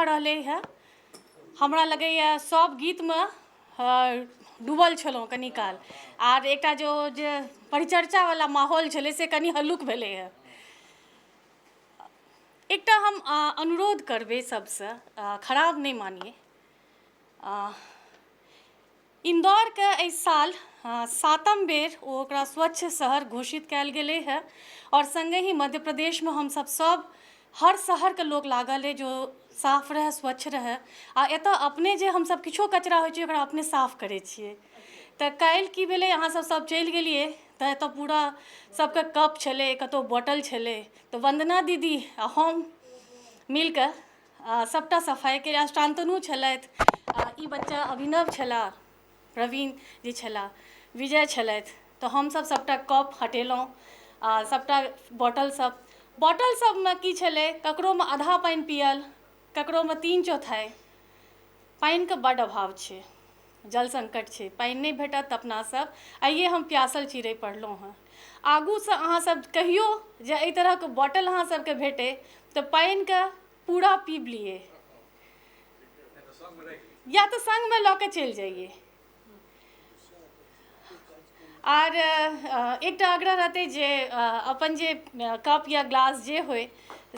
बढ़िआँ रहलै हँ। हमरा लगैए सब गीतमे डूबल छलहुँ कनी काल, आर एकटा जो जे परिचर्चावला माहौल छलै से कनि हल्लुक भेलै हँ। एकटा हम अनुरोध करबै सबसँ, खराब नहि मानिए, इन्दौरके एहि साल 7म बेर ओ ओकरा स्वच्छ शहर घोषित कयल गेलै हँ। आओर सङ्गहि मध्य प्रदेशमे हमसब सब हर शहरके लोक लागल अइ जो साफ रहै, स्वच्छ रहै। आ एतऽ अपने जे हमसब किछो कचरा होइ छै ओकरा अपने साफ करै छियै। तऽ काल्हि की भेलै, अहाँ सब सब चलि गेलियै तऽ एतऽ पूरा सबके कप छलै, कतहु बोतल छलै, तऽ वन्दना दीदी आ हम मिलके सबटा सफाइ केलियै। शान्तनु छलथि, ई बच्चा अभिनव छलाह, प्रवीण जी छलाह, विजय छलथि। तऽ हमसब सबटा कप हटेलहुँ आ सबटा बोतल सब, बोतल सबमे की छलै, ककरोमे आधा पानि पियल, ककरोमे 3/4। पानिके बड्ड अभाव छै, जल संकट छै, पानि नहि भेटत तऽ अपना सब आइए हम प्यासल चिड़ै पढ़लहुँ हँ। आगूसँ अहाँ सब कहियो जे एहि तरहके बोतल अहाँ सबके भेटै तऽ पानिके पूरा पीब लिए या तऽ संगमे लऽ के चलि जाइए। आर एकटा आग्रह रहतै जे अपन जे कप या ग्लास जे होइ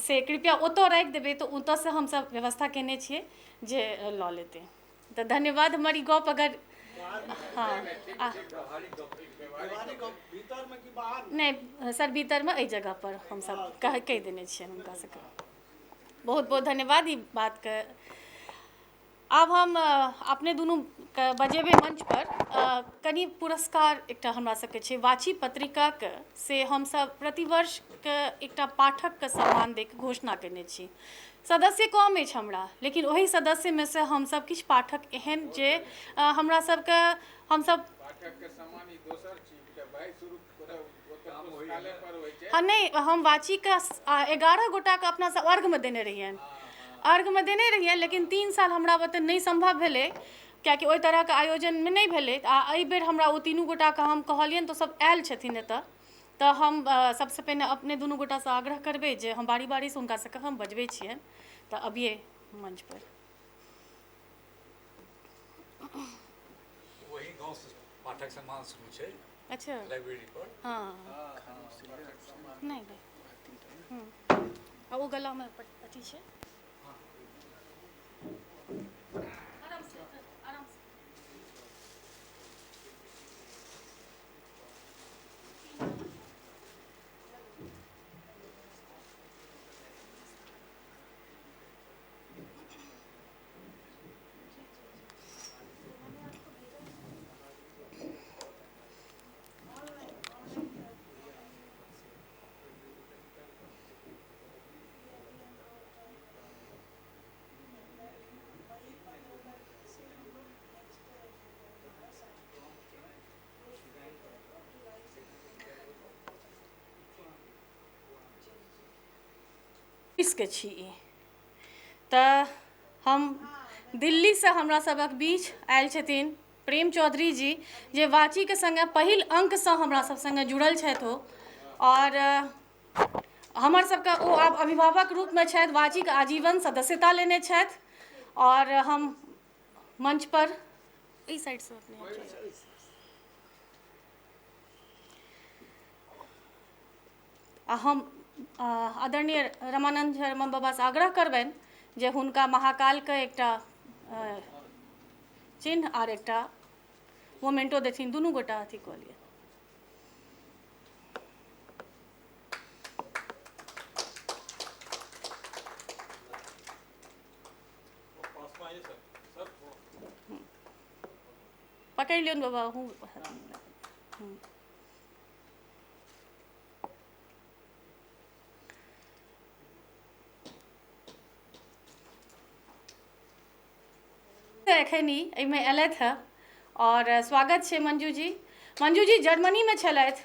से कृपया ओतऽ राखि देबै, तऽ ओतऽसँ हमसब व्यवस्था केने छियै जे लऽ लेतै। तऽ धन्यवाद। हमर ई गप अगर हँ नहि सर, भीतरमे एहि जगहपर हमसब कहि देने छियनि हुनका सबके। बहुत बहुत धन्यवाद ई बातके। आब हम अपने दुनूके बजेबै मंच पर। कनि पुरस्कार एकटा हमरा सबके छै वाची पत्रिकाके, से हमसब प्रतिवर्षके एकटा पाठकके सम्मान दैके घोषणा केने छी। सदस्य कम अछि हमरा, लेकिन ओहि सदस्यमे से हमसब किछु पाठक एहन जे हमरा सबके हमसब हँ नहि, हम वाचीके 11 गोटाके अपना सब अर्घमे देने रहियनि, अर्घमे देने रहियनि, लेकिन 3 साल हमरा बुते नहि सम्भव भेलै, कियाकि ओहि तरहके आयोजनमे नहि भेलै। आ एहि बेर हमरा ओ 3 गोटाके हम कहलियनि तऽ सब आयल छथिन एतऽ। तऽ हम सबसँ पहिने अपने दुनू गोटासँ आग्रह करबै जे हम बारी बारीसँ हुनका सबके हम बजबै छियनि, तऽ अबियै मंच पर। वही गाँव से पाठक सम्मान शुरू छै। अच्छा, लाइब्रेरी पर। हाँ नहीं नहीं, आ ओ गलामे अथी छै। आराम से, आराम से। के छी ई तऽ हम दिल्लीसँ हमरा सबक बीच आयल छथिन प्रेम चौधरी जी, जे वाचीके संगे पहिल अंकसँ हमरा सब संगे जुड़ल छथि ओ, और हमर सबके ओ आब अभिभावक रूपमे छथि, वाचीके आजीवन सदस्यता लेने छथि। और हम मंच पर एहि साइडसँ अपने आ हम आदरणीय रमानंद शर्मा बाबासँ आग्रह करबनि जे हुनका महाकालके एकटा चिन्ह आर एकटा मोमेंटो देथिन, दुनू गोटा अथी कऽ लिअ। पकड़ि लियौ ने बाबा। हूँ, एखन ई एहिमे अयलथि हँ और स्वागत छै मंजू जी। मंजू जी जर्मनीमे छलथि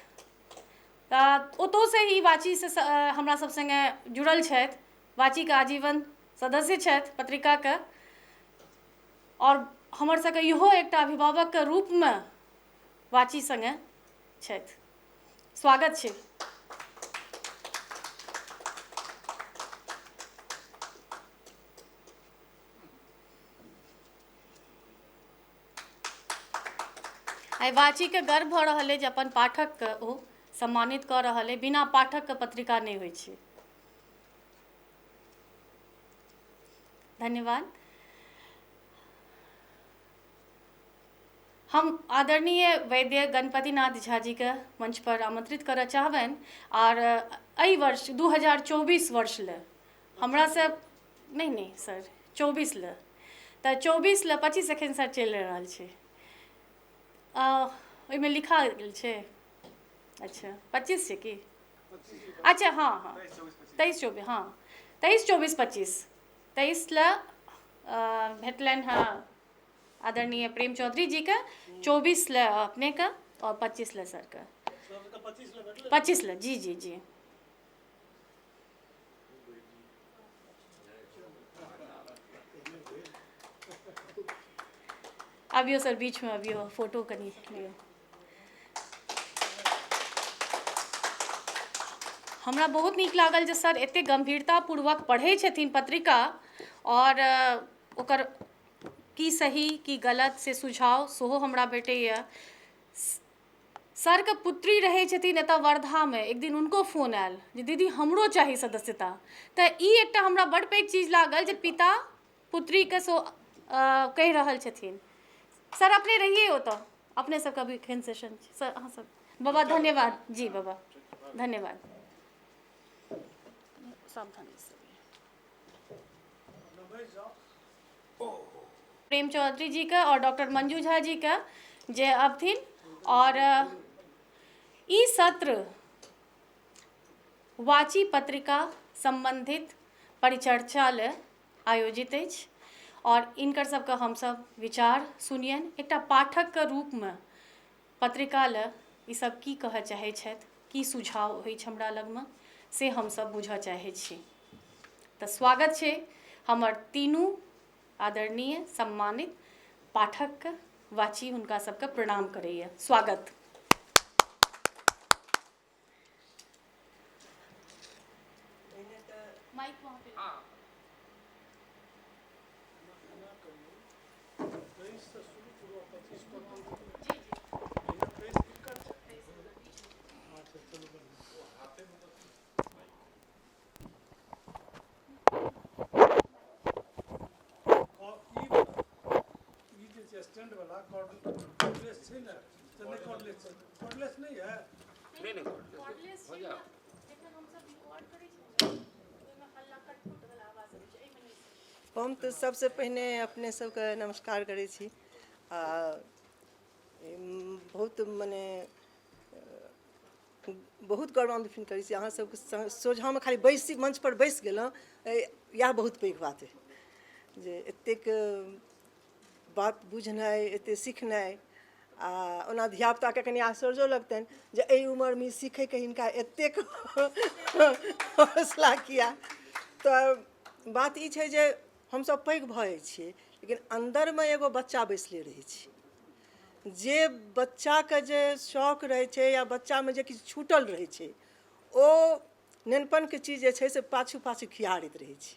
तऽ ओतहुसँ ही वाचीसँ हमरा सब सङ्गे जुड़ल छथि, वाचीके आजीवन सदस्य छथि पत्रिकाके, और हमर सबके इहो एकटा अभिभावकके रूपमे वाची सङ्गे छथि। स्वागत छै। आइ वाचीके गर्व भऽ रहल अइ जे अपन पाठकके ओ सम्मानित कऽ रहल अइ। बिना पाठकके पत्रिका नहि होइ छै। धन्यवाद। हम आदरणीय वैद्य गणपतिनाथ झा जीके मंच पर आमंत्रित करऽ चाहबनि आओर एहि वर्ष 2024 वर्ष लए हमरा से नहि नहि सर 24 लए, तऽ 24 लए 25 एखन सर चलि रहल छै, ओहिमे लिखा गेल छै। अच्छा 25 छै की? अच्छा हाँ हाँ 23 24, हाँ 23 24 25 23 लए भेटलनि हँ आदरणीय प्रेम चौधरी जी के, 24 लए अपने के और 25 लए सर के। 25 लए जी जी जी। अबियो सर बीच में अबियो, फोटो कनी लियो। हमरा बहुत नीक लागल जे सर एते गंभीरतापूर्वक पढ़ै छथिन पत्रिका और ओकर की सही की गलत से सुझाव सेहो हमरा भेटैए। सरके पुत्री रहै छथिन एतऽ वर्धामे, एक दिन हुनको फोन आयल जे दीदी हमरो चाही सदस्यता। तऽ ई एकटा हमरा बड़ पैघ चीज लागल जे पिता पुत्रीके सो कहि रहल छथिन। सर अपने रहिए ओतऽ, अपने सबके अभी एखन सेशन छै। सर अहाँ सब बाबा धन्यवाद जी, बाबा धन्यवाद। सावधानी से। प्रेम चौधरी जी के और डॉक्टर मंजू झा जी के जे अबथिन। और ई सत्र वाची पत्रिका संबंधित परिचर्चा ले आयोजित अछि और इनकर सबके हमसब विचार सुनियनि। एकटा पाठक के रूप में पत्रिका ले ई सब की कहऽ चाहै छथि, की सुझाव अछि हमरा लगमे, से हमसब बुझऽ चाहै छी। तऽ स्वागत छै हमर तीनू आदरणीय सम्मानित पाठकके, वाची हुनका सबके प्रणाम करैए। स्वागत। माइक वहाँ पे। स्टैंड वाला कॉर्डलेस छै ने? नहि, कॉर्डलेस छै, कॉर्डलेस नहीं है। नहीं नहीं, कॉर्डलेस छै ने, जखन हमसब रिकॉर्ड करै छी ने, ओहिमे हल्ला कटफुट वाला आवाज अबै छै, एहिमे नहि। हम तऽ सबसँ पहिने अपने सबके नमस्कार करै छी आ बहुत मने बहुत गौरवान्वित फील करै छी अहाँ सबके सोझाँमे खाली बैसी मंचपर बैसि गेलहुँ, इएह बहुत पैघ बात अइ जे एतेक बात बुझनाइ, एतेक सिखनाइ। आ ओना धियापुताके कनि आश्चर्यो लगतनि जे एहि उमरमे ई सीखैके हिनका एतेक हौसला किया। तऽ बात ई छै जे हमसब पैघ भऽ जाइ छियै लेकिन अन्दरमे एगो बच्चा बैसले रहै छै, जे बच्चाके जे शौक रहै छै या बच्चामे जे किछु छूटल रहै छै ओ नेनपनके चीज जे छै से पाछू पाछू खिहारैत रहै छै।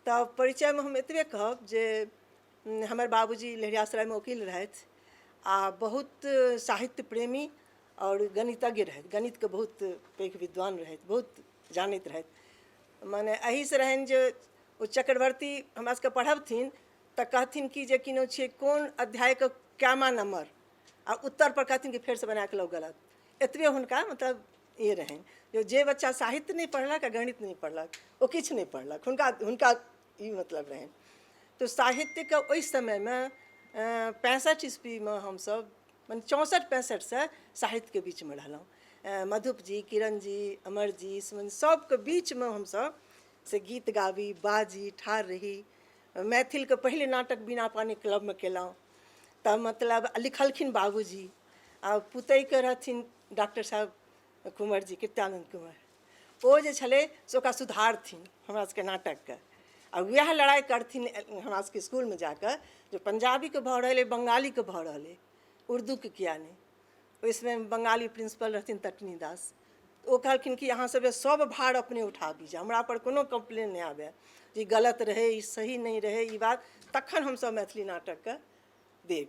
तऽ परिचयमे हम एतबे कहब जे हमर बाबूजी लहेरियासरायमे वकील रहथि आ बहुत साहित्य प्रेमी आओर गणितज्ञ रहथि, गणितके बहुत पैघ विद्वान रहथि, बहुत जानैत रहथि। मने एहिसँ रहनि जे ओ चक्रवर्ती हमरा सबके पढ़बथिन तऽ कहथिन कि जे किनो छियै कोन अध्यायके क्यामा नम्बर, आ उत्तर पर कहथिन कि फेरसँ बनाकऽ लाउ गलत। एतबे हुनका मतलब ई रहनि जे जे बच्चा साहित्य नहि पढ़लक आ गणित नहि पढ़लक ओ किछु नहि पढ़लक, हुनका हुनका ई मतलब रहनि। तऽ साहित्यके ओहि समयमे 65 ईस्वीमे हमसब मने 64 65सँ साहित्यके बीचमे रहलहुँ। मधुप जी, किरण जी, अमर जी, सबके बीचमे हमसब से गीत गाबी, बाजी, ठाढ़ रही। मैथिलके पहिले नाटक बिना पानी क्लबमे केलहुँ तऽ मतलब लिखलखिन बाबूजी आ पुतैके रहथिन डॉक्टर साहब कुंवर जी, कृत्यानंद कुंवर, ओ जे छलै से ओकरा सुधारथिन हमरा सबके नाटकके। आ वएह लड़ाइ करथिन हमरा सबके इसकुलमे जाकऽ जे पंजाबीके भऽ रहल अइ, बंगालीके भऽ रहल अइ, उर्दूके किया नहि। ओहि समयमे बंगाली प्रिंसिपल रहथिन तटनी दास, ओ कहलखिन कि अहाँ सब सब भार अपने उठाबी, जे हमरा पर कोनो कम्प्लेन नहि आबय जे ई गलत रहै, ई सही नहि रहै ई बात, तखन हमसब मैथिली नाटकके देब।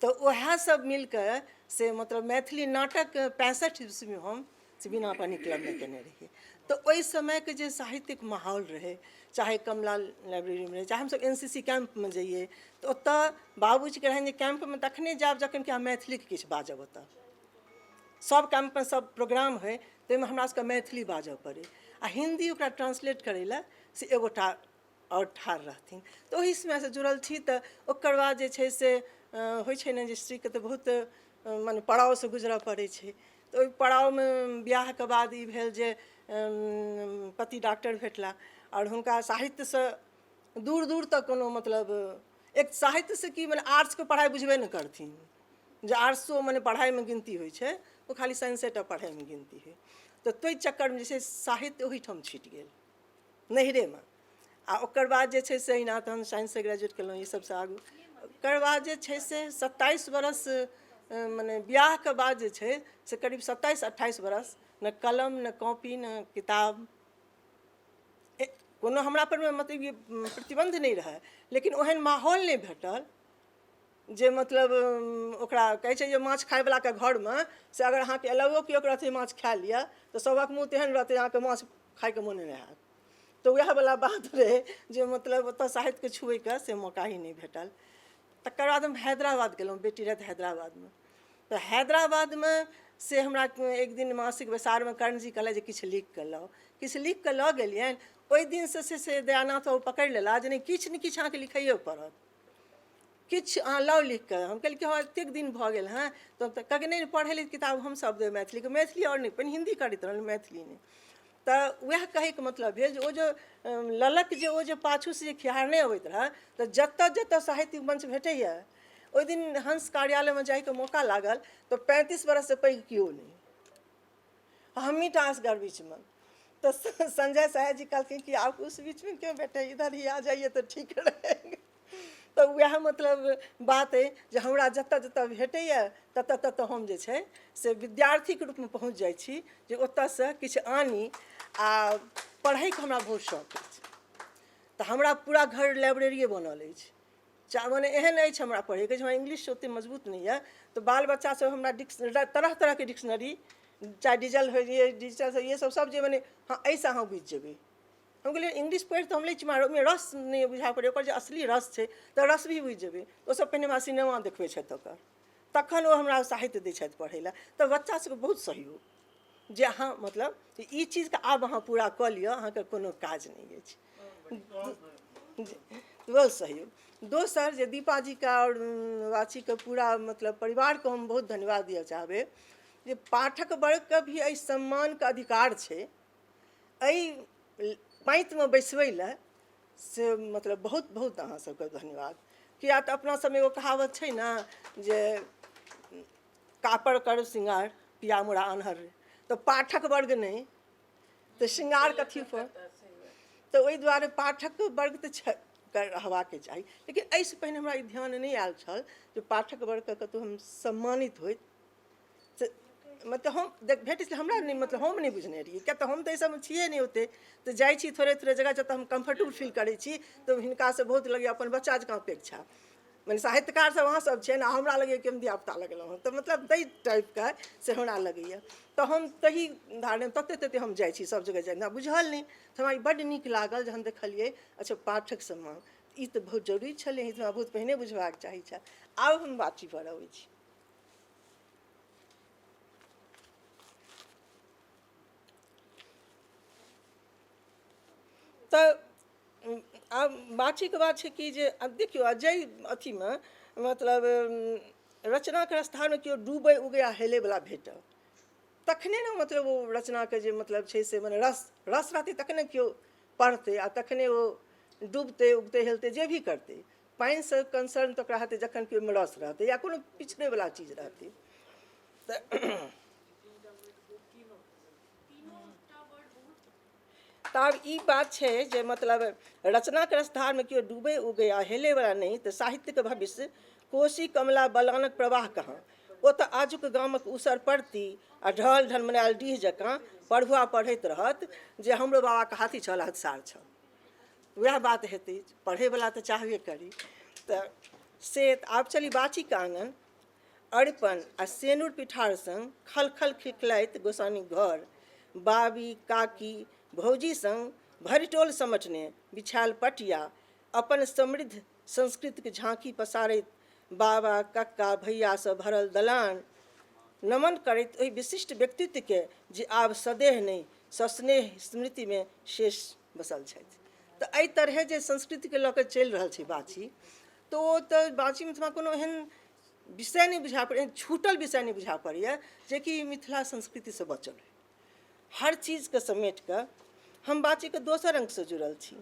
तऽ उएह सब मिलके से मतलब मैथिली नाटक 65 ईस्वीमे हम से बिना पानी क्लबमे केने रहियै। तऽ ओहि समयके जे साहित्यिक माहौल रहै, चाहे कमला लाइब्रेरीमे रहै, चाहे हमसब NCC कैम्पमे जइयै, तऽ ओतऽ बाबूजीके रहनि जे कैम्पमे तखने जायब जखन कि अहाँ मैथिलीके किछु बाजब। ओतऽ सब कैम्पमे सब प्रोग्राम होइ, ताहिमे हमरा सबके मैथिली बाजऽ पड़ै आ हिन्दी ओकरा ट्रांसलेट करै लए से एगोटा आओर ठाढ़ रहथिन। तऽ ओहि समयसँ जुड़ल छी। तऽ ओकर बाद जे छै से होइ छै ने जे स्त्रीके तऽ बहुत मने पड़ावसँ गुजरऽ पड़ै छै। तऽ ओहि पड़ावमे बियाहके बाद ई भेल जे पति डॉक्टर भेटला आओर हुनका साहित्यसँ दूर दूर तक कोनो मतलब एक साहित्यसँ की मने आर्ट्सके पढ़ाइ बुझबे नहि करथिन, जे आर्ट्सो मने पढ़ाइमे गिनती होइ छै, ओ खाली साइंसेटा पढ़ाइमे गिनती होइ। तऽ ताहि चक्करमे जे छै साहित्य ओहिठाम छुटि गेल नैहरेमे। आ ओकर बाद जे छै से अहिना तहन साइंससँ ग्रेजुएट केलहुँ, ई सबसँ आगू। ओकर बाद जे छै से 27 बरस मने बियाहके बाद जे छै से करीब 27-28 बरस ने कलम ने कॉपी ने किताब, कोनो हमरा परमे मतलब ई प्रतिबन्ध नहि रहै, लेकिन ओहन माहौल नहि भेटल जे मतलब ओकरा कहै छै जे माछ खायवलाके घरमे से अगर अहाँके अलावो केओ रहतै माछ खा लिअ तऽ सभक मुँह तेहन रहतै अहाँके माछ खायके मोने नहि हैत। तऽ वएहवला बात रहै जे मतलब ओतऽ साहित्यके छुबैके से मौका ही नहि भेटल। तकर बाद हम हैदराबाद गेलहुँ, बेटी रहथि हैदराबादमे। तऽ हैदराबादमे से हमरा एक दिन मासिक बैसारमे कर्णजी कहलथि जे किछु लिख कऽ लाउ। किछु लिख कऽ लऽ गेलियनि। ओहि दिनसँ से दयानाथ बाबू पकड़ि लेला जे नहि, किछु ने किछु अहाँके लिखैए पड़त, किछु अहाँ लाउ लिख कऽ। हम कहलियै कि हँ एतेक दिन भऽ गेल हँ। तऽ कहलकै नहि, पढ़ै लए किताब हमसब देब मैथिलीके। मैथिली आओर नहि, पहिने हिन्दी करैत रहलहुँ, मैथिली नहि। तऽ वएह कहैके मतलब भेल जे ओ जे ललक जे ओ जे पाछूसँ जे खिहारने अबैत रहए, तऽ जतऽ जतऽ साहित्यिक मंच भेटैए, ओहि दिन हंस कार्यालयमे जाइके मौका लागल तऽ 35 बरससँ पैघ केओ नहि, हमही टा असगर बीचमे। तऽ संजय सहाय जी कहलखिन कि आप उस बीच में क्यों बैठे, इधर ही आ जाइए तऽ ठीक रहेगा। तऽ वएह मतलब बात अइ जे हमरा जतऽ जतऽ भेटैए ततऽ ततऽ हम जे छै से विद्यार्थीके रूपमे पहुँच जाइ छी जे ओतऽसँ किछु आनी। आ पढ़ैके हमरा बहुत शौक अछि, तऽ हमरा पूरा घर लाइब्रेरिए बनल अछि। मने एहन अछि हमरा पढ़ैके जे हमरा इंग्लिश ओतेक मजबूत नहि यऽ, तऽ बाल बच्चा सब हमरा तरह तरहके डिक्शनरी, चाहे डीजल होइ डिजिटल, ये सब सब जे मने हँ एहिसँ अहाँ बुझि जेबै। हम कहलियै इंग्लिश पढ़ि तऽ हम लै छी, मगर ओहिमे रस नहि बुझा पड़ैए, ओकर जे असली रस छै तऽ रस भी बुझि जेबै। ओसब पहिने हमरा सिनेमा देखबै छथि ओकर, तखन ओ हमरा साहित्य दै छथि पढ़ै लए। तऽ बच्चा सबके बहुत सहयोग जे अहाँ मतलब ई चीजके आब अहाँ पूरा कऽ लिअ, अहाँके कोनो काज नहि अछि, बहुत सहयोग। दोसर जे दीपाजीके आओर वाचीके पूरा मतलब परिवारके हम बहुत धन्यवाद दिअ चाहबै जे पाठक वर्गके भी एहि सम्मानके अधिकार छै, एहि पाँतिमे बैसबै लए से मतलब बहुत बहुत अहाँ सबके धन्यवाद। किया तऽ अपना सबमे एगो कहावत छै ने जे कापड़ कर श्रृंगार पिया मोरा आन्हर रे, तऽ पाठक वर्ग नहि तऽ श्रृंगार कथी पर। तऽ ओहि दुआरे पाठक वर्ग तऽ छै रहबाके चाही, लेकिन एहिसँ पहिने हमरा ई ध्यान नहि आयल छल जे पाठक वर्गके कतहु हम सम्मानित होइत से मतलब हम भेटै छलै हमरा नहि, मतलब हम नहि बुझने रहियै, किएक तऽ हम तऽ एहि सबमे छियै नहि ओतेक। तऽ जाइ छी थोड़े थोड़े जगह जतऽ हम कम्फर्टेबल फील करै छी, तऽ हिनकासँ बहुत लगैए अपन बच्चा जकाँ अपेक्षा, मने साहित्यकार सब अहाँ सब छियनि आ हमरा लगैए कि हम धियापुता लगलहुँ हँ, तऽ मतलब ताहि टाइपके से हमरा लगैए। तऽ हम तही धारमे तते तते हम जाइ छी सब जगह जाइ, हमरा बुझल नहि। तऽ हमरा ई बड्ड नीक लागल जहन देखलियै अच्छा पाठक सम्मान, ई तऽ बहुत जरूरी छलै, ई तऽ हमरा बहुत पहिने बुझबाक चाही छल। आब हम बातचीतपर अबै छी। तऽ आब बाँचीके बात छै कि जे आब देखियौ, आ जाहि अथीमे मतलब रचनाके स्थानमे केओ डूबै उगै आ हेलैवला भेटल तखने ने मतलब ओ रचनाके जे मतलब छै से मने रस रस रहतै तखने केओ पढ़तै आ तखने ओ डूबतै उगतै हेलतै जे भी करतै। पानिसँ कंसर्न तऽ ओकरा हेतै जखन कि ओहिमे रस रहतै या कोनो पिछड़ैवला चीज रहतै। तऽ तऽ आब ई बात छै जे मतलब रचनाके रसधारमे केओ डूबै उगै आ हेलैवला नहि तऽ साहित्यके भविष्य कोशी कमला बलानक प्रवाह कहाँ, ओ तऽ आजुक गामक ऊसर परती आ ढहल ढनमनायल डीह जकाँ पढ़ुआ पढ़ैत रहत जे हमरो बाबाके हाथी छल हथसार छल। वएह बात हेतै, पढ़ैवला तऽ चाहबे करी। तऽ से आब चली बाचीके आङन। अरिपन आ सेनुर पिठार संग खलखल खिखलाइत गोसाउनिक घर, बाबी, काकी, भौजी संग भरि टोल समटने बिछायल पटिया, अपन समृद्ध संस्कृतिक झाँकी पसारैत बाबा, कक्का, भैयासँ भरल दलान, नमन करैत ओहि विशिष्ट व्यक्तित्वकेँ जे आब सदेह नहि सस्नेह स्मृतिमे शेष बसल छथि। तऽ एहि तरहे जे संस्कृतिके लऽ कऽ चलि रहल छै बाछी, तऽ ओ तऽ बाछी मिथिला कोनो एहन विषय नहि बुझा पड़ैए, छूटल विषय नहि बुझा पड़ैए जेकि मिथिला संस्कृतिसँ बचल होइ। हर चीजके समेट कऽ हम बाछीके दोसर अङ्गसँ जुड़ल छी।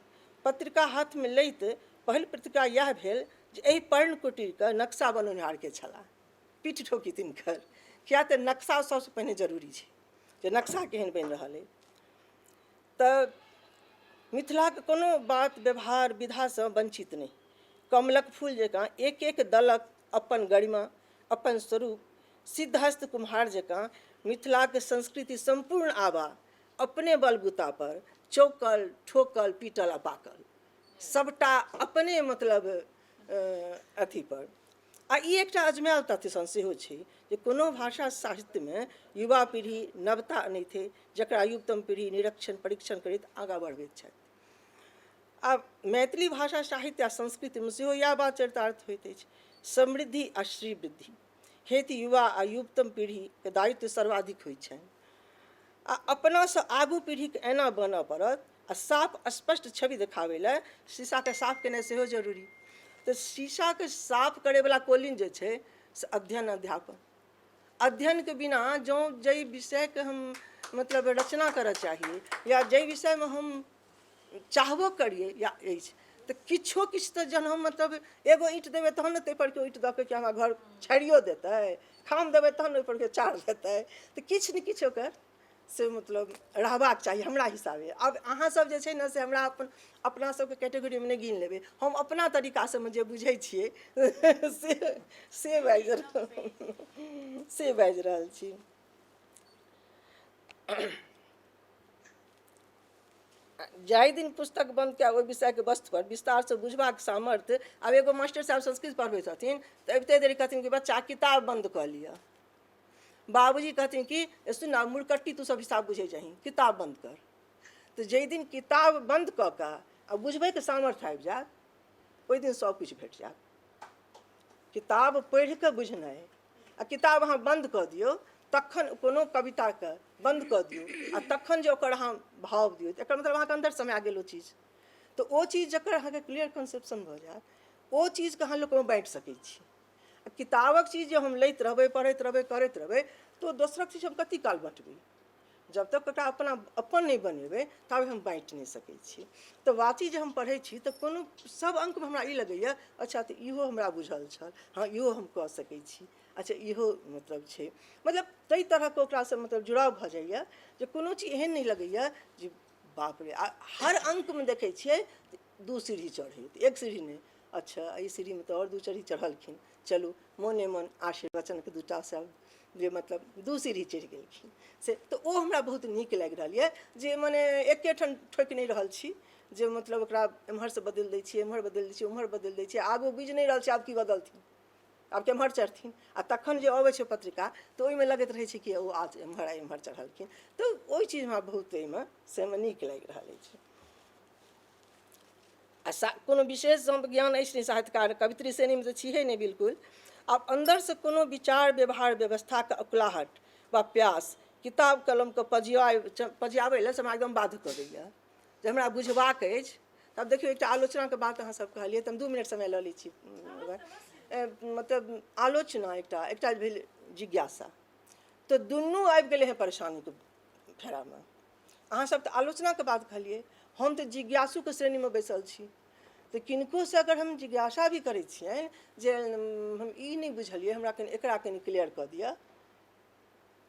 पत्रिका हाथमे लैत पहिल प्रतिक्रिया इएह भेल जे एहि पर्ण कुटीरके नक्शा बनौनिहार के छलाह। पीठ ठोकी तिनकर, किया तऽ नक्शा सबसँ पहिने जरूरी छै जे नक्शा केहन बनि रहल अइ। तऽ मिथिलाके कोनो बात व्यवहार विधासँ वञ्चित नहि। कमलक फूल जकाँ एक एक दलक अपन गरिमा, अपन स्वरूप, सिद्धहस्त कुम्हार जकाँ मिथिलाक संस्कृति सम्पूर्ण आबा अपने बलबूतापर चौकल, ठोकल, पीटल आ पाकल, सभटा अपने मतलब अथीपर। आ ई एकटा अजमायल तथ्य सन सेहो छै जे कोनो भाषा साहित्यमे युवा पीढ़ी नवता अनैत हइ, जकरा युवतम पीढ़ी निरीक्षण परीक्षण करैत आगाँ बढ़बैत छथि। आब मैथिली भाषा साहित्य आ संस्कृतिमे सेहो इएह बात चरितार्थ होइत अछि। समृद्धि आ श्रीवृद्धि हेतु युवा आ युवतम पीढ़ीके दायित्व सर्वाधिक होइत छनि आ अपनासँ आगू पीढ़ीके एना बनऽ पड़त आ साफ स्पष्ट छवि देखाबै लए शीशाके साफ केनाइ सेहो जरूरी। तऽ शीशाके साफ करैवला कोलिन जे छै से अध्ययन अध्यापन। अध्ययनके बिना जँ जाहि विषयके हम मतलब रचना करऽ चाहिए या जाहि विषयमे हम चाहबो करियै या अछि तऽ किछो किछु तऽ जहन हम मतलब एगो ईंट देबै तहन ने ताहिपर केओ ईंट दऽ कऽ कि हमरा घर छाड़ियो देतै, खाम देबै तहन ने ओहिपर केओ चार देतै। तऽ किछु ने किछु ओकर से मतलब रहबाक चाही हमरा हिसाबे। आब अहाँसभ जे छै ने से हमरा अपन अपना सबके कैटेगरीमे नहि गिन लेबै, हम अपना तरीकासँ जे बुझै छियै से से बाजि से बाजि रहल छी। जाहि दिन पुस्तक बन्द कए ओहि विषयके वस्तुपर विस्तारसँ बुझबाक सामर्थ्य। आब एगो मास्टर साहब संस्कृत पढ़बै छथिन तऽ अबिते देरी कहथिन कि बच्चा किताब बन्द कऽ लिअ। बाबूजी कहथिन कि सुन ने मुरकट्टी तू सब हिसाब बुझै जाही, किताब बन्द कर। तऽ जाहि दिन किताब बन्द कऽ कऽ आ बुझबैके सामर्थ्य आबि जायत ओहि दिन सब किछु भेट जायत। किताब पढ़ि कऽ बुझनाइ आ किताब अहाँ बन्द कऽ दियौ तखन कोनो कविताके बन्द कऽ दियौ आ तखन जे ओकर अहाँ भाव दियौ, एकर मतलब अहाँके अन्दर समा गेल ओ चीज। तऽ ओ चीज जकर अहाँके क्लियर कॉन्सेप्शन भऽ जायत ओ चीजके अहाँ लोकमे बाँटि सकै छी। आ किताबक चीज जे हम लैत रहबै, पढ़ैत रहबै, करैत रहबै तऽ ओ दोसरक चीज हम कते काल बँटबै? जब तक ओकरा अपना अपन नहि बनेबै ताबे हम बाँटि नहि सकै छी। तऽ वाची जे हम पढ़ै छी तऽ कोनो सब अङ्कमे हमरा ई लगैए अच्छा तऽ इहो हमरा बुझल छल, हँ इहो हम कऽ सकै छी, अच्छा इहो मतलब छै, मतलब ताहि तरहके ओकरासँ मतलब जुड़ाव भऽ जाइए जे कोनो चीज एहन नहि लगैए जे बाप रे। आ हर अङ्कमे देखै छियै दू सीढ़ी चढ़ैत, एक सीढ़ी नहि, अच्छा एहि सीढ़ीमे तऽ आओर दू सीढ़ी चढ़लखिन, चलू मोने मोन आशीर्वचनके दूटा शब्द जे मतलब दू सीढ़ी चढ़ि गेलखिन से। तऽ ओ हमरा बहुत नीक लागि रहल यऽ जे मने एकेठाम ठोकि नहि रहल छी जे मतलब ओकरा एम्हरसँ बदलि दै छियै, एम्हर बदलि दै छियै, ओम्हर बदलि दै छियै, आगू बुझि नहि रहल छै आब की बदलथिन, आब केम्हर चढ़थिन। आ तखन जे अबै छै पत्रिका तऽ ओहिमे लगैत रहै छै कि ओ आज एम्हर आ एम्हर चढ़लखिन। तऽ ओहि चीज हमरा बहुत एहिमे से नीक लागि रहल अछि। आ सा कोनो विशेष हम ज्ञान अछि नहि साहित्यकार कवित्री श्रेणीमे तऽ छिहे नहि बिल्कुल। आब अन्दरसँ कोनो विचार व्यवहार व्यवस्थाके अकुलाहट वा प्यास किताब कलमके पजियाबै लए से हमरा एकदम बाध्य कऽ दैए जे हमरा बुझबाक अछि। आब देखियौ एकटा आलोचनाके बात अहाँ सब कहलियै तऽ हम 2 मिनट समय लऽ लै छी। मतलब आलोचना एकटा एकटा भेल जिज्ञासा, तऽ दुनू आबि गेलै हँ परेशानीके फेरामे। अहाँ सब तऽ आलोचनाके बात कहलियै, हम तऽ जिज्ञासुके श्रेणीमे बैसल छी। तऽ किनकोसँ अगर हम जिज्ञासा भी करै छियनि जे हम ई नहि बुझलियै, हमरा कनि एकरा कनि क्लियर कऽ दिअ,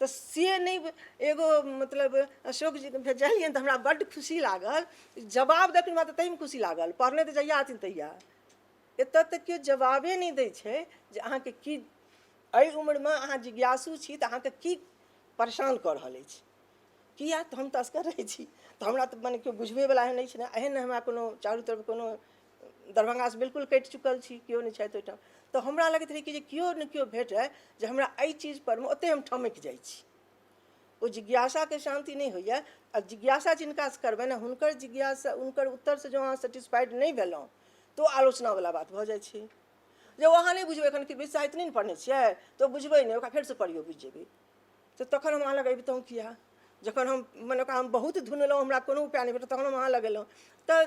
तऽ से नहि एगो मतलब अशोक जीके भेजलियनि तऽ हमरा बड्ड खुशी लागल। जवाब देखलहुँ हमरा तऽ ताहिमे खुशी लागल, पढ़ने तऽ जहिया हथिन तहिया। एतऽ तऽ केओ जवाबे नहि दै छै जे अहाँके की एहि उम्रमे अहाँ जिज्ञासु छी तऽ अहाँके की परेशान कऽ रहल अछि। किया तऽ हम तऽ असगर रहै छी तऽ हमरा तऽ मने केओ बुझबैवला एहन अछि नहि, एहन नहि हमरा कोनो चारू तरफ कोनो दरभंगासँ बिल्कुल कटि चुकल छी, केओ नहि छथि ओहिठाम। तऽ हमरा लगैत रहै कि जे केओ ने केओ भेटय जे हमरा एहि चीजपर मे ओतहि हम ठमकि जाइ छी। ओ जिज्ञासाके शान्ति नहि होइए। आ जिज्ञासा जिनकासँ करबनि हुनकर जिज्ञासा, हुनकर उत्तरसँ जँ अहाँ सेटिस्फाइड नहि भेलहुँ तऽ ओ आलोचनावला बात भऽ जाइ छै, जे ओ अहाँ नहि बुझबै एखन कि साहित्य नहि ने पढ़ने छियै तऽ ओ बुझबै नहि, ओकरा फेरसँ पढ़ियौ बुझि जेबै। तऽ तखन हम अहाँ लग अबितहुँ किया? जखन हम मने ओकरा हम बहुत धुनलहुँ, हमरा कोनो उपाय नहि भेटल, तखन हम अहाँ लग एलहुँ। तऽ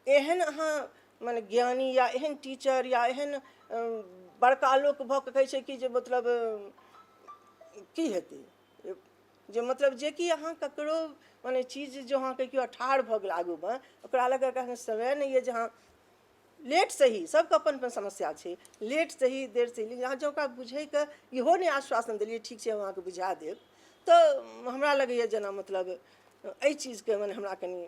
एहन अहाँ मने ज्ञानी या एहन टीचर या एहन बड़का लोक भऽ कऽ कहै छै कि जे मतलब की हेतै, जे मतलब जेकि अहाँ ककरो मने चीज जे अहाँके केओ ठाढ़ भऽ गेल आगूमे, ओकरा लग एखन समय नहि यऽ जे अहाँ लेट सही, सबके अपन अपन समस्या छै, लेट सही देर सही, लेकिन अहाँ जँ ओकरा बुझैके इहो नहि आश्वासन देलियै ठीक छै हम अहाँके बुझा देब, तऽ हमरा लगैए जेना मतलब एहि चीजके मने हमरा कनि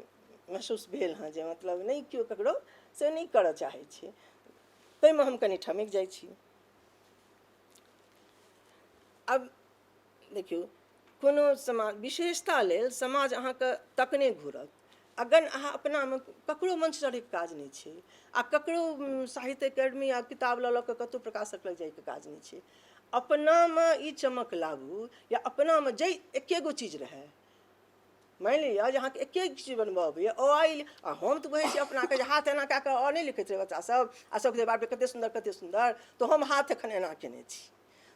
महसूस भेल हँ जे मतलब नहि केओ ककरो से नहि करऽ चाहै छै, ताहिमे हम कनि ठमकि जाइ छी। आब देखियौ, कोनो समाज विशेषता लेल समाज अहाँके तकने घुरत। अगर अहाँ अपनामे ककरो मंच चढ़ैके काज नहि छै, आ ककरो साहित्य अकेडमी आ किताब लऽ लऽ कऽ कतहु प्रकाशक लग जाइके काज नहि छै। अपनामे ई चमक लाबू या अपनामे जाहि एके गो चीज रहए, मानि लिअ जे अहाँके एके चीज बनबऽ अबैए अ आ ई, आ हम तऽ बुझै छियै अपनाके जे हाथ एना कए कऽ अ नहि लिखैत रहै बच्चासभ, आ सभ कहै बाप रे कतेक सुन्दर कतेक सुन्दर, तऽ हम हाथ एखन एना केने छी,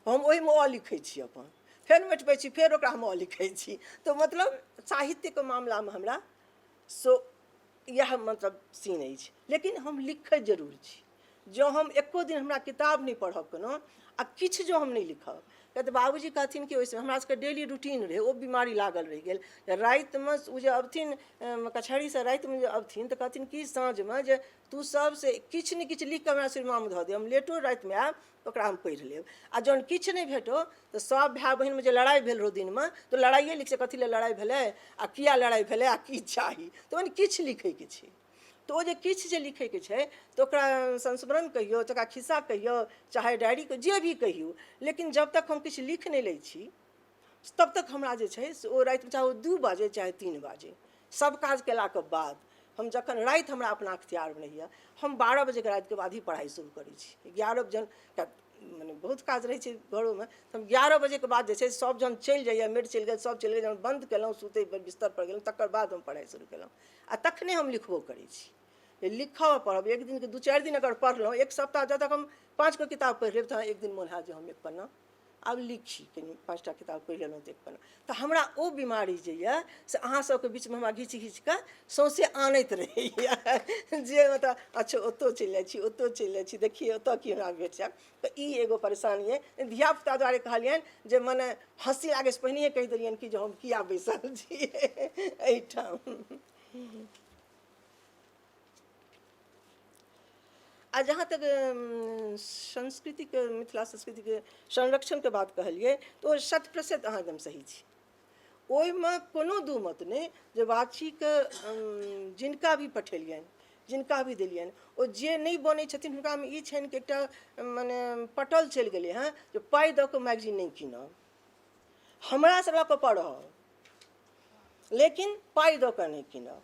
हम ओहिमे अ लिखै छी अपन, फेर मिटबै छी, फेर ओकरा हम अ लिखै छी। तऽ मतलब साहित्यके मामलामे हमरा सो इएह मतलब सीन अछि, लेकिन हम लिखै जरूर छी। जँ हम एको दिन हमरा किताब नहि पढ़ब कोनो आ किछु जँ हम नहि लिखब, किएक तऽ बाबूजी कहथिन कि ओहिसँ हमरा सबके डेली रूटीन रहै, ओ बीमारी लागल रहि गेल। रातिमे ओ जे अबथिन कचहरीसँ, रातिमे जे अबथिन तऽ कहथिन कि साँझमे जे तू सब से किछु ने किछु लिखिकऽ हमरा सुरमामे धऽ दे, हम लेटो रातिमे आयब ओकरा हम पढ़ि लेब। आ जहन किछु नहि भेटौ तऽ सब भाय बहिनमे जे लड़ाइ भेल रहौ दिनमे, तऽ लड़ाइए लिख, कथी लए लड़ाइ भेलै आ किया लड़ाइ भेलै आ की चाही, तऽ मने किछु लिखैके छै। तऽ ओ जे किछु जे लिखैके छै तऽ ओकरा संस्मरण कहियौ, तऽ ओकरा खिस्सा कहियौ, चाहे डायरी जे भी कहियौ, लेकिन जब तक हम किछु लिख नहि लै छी तब तक हमरा जे छै से ओ रातिमे चाहे ओ 2 बाजै चाहे 3 बाजै, सब काज केलाके बाद हम जखन राति हमरा अपना अख्तियारमे रहैए, हम 12 बजेके रातिके बाद ही पढ़ाइ शुरू करै छी। 11 बजे मने बहुत काज रहै छै घरोमे, तऽ हम 11 बजेके बाद जे छै सब जहन चलि जाइए, मेट चलि गेल, सब चलि गेल, जहन बन्द केलहुँ सुतै बिस्तर पर गेलहुँ, तकर बाद हम पढ़ाइ शुरू केलहुँ आ तखने हम लिखबो करै छी। लिखब आ पढ़ब एक दिनके 2-4 दिन अगर पढ़लहुँ, एक सप्ताह जब तक हम 5 गो किताब पढ़ि लेब, तऽ एक दिन मोन हैत जे हम एक पन्ना आब लिखी, कनि 5टा किताब पढ़ि लेलहुँ तऽ एक पन्ना। तऽ हमरा ओ बीमारी जे यऽ से अहाँ सबके बीचमे हमरा घीच घीच कऽ सौँसे आनैत रहैए, जे मतलब अच्छा ओतऽ चलि जाइ छी, ओतऽ चलि जाइ छी, देखियै ओतऽ की हमरा भेट जायत। तऽ ई एगो परेशानी अइ। धियापुता दुआरे कहलियनि जे मने हँसी लागैसँ पहिनहिए कहि देलियनि कि जे हम किया बैसल छी एहिठाम। आ जहाँ तक संस्कृतिके, मिथिला संस्कृतिके संरक्षणके बात कहलियै, तऽ ओ 100% अहाँ एकदम सही छी, ओहिमे कोनो दू मत नहि जे वाछीके जिनका भी पठेलियनि, जिनका भी देलियनि, ओ जे नहि बनै छथिन हुनकामे ई छनि कि एकटा मने पटल चलि गेलै हँ जे पाइ दऽ कऽ मैगजीन नहि कीनब, हमरासँ लऽ कऽ पढ़ब लेकिन पाइ दऽ कऽ नहि कीनब,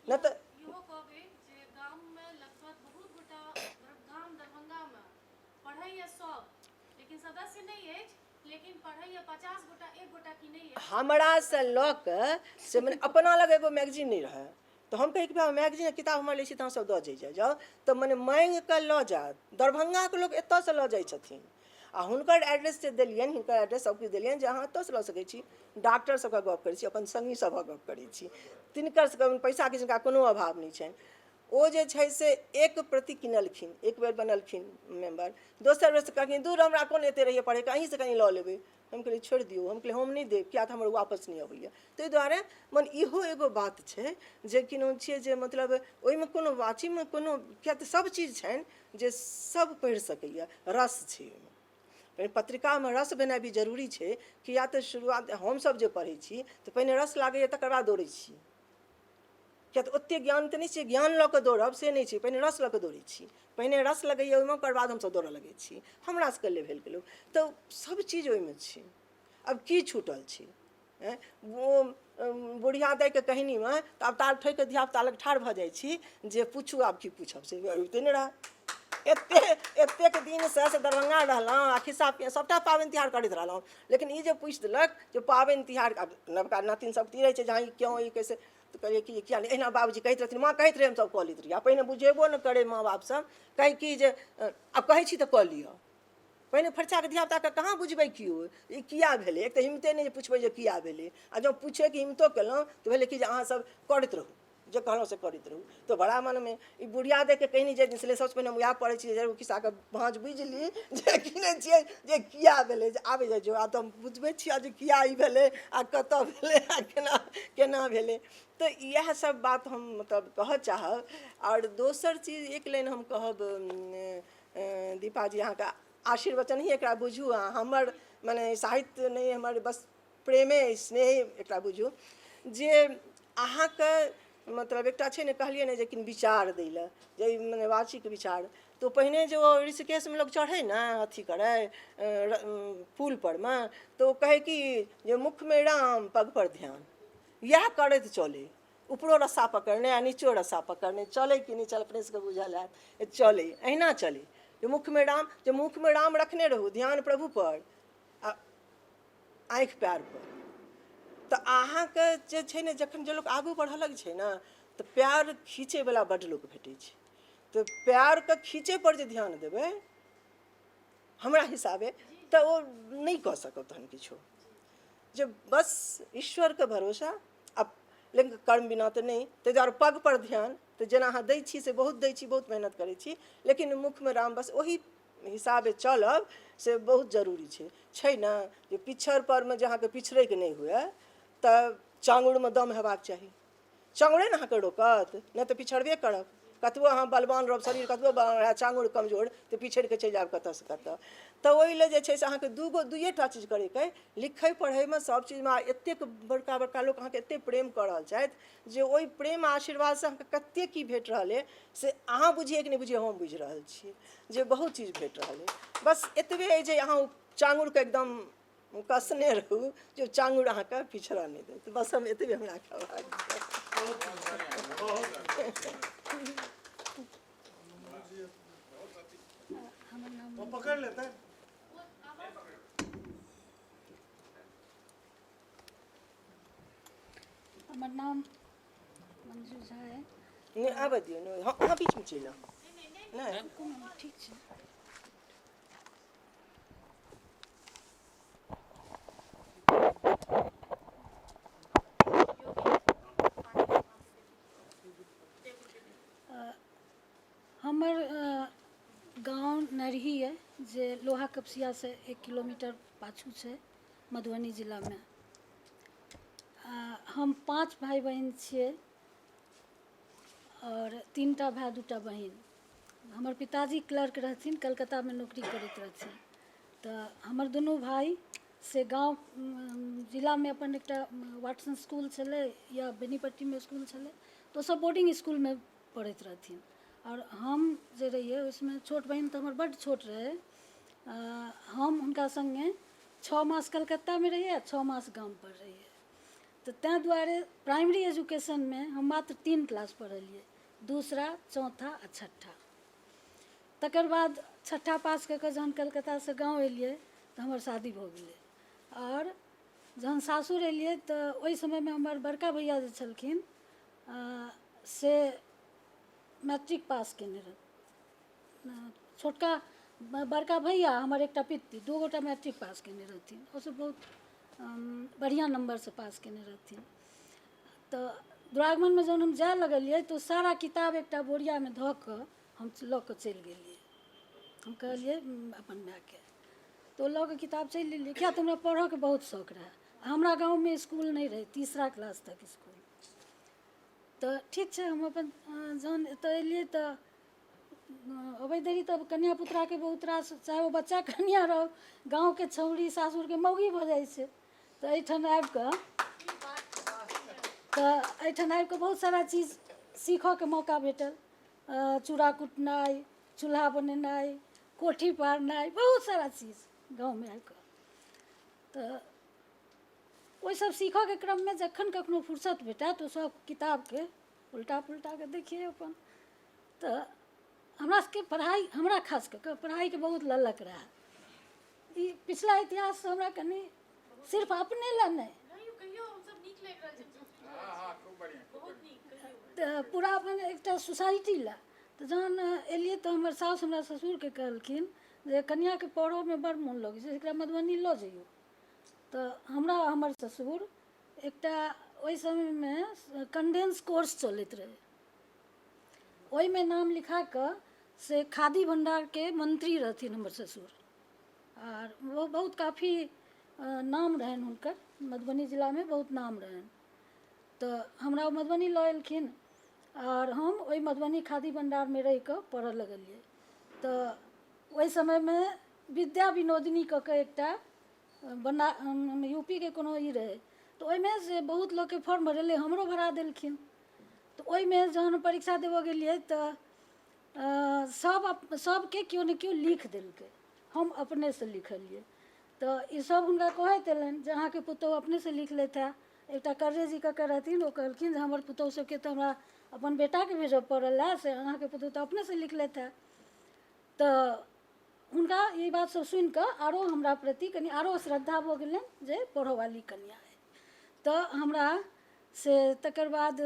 नहि तऽ इहो कहबै जे गाममे लगभग बहुत गोटा गाम दरभंगामे पढ़ैए सब, लेकिन सदस्य नहि अछि, लेकिन पढ़ैए 50 गोटा, 1 गोटा किनैए। हमरासँ लऽ कऽ से मने अपना लग एगो मैगजीन नहि रहए, तऽ हम कहै कि भाय मैगजीन किताब हमरा लै छी तऽ अहाँ सब दऽ जाइ जाउ, तऽ मने माँगि कऽ लऽ जायत। दरभंगाके लोक एतऽसँ लऽ जाइ छथिन आ हुनकर एड्रेस जे देलियनि, हिनकर एड्रेस सब किछु देलियनि जे अहाँ एतऽसँ लऽ सकै छी। डॉक्टर सबके गप करै छी, अपन संगी सबके गप करै छी, तिनकर सबके पैसाके जिनका कोनो अभाव नहि छनि, ओ जे छै से 1 प्रति किनलखिन, एक बेर बनलखिन मेम्बर, दोसर बेर से कहलखिन दूर हमरा कोन एते रहैए पढ़ैके, अहीँसँ कनि लऽ लेबै। हम कहलियै छोड़ि दियौ, हम कहलियै हम नहि देब, किया तऽ हमर वापस नहि अबैए। ताहि दुआरे मने इहो एगो बात छै जे कि नाम छियै जे मतलब ओहिमे कोनो वाचीमे कोनो, किया तऽ सब चीज छनि जे सब पढ़ि सकैए, रस छै ओहिमे। पत्रिकामे रस भेनाइ भी जरूरी छै, किया तऽ शुरुआत हमसब जे पढ़ै छी तऽ पहिने रस लागैए तकर बाद दौड़ै छी, किया तऽ ओतेक ज्ञान तऽ नहि छै, ज्ञान लऽ कऽ दौड़ब से नहि छै, पहिने रस लऽ कऽ दौड़ै छी, पहिने रस लगैए ओहिमे, ओकर बाद हमसब दौड़ऽ लगै छी। हमरा सबके लेवलके लोक तऽ सब चीज ओहिमे छै। आब की छूटल छै? ओ बुढ़िया दाइके कहिनीमे तऽ आब ताल ठोकि कऽ धियापुता लग ठाढ़ भऽ जाइ छी जे पूछू आब की पूछब से अबिते नहि रहए। एते एतेक दिनसँ से दरभंगा रहलहुँ आ खिस्सा सभटा पाबनि तिहार करैत रहलहुँ, लेकिन ई जे पूछि देलक जे पाबनि तिहार, आब नवका नातिन सब ई रहै छै जे हँ ई क्यों ई कैसे, तऽ कहलियै कि किया नहि, एहिना बाबूजी कहैत रहथिन, माँ कहैत रहै, हमसभ कऽ लैत रहियै। आ पहिने बुझेबो नहि करै माँ बाप सब, कहै कि जे आब कहै छी तऽ कऽ लिअ। पहिने फरिछाके धियापुताके कहाँ बुझबै केओ ई किया भेलै। एक तऽ हिम्मते नहि जे पुछबै जे किया भेलै, आ जँ पूछैके हिम्मतो केलहुँ तऽ भेलै कि जे अहाँसभ करैत रहू, जे कहलहुँ से करैत रहू। तऽ बड़ा मनमे ई बुढ़िया देखिके कहिनी जे छलै, सबसँ पहिने हम उएह पढ़ै छी जे खिस्साके भाँज बुझि ली जे की नहि छियै जे किया भेलै, जे आबै जाइ जो आब तऽ हम बुझबै छियै जे किया ई भेलै आ कतऽ भेलै आ केना केना भेलै। तऽ इएह सब बात हम मतलब कहऽ चाहब। आओर दोसर चीज एक लाइन हम कहब दीपाजी, अहाँके आशीर्वचन ही एकरा बुझू, अहाँ हमर मने साहित्य नहि, हमर बस प्रेमे स्नेह एकरा बुझू जे अहाँके मतलब एकटा छै ने, कहलियै ने जे किन विचार दै लए जे मने वाचिक विचार। तऽ पहिने जे ओ ऋषिकेशमे लोक चढ़ै ने अथी करै पुल परमे, तऽ ओ कहै कि जे मुखमे राम पग पर ध्यान, इएह करैत चलै, ऊपरो रस्सा पकड़ने आ नीचो रस्सा पकड़ने चलै कि नहि चलै अपने सबके बुझल हैत, चलै अहिना चलै जे मुखमे राम, जे मुखमे राम रखने रहू, ध्यान प्रभु पर आ आँखि पएर पर। तऽ अहाँके जे छै ने जखन जे लोक आगू बढ़ऽ लगै छै ने तऽ पएर खीचैवला बड्ड लोक भेटै छै। तऽ पएरके खीचैपर जे ध्यान देबै हमरा हिसाबे तऽ ओ नहि कऽ सकब तहन किछो, जे बस ईश्वरके भरोसा आ लेकिन कर्म बिना तऽ नहि, ताहि दुआरे पगपर ध्यान। तऽ जेना अहाँ दै छी से बहुत दै छी, बहुत मेहनत करै छी, लेकिन मुखमे राम बस ओहि हिसाबे चलब से बहुत जरूरी छै। छै ने जे पिछड़ परमे जे अहाँके पिछड़ैके नहि हुए तऽ चाङ्गुरमे दम हेबाक चाही, चाङ्गुरे ने अहाँके रोकत, नहि तऽ पिछड़बे करब। कतबो अहाँ बलवान रहब, शरीर कतबो बलवान रहए, चाङ्गुर कमजोर तऽ पिछड़ि कऽ चलि जायब कतऽसँ कतऽ। तऽ ओहि लए जे छै से अहाँके दूगो दुइए टा चीज करैके अइ, लिखै पढ़ैमे सब चीजमे। आ एतेक बड़का बड़का लोक अहाँके एतेक प्रेम कऽ रहल छथि जे ओहि प्रेम आशीर्वादसँ अहाँके कतेक की भेट रहल अइ से अहाँ बुझियै कि नहि बुझियै, हम बुझि रहल छी जे बहुत चीज भेट रहल अइ। बस एतबे अइ जे अहाँ ओ चाङ्गुरके एकदम कसने रहू जे चाङ्गुर अहाँके पिछड़ऽ नहि देत, बस हम एतबे हमरा कहबाक। वो पकड़ लेते हैं। हमर नाम मंजू झा है। नहि आबऽ दियौ ने, हँ अहाँ बीचमे चलि आउ। नहि ठीक छै। हमर गाँव नरही यऽ जे लोहा कपसियासँ 1 किलोमीटर पाछू छै मधुबनी जिलामे। हम 5 भाइ बहिन छियै आओर 3टा भाय 2टा बहिन। हमर पिताजी क्लर्क रहथिन, कलकत्तामे नौकरी करैत रहथिन। तऽ हमर दुनू भाय से गाँव जिलामे अपन एकटा वाटसन स्कूल छलै या बेनीपट्टीमे स्कूल छलै, तऽ ओसभ बोर्डिंग स्कूलमे पढ़ैत रहथिन। आओर हम जे रहियै ओहिमे छोट बहिन तऽ हमर बड्ड छोट रहै, हम हुनका सङ्गे 6 मास कलकत्तामे रहियै आ 6 मास गामपर रहियै। तऽ ताहि दुआरे प्राइमरी एजुकेशनमे हम मात्र 3 क्लास पढ़लियै, दूसरा, चौथा आ छठा। तकर बाद छठा पास कऽ कऽ जहन कलकत्तासँ गाँव एलियै तऽ हमर शादी भऽ गेलै। आओर जहन सासुर एलियै तऽ ओहि समयमे हमर बड़का भैया जे छलखिन से मैट्रिक पास केने रहथिन। छोटका बड़का भैया हमर एकटा पित्ती 2 गोटा मैट्रिक पास केने रहथिन, ओसभ बहुत बढ़िआँ नम्बरसँ पास केने रहथिन। तऽ दुरागमनमे जहन हम जाय लगलियै तऽ ओ सारा किताब एकटा बोरियामे धऽ कऽ हम लऽ कऽ चलि गेलियै। हम कहलियै अपन मायके, तऽ ओ लऽ कऽ किताब चलि एलियै, किया तऽ हमरा पढ़ऽके बहुत शौक रहए। हमरा गाँवमे इसकुल नहि रहै, तीसरा क्लास तक इसकुल। तऽ ठीक छै, हम अपन जहन एतऽ एलियै तऽ अबै देरी तऽ कनिया पुतराके बहुत रास, चाहे ओ बच्चा कनिया रहौ, गाँवके छौड़ी सासुरके मौगी भऽ जाइ छै। तऽ एहिठाम आबिकऽ बहुत सारा चीज सीखऽके मौका भेटल। चूड़ा कुटनाइ, चूल्हा बनेनाइ, कोठी पारनाइ, बहुत सारा चीज गाँवमे आबिकऽ। तऽ ओहिसभ सीखयके क्रममे जखन कखनो फुर्सत भेटय तऽ ओसभ किताबके उल्टा पुल्टा कऽ देखियै अपन। तऽ हमरा सबके पढ़ाइ, हमरा खास कऽ कऽ पढ़ाइके बहुत ललक रहए। ई पिछला इतिहाससँ हमरा कनि सिर्फ अपने लए नहि, तऽ पूरा अपन एकटा सोसाइटी लए। तऽ जहन एलियै तऽ हमर साउस हमरा ससुरके कहलखिन जे कनिआँके पढ़ोमे बड़ मोन लगै छै, एकरा मधुबनी लऽ जइयौ। तऽ हमरा हमर ससुर एकटा ओहि समयमे कंडेंस कोर्स चलैत रहै, ओहिमे नाम लिखा कऽ से खादी भण्डारके मंत्री रहथिन हमर ससुर, आर ओ बहुत काफी नाम रहनि हुनकर, मधुबनी जिलामे बहुत नाम रहनि। तऽ हमरा ओ मधुबनी लऽ एलखिन आओर हम ओहि मधुबनी खादी भण्डारमे रहिकऽ पढ़ऽ लगलियै। तऽ ओहि समयमे विद्या विनोदिनी कऽ कऽ एकटा बना यू पी के कोनो ई रहै, तऽ ओहिमे से बहुत लोकके फॉर्म भरेलै, हमरो भरा देलखिन। तऽ ओहिमे जहन परीक्षा देबऽ गेलियै तऽ सब सबके केओ ने केओ लिख देलकै, हम अपनेसँ लिखलियै। तऽ ईसब हुनका कहैत एलनि जे अहाँके पुतहु अपनेसँ लिख लेता। एकटा कर्रेजी कऽ कऽ रहथिन, ओ कहलखिन जे हमर पुतहु सबके तऽ हमरा अपन बेटाके भेजऽ पड़ल हँ, से अहाँके पुतहु तऽ अपनेसँ लिख लेता। तऽ हुनका ई बात सब सुनिकऽ आरो हमरा प्रति कनि आरो श्रद्धा भऽ गेलनि जे पढ़ऽवाली कनिआँ अइ। तऽ हमरा से तकर बाद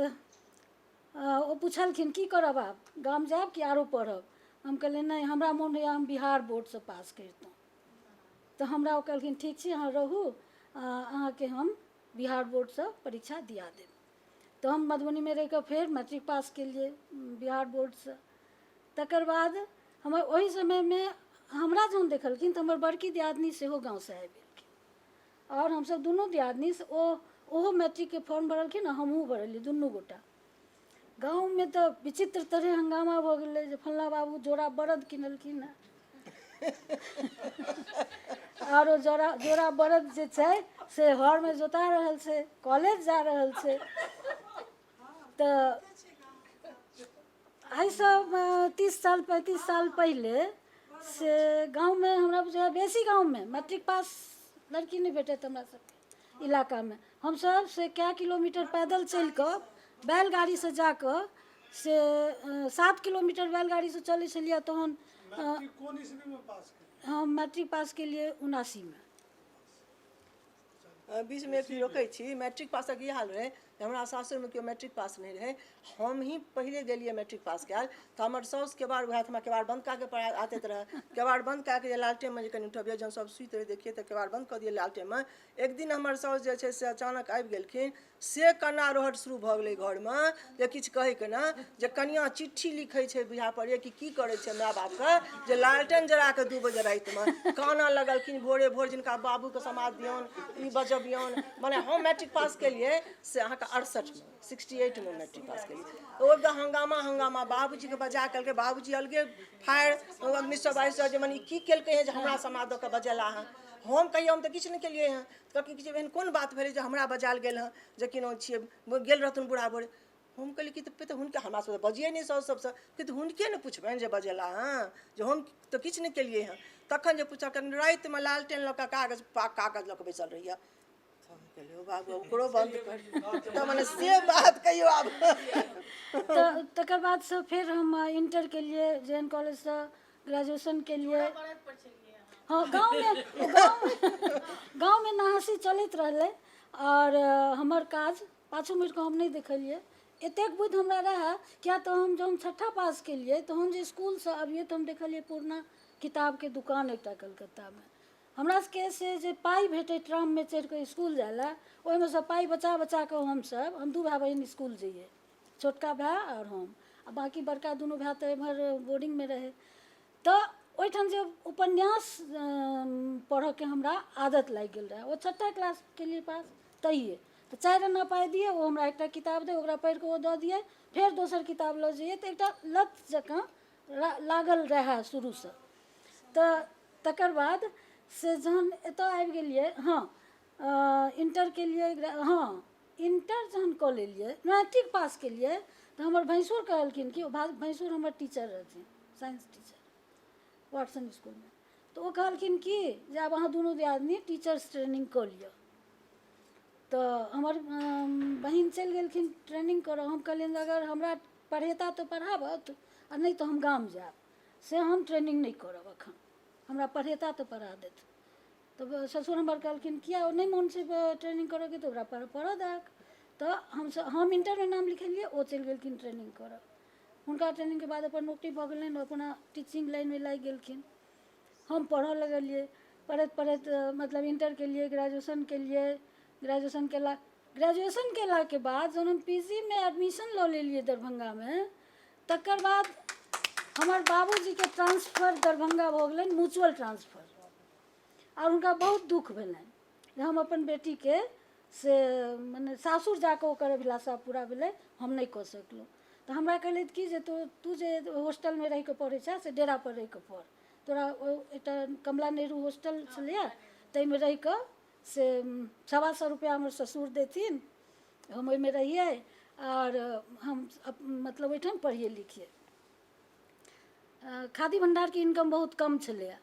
ओ पुछलखिन की करब आब, गाम जायब कि आरो पढ़ब? हम कहलियै नहि, हमरा मोन होइए हम बिहार बोर्डसँ पास करितहुँ। तऽ हमरा ओ कहलखिन ठीक छै, अहाँ रहू, अहाँके हम बिहार बोर्डसँ परीक्षा दिया देब। तऽ हम मधुबनीमे रहिकऽ फेर मैट्रिक पास केलियै बिहार बोर्डसँ। तकर बाद हमर ओहि समयमे हमरा जहन देखलखिन तऽ हमर बड़की दियादनी सेहो गाँवसँ आबि गेलखिन, आओर हमसब दुनू दियादनी से ओहो मैट्रिकके फॉर्म भरलखिन आ हमहूँ भरलियै दुनू गोटा। गाँवमे तऽ विचित्र तरहे हंगामा भऽ गेलै जे फल्लाँ बाबू जोड़ा बरद किनलखिन हँ, आरो जोड़ा जोड़ा बरद जे छै से हरमे जोता रहल छै, कॉलेज जा रहल छै। तऽ आइसँ 30 साल 35 साल पहिले से गाँवमे हमरा बुझाइए बेसी गाँवमे मैट्रिक पास लड़की नहि भेटत। हमरा सबके इलाकामे हमसब से कए किलोमीटर पैदल चलि कऽ बैलगाड़ीसँ जाकऽ से 7 किलोमीटर बैलगाड़ीसँ चलै छलियै। तहन कोन ईस्वीमे पास केलियै? हम मैट्रिक पास केलियै 79मे। बीचमे एक रोकै छी। मैट्रिक पासक ई हाल रहै जे हमरा सासुरमे केओ मैट्रिक पास नहि रहै, हम ही पहिले गेलियै मैट्रिक पास कयल। तऽ हमर साउस केबाड़, उएह हमरा केबाड़ बन्द कए कऽ आदत रहए, केबाड़ बन्द कए कऽ जे लालटेनमे जे कनि उठबियै, जहन सब सुति रहै देखियै तऽ केबाड़ बन्द कऽ दियै लालटेनमे। एक दिन हमर साउस जे छै से अचानक आबि गेलखिन, से कन्नारोहट शुरू भऽ गेलै घरमे जे किछु कहैके ने, जे कनिआँ चिट्ठी लिखै छै बुझा पड़ैए कि की करै छै माय बापके जे लालटेन जरा कऽ 2 बजे रातिमे कानऽ लगलखिन भोरे भोर, जिनका बाबूके समाद दियौन, ई बजबियौन। मने हम मैट्रिक पास केलियै से अहाँके 68मे, 68मे मैट्रिक पास केलियै। ओ एकदम हंगामा हंगामा, बाबूजीके बजा कहलकै, बाबूजी अलगे फायर 1922 जे मने ई की केलकै हँ जे हमरा समाद दऽ कऽ बजेला हँ? हम कहियै हम तऽ किछु नहि केलियै हँ। कहलखिन कि जे एहन कोन बात भेलै जे हमरा बजायल गेल हँ, जे कि नाम छियै, गेल रहथुन बूढ़ा भोरे। हम कहलियै कि तऽ हुनके, हमरा सबके बजियै नहि साउस सबसँ, कि तऽ हुनके ने पुछबनि जे बजेला हँ, जे हम तऽ किछु नहि केलियै हँ। तखन जे पुछलखिन, रातिमे लालटेन लऽ कऽ कागज कागज लऽ कऽ बैसल रहियै। हम कहलियै बाबू ओकरो बन्द कर, तऽ मने से बात कहियौ आब। तऽ तकर बादसँ फेर हम इंटर केलियै जे एन कॉलेजसँ, ग्रेजुएशन केलियै। हँ, गाँवमे गाँवमे नहासी चलैत रहलै आओर हमर काज पाछू मुड़िकऽ हम नहि देखलियै। एतेक बुद्धि हमरा रहए, किया तऽ हम जहन छठा पास केलियै तऽ हम जे इसकुलसँ अबियै तऽ हम देखलियै पुरना किताबके दुकान एकटा कलकत्तामे। हमरा सबके से जे पाइ भेटै ट्राममे चढ़िकऽ इसकुल जाइ लए, ओहिमे सँ पाइ बचा बचा कऽ हमसब, हम 2 भाय बहिन इसकुल जइयै, छोटका भाय आओर हम, आ बाँकी बड़का दुनू भाय तऽ एम्हर बोर्डिंगमे रहै। तऽ ओहिठाम जे उपन्यास पढ़ऽके हमरा आदत लागि गेल रहए। ओ छठा क्लास केलियै पास तहिये तऽ 4 आना पाइ दियै, ओ हमरा एकटा किताब दै, ओकरा पढ़िकऽ ओ दऽ दियै, फेर दोसर किताब लऽ जइयै। तऽ एकटा लत जकाँ लागल रहए शुरूसँ। तऽ तकर बाद से जहन एतऽ आबि गेलियै, हँ इंटर केलियै, हँ इंटर जहन कऽ लेलियै, मैट्रिक पास केलियै, तऽ हमर भैंसुर कहलखिन कि, भैंसुर हमर टीचर रहथिन, साइंस टीचर वाटसन इसकुलमे, तऽ ओ कहलखिन कि जे आब अहाँ दुनू दियादनी टीचर्स ट्रेनिंग कऽ लिअ। तऽ हमर बहिन चलि गेलखिन ट्रेनिंग करऽ। हम कहलियनि अगर हमरा पढ़ेता तऽ पढ़ाबत आ नहि तऽ हम गाम जायब, से हम ट्रेनिंग नहि करब एखन, हमरा पढ़ेता तऽ पढ़ा देत। तऽ ससुर हमर कहलखिन किया नहि मोन छै ट्रेनिंग करऽके, तऽ ओकरा पढ़ऽ दहक। तऽ हमसब हम इंटरमे नाम लिखेलियै, ओ चलि गेलखिन ट्रेनिंग करऽ। हुनका ट्रेनिंगके बाद अपन नौकरी भऽ गेलनि, अपना टीचिंग लाइनमे लागि गेलखिन। हम पढ़ऽ लगलियै, पढ़ैत पढ़ैत मतलब इंटर केलियै, ग्रेजुएशन केलियै। ग्रेजुएशन केलाके बाद जहन हम पी जी मे एडमिशन लऽ लेलियै दरभंगामे, तकर बाद हमर बाबूजीके ट्रांसफर दरभंगा भऽ गेलनि, म्यूचुअल ट्रांसफर। आओर हुनका बहुत दुःख भेलनि जे हम अपन बेटीके से मने सासुर जाकऽ ओकर अभिलाषा पूरा भेलै, हम नहि कऽ सकलहुँ। तऽ हमरा कहलथि कि जे तू जे हॉस्टलमे रहिकऽ पढ़ै छह से डेरापर रहिकऽ पढ़, तोरा ओ एकटा कमला नेहरू हॉस्टल छलैए ताहिमे रहिकऽ से 125 रुपैआ हमर ससुर देथिन, हम ओहिमे रहियै आओर हम मतलब ओहिठाम पढ़ियै लिखियै। खादी भण्डारके इनकम बहुत कम छलैए,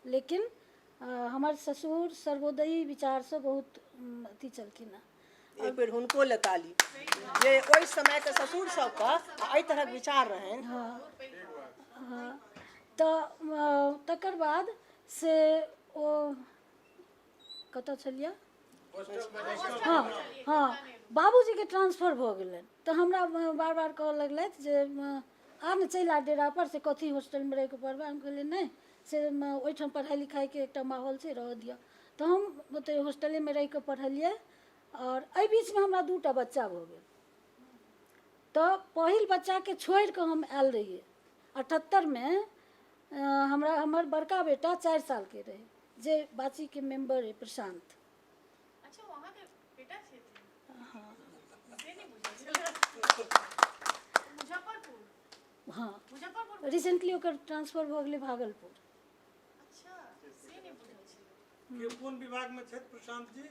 लेकिन हमर ससुर सर्वोदयी विचारसँ बहुत अथी छलखिन हेँ। एक बेर हुनको लए ताली जे ओहि समयके ससुर सबके एहि तरहक विचार रहनि। हँ, तऽ तकर बाद से ओ कतऽ छलियै? हँ हँ, बाबूजीके ट्रांसफर भऽ गेलनि तऽ हमरा बार बार कहऽ लगलथि जे आ ने चलि आ डेरापर, से कथी हॉस्टलमे रहिकऽ पढ़बै। हम कहलियै नहि, से ओहिठाम पढ़ाइ लिखाइके एकटा माहौल छै, रहऽ दिअ। तऽ हम ओतहि हॉस्टलेमे रहिकऽ पढ़लियै। आओर एहि बीचमे हमरा 2टा बच्चा भऽ गेल। तऽ पहिल बच्चाके छोड़िकऽ हम आयल रहियै 78मे। हमरा हमर बड़का बेटा 4 सालके रहै, जे बाचीके मेम्बर अइ प्रशांत। अच्छा, ओ अहाँके बेटा छथिन? हँ। से नहि बुझल छल। मुजफ्फरपुर? हँ। मुजफ्फरपुर। रिसेंटली ओकर ट्रांसफर भऽ गेलै भागलपुर। अच्छा, से नहि बुझल छल। के कोन विभागमे छथि प्रशांत जी?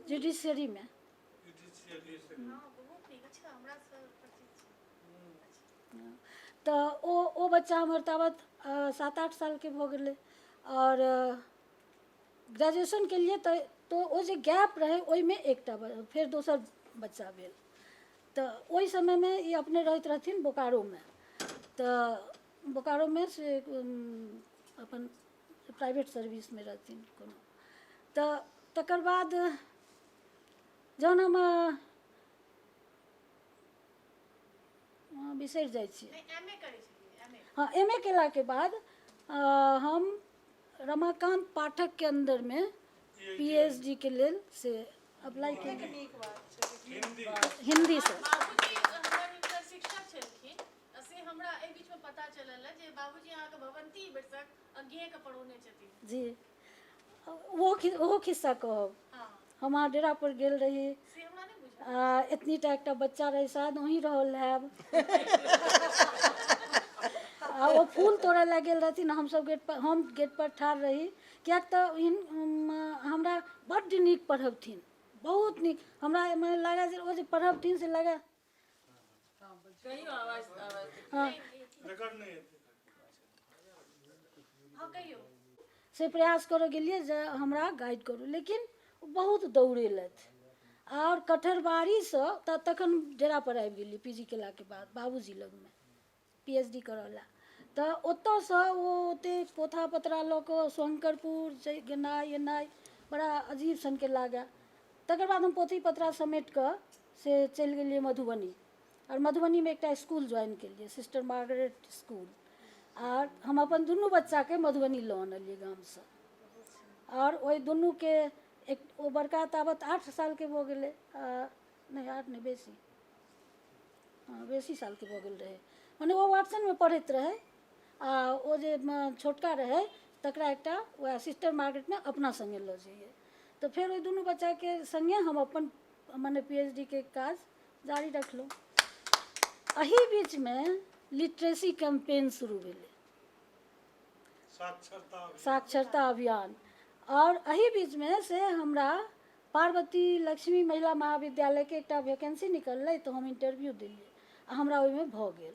जुडिशियरीमे। जुडिशियरी। हँ, बहुत नीक। अच्छा, हमरा से परिचित छै। तऽ ओ बच्चा हमर ताबत 7-8 सालके भऽ गेलै। आओर ग्रेजुएशन केलियै तऽ ओ जे गैप रहै ओहिमे एकटा फेर दोसर बच्चा भेल। तऽ ओहि समयमे ई अपने रहैत रहथिन बोकारोमे। तऽ बोकारोमे से अपन प्राइवेट सर्विसमे रहथिन कोनो। तऽ तकर बाद जहन हम बिसरि जाइ छियै। एम ए करै छलियै? M A. हँ, एम ए केलाके बाद हम रमाकान्त पाठकके अन्दरमे पी एच डी के लेल से अप्लाई केलियै। नीक बात छै। हिंदी। हिन्दीसँ। बाबूजी हमर हिनकर शिक्षक छलखिन, से हमरा एहि बीचमे पता चलल है जे बाबूजी अहाँके भवंती भरिसक अज्ञेयके पढ़ौने छथिन। जी, ओहो खिस्सा कहब। हँ। हम अहाँ डेरा पर गेल रही। से हमरा नहि बुझल। आ एतनीटा एकटा बच्चा रहै, शायद अहीं रहल हैब। आ ओ फूल तोड़य लए गेल रहथिन, हमसब गेट पर, हम गेट पर ठाढ़ रही, किएक तऽ हमरा बड्ड नीक पढ़बथिन, बहुत नीक। हमरा मने लागै जे ओ जे पढ़बथिन से लागै। हँ। रिकॉर्ड नहि हेतै। हँ, कहियौ। से प्रयास करऽ गेलियै जे हमरा गाइड करू, लेकिन ओ बहुत दौड़ेलथि। आओर कठरबारीसँ तऽ तखन डेरा पर आबि गेलियै पी जी केलाके बाद बाबूजी लगमे पी एच डी करऽ लए। तऽ ओतऽसँ ओ ओतेक पोथा पतरा लऽ कऽ शंकरपुर गेनाइ एनाइ बड़ा अजीब सनके लागए। तकर बाद हम पोथी पतरा समेट कऽ से चलि गेलियै मधुबनी। आओर मधुबनीमे एकटा स्कूल ज्वाइन केलियै, सिस्टर मार्गरेट स्कूल। आर हम अपन दुनू बच्चाके मधुबनी लऽ अनलियै गामसँ। आओर ओहि दुनूके एक ओ बड़का ताबत 8 सालके भऽ गेलै, नहि 8 नहि बेसी, हँ बेसी सालके भऽ गेल रहै। मने ओ वाटसनमे पढ़ैत रहै। आ ओ जे छोटका रहै तकरा एकटा वएह सिस्टर मार्गरेटमे अपना सङ्गे लऽ जइयै। तऽ फेर ओहि दुनू बच्चाके सङ्गे हम अपन मने पी एच डी के काज जारी रखलहुँ। एहि बीचमे लिटरेसी कैम्पेन शुरू भेलै। साक्षरता अभियान। साक्षरता अभियान। आओर एहि बीचमे से हमरा पार्वती लक्ष्मी महिला महाविद्यालयके एकटा वैकेंसी निकललै, तऽ हम इंटरव्यू देलियै आ हमरा ओहिमे भऽ गेल।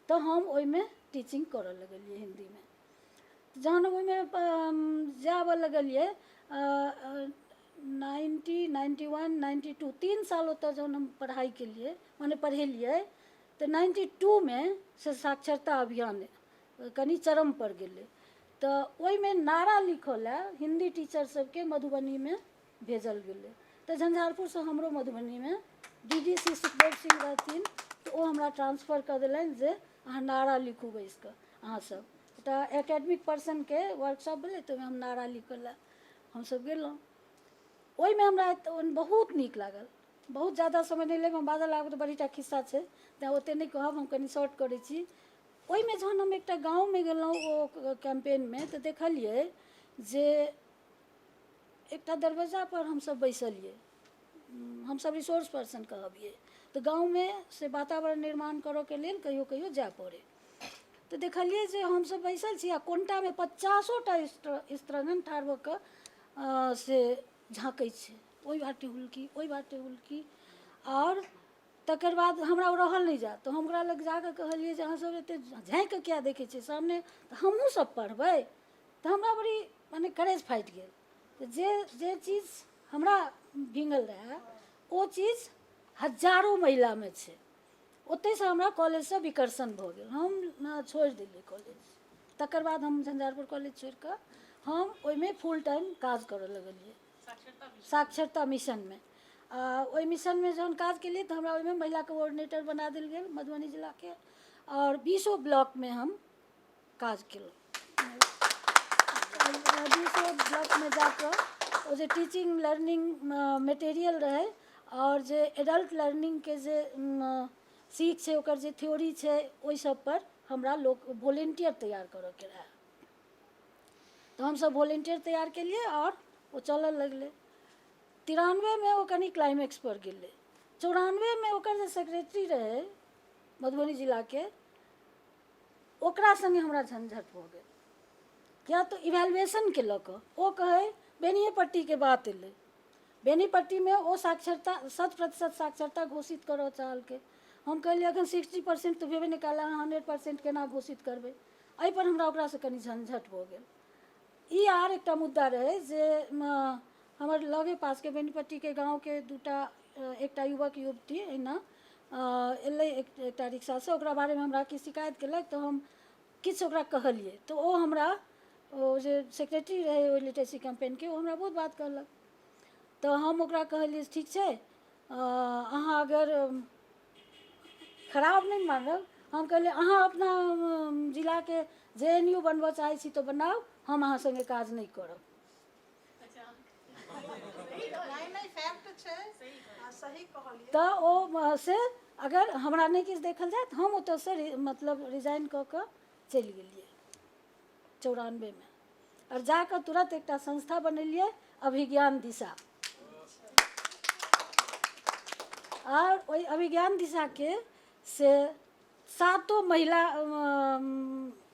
तऽ हम ओहिमे टीचिंग करऽ लगलियै हिन्दीमे। जहन ओहिमे जाबऽ लगलियै 90, 91, 92, 3 साल ओतऽ जहन हम पढ़ाइ केलियै, मने पढ़ेलियै, तऽ 92मे से साक्षरता अभियान कनि चरम पर गेलै। तऽ ओहिमे नारा लिखऽ लए हिन्दी टीचर सबके मधुबनीमे भेजल गेलै। तऽ झंझारपुरसँ हमरो मधुबनीमे डीडीसी सुखदेव सिंह रहथिन, तऽ ओ हमरा ट्रांसफर कऽ देलनि जे अहाँ नारा लिखू बैस कऽ अहाँसब। तऽ एकेडमिक पर्सनके वर्कशॉप भेलै, तऽ ओहिमे हम नारा लिखऽ लए हमसब गेलहुँ। ओहिमे हमरा बहुत नीक लागल। बहुत ज्यादा समय नहि लेब हम, बाजऽ लागब तऽ बड़ीटा खिस्सा छै, तेँ ओतेक नहि कहब, हम कनि शॉर्ट करै छी। ओहिमे जहन हम एकटा गाँवमे गेलहुँ ओ कैम्पेनमे, तऽ देखलियै जे एकटा दरवज्जापर हमसब बैसलियै, हमसब रिसोर्स पर्सन कहबियै। तऽ गाँवमे से वातावरण निर्माण करऽके लेल कहियो कहियो जाय पड़ै। तऽ देखलियै जे हमसब बैसल छी आ कोनटामे 50टा स्त्रीगण ठाढ़ भऽ कऽ से झाँकै छै, ओहि बाटे हुलकी, ओहि बाटे हुलकी। आओर तकर बाद हमरा ओ रहल नहि जायत, तऽ हम ओकरा लग जाकऽ कहलियै जे अहाँसब एते झाँकि कऽ किया देखै छियै सामने? तऽ हमहूँ सब पढ़बै। तऽ हमरा बड़ी मने करेज फाटि गेल। तऽ जे जे चीज हमरा भींगल रहए, ओ चीज हजारो महिलामे छै। ओतहिसँ हमरा कॉलेजसँ विकर्षण भऽ गेल, हम छोड़ि देलियै कॉलेज। तकर बाद हम झंझारपुर कॉलेज छोड़ि कऽ हम ओहिमे फुल टाइम काज करऽ लगलियै साक्षरता मिशनमे। आ ओहि मिशनमे जहन काज केलियै, तऽ हमरा ओहिमे महिला कोऑर्डिनेटर बना देल गेल मधुबनी जिलाके आओर 20 ब्लॉकमे हम काज केलहुँ। 20 ब्लॉकमे जाकऽ ओ जे टीचिंग लर्निंग मटेरियल रहै आओर जे एडल्ट लर्निंगके जे सीख छै, ओकर जे थ्योरी छै, ओहि सब पर हमरा लोक वोलेंटियर तैयार करऽके रहै। तऽ हमसब वोलेंटियर तैयार केलियै आओर ओ चलऽ लगलै। 93मे ओ कनि क्लाइमेक्स पर गेलै। 94मे ओकर जे सेक्रेटरी रहै मधुबनी जिलाके, ओकरा सङ्गे हमरा झंझट भऽ गेल, किया तऽ इवेलुएशनके लऽ कऽ ओ कहै, बेनिएपट्टीके बात एलै। बेनीपट्टीमे ओ साक्षरता 100% साक्षरता घोषित करऽ चाहलकै। हम कहलियै, एखन 60% तऽ भेबे नहि कयल, अहाँ 100% केना घोषित करबै? एहिपर हमरा ओकरासँ कनि झंझट भऽ गेल। ई आर एकटा मुद्दा रहै जे हमर लगे पासके बेनीपट्टीके गाँवके दूटा, एकटा युवक युवती एहिना एलै एकटा रिक्शासँ। ओकरा बारेमे हमरा किछु शिकायत केलक, तऽ हम किछु ओकरा कहलियै, तऽ ओ हमरा, ओ जे सेक्रेटरी रहै ओहि लिटरेसी कैम्पेनके, ओ हमरा बहुत बात कहलक। तऽ हम ओकरा कहलियै, ठीक छै, अहाँ अगर खराब नहि मानब, हम कहलियै, अहाँ अपना जिलाके जेएनयू बनबऽ चाहै छी तऽ बनाउ, हम अहाँ सङ्गे काज नहि करब। नहि, फैक्ट छै, सही कहलियै। तऽ ओ से अगर हमरा नहि किछु देखल जाय, तऽ हम ओतऽसँ मतलब रिजाइन कऽ कऽ चलि गेलियै 94मे आओर जाकऽ तुरन्त एकटा संस्था बनेलियै, अभिज्ञान दिशा। आओर ओहि अभिज्ञान दिशाके से सातो महिला,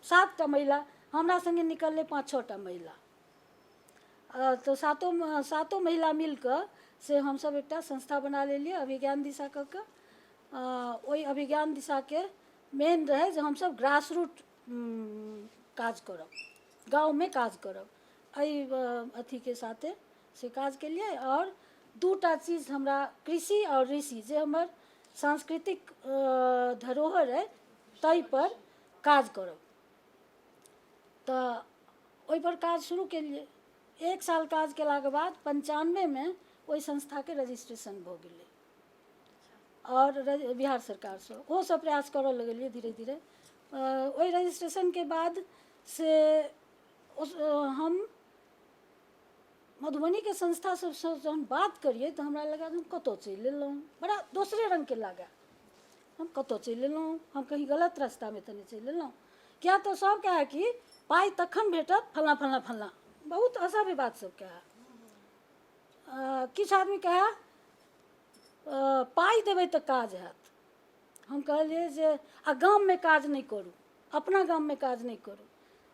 सातटा महिला हमरा सङ्गे निकललै, पाँच छओटा महिला। तऽ सातो सातो महिला मिल कऽ से हमसब एकटा संस्था बना लेलियै अभिज्ञान दिशा कऽ कऽ। ओहि अभिज्ञान दिशाके मेन रहै जे हमसब ग्रास रूट काज करब, गाँवमे काज करब। एहि अथीके साथे से काज केलियै। आओर दूटा चीज हमरा, कृषि आओर ऋषि, जे हमर सांस्कृतिक धरोहर अइ, ताहिपर काज करब। तऽ ओहिपर काज शुरू केलियै। एक साल काज केलाके बाद 95मे ओहि संस्थाके रजिस्ट्रेशन भऽ गेलै आओर बिहार सरकारसँ ओहोसभ प्रयास करऽ लगलियै धीरे धीरे। ओहि रजिस्ट्रेशनके बाद से हम मधुबनीके संस्था सबसँ जहन बात करियै, तऽ हमरा लागल हम कतऽ चलि एलहुँ। बड़ा दोसरे रङ्गके लागए, हम कतऽ चलि एलहुँ, हम कहीं गलत रास्तामे तऽ नहि चलि एलहुँ? किया तऽ सब कहए कि पाइ तखन भेटत, फल्लाँ फल्लाँ फल्लाँ, बहुत असभ्य बात सब कहए। किछु आदमी कहए, पाइ देबै तऽ काज हैत। हम कहलियै जे आ गाममे काज नहि करू, अपना गाममे काज नहि करू।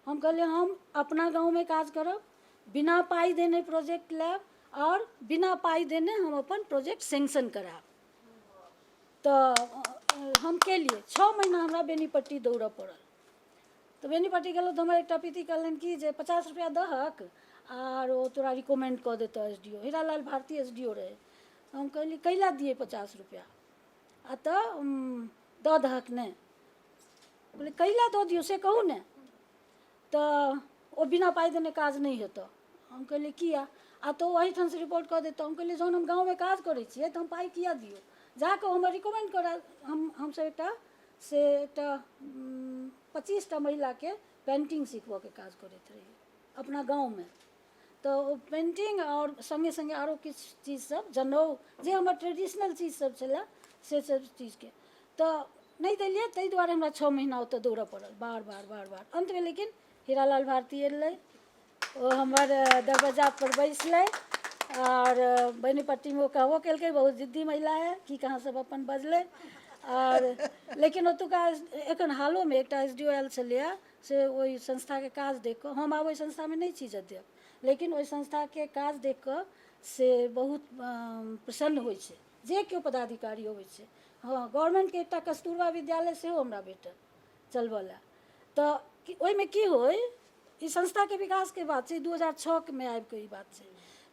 हम कहलियै, हम अपना गाँवमे काज करब, बिना पाइ देने प्रोजेक्ट लायब आओर बिना पाइ देने हम अपन प्रोजेक्ट सैंक्शन करायब। तऽ हम केलियै। 6 महीना हमरा बेनीपट्टी दौड़ऽ पड़ल। तऽ बेनीपट्टी गेलहुँ तऽ हमर एकटा पिती कहलनि कि जे 50 रुपैआ दहक आर ओ तोरा रिकमेंड कऽ देतऽ S D O, Hiralal Bharti S D O रहै। हम कहलियै कैला दियै 50 रुपैआ, आ तऽ दऽ दहक ने। कहलियै कैला दऽ दियौ से कहू ने। तऽ ओ बिना पाइ देने काज नहि हेतऽ। हम कहलियै किया? आ तऽ ओ एहिठामसँ रिपोर्ट कऽ देतऽ। हम कहलियै जहन हम गाँवमे काज करै छियै तऽ हम पाइ किया दियौ, जाकऽ हमर रिकमेंड करा। हमसब एकटा से एकटा 25टा महिलाके पेन्टिंग सिखबऽके काज करैत रहियै अपना गाँवमे। तऽ ओ पेन्टिंग आओर सङ्गे सङ्गे आरो किछु चीज सब, जनउ जे हमर ट्रेडिशनल चीज सब छलै से सब चीजके तऽ नहि देलियै। ताहि दुआरे हमरा 6 महीना ओतऽ दौड़ऽ पड़ल बार बार बार बार। अन्तमे लेकिन हीरालाल भारती एलै, ओ हमर दरवाजापर बैसलै आओर बेनीपट्टीमे ओ कहबो केलकै बहुत जिद्दी महिला है, की कहाँ सब अपन बजलै। आओर लेकिन ओतुका एखन हालोमे एकटा एस डी ओ आयल छलैए से ओहि संस्थाके काज देख कऽ, हम आब ओहि संस्थामे नहि छी यद्यप, लेकिन ओहि संस्थाके काज देख कऽ से बहुत प्रसन्न होइ छै जे केओ पदाधिकारी अबै छै। हँ, गवर्नमेन्टके एकटा कस्तूरबा विद्यालय सेहो हमरा भेटल चलबऽ लए। तऽ ओहिमे की होइ, ई संस्थाके विकासके बात छै, 2006 मे आबिकऽ ई बात छै।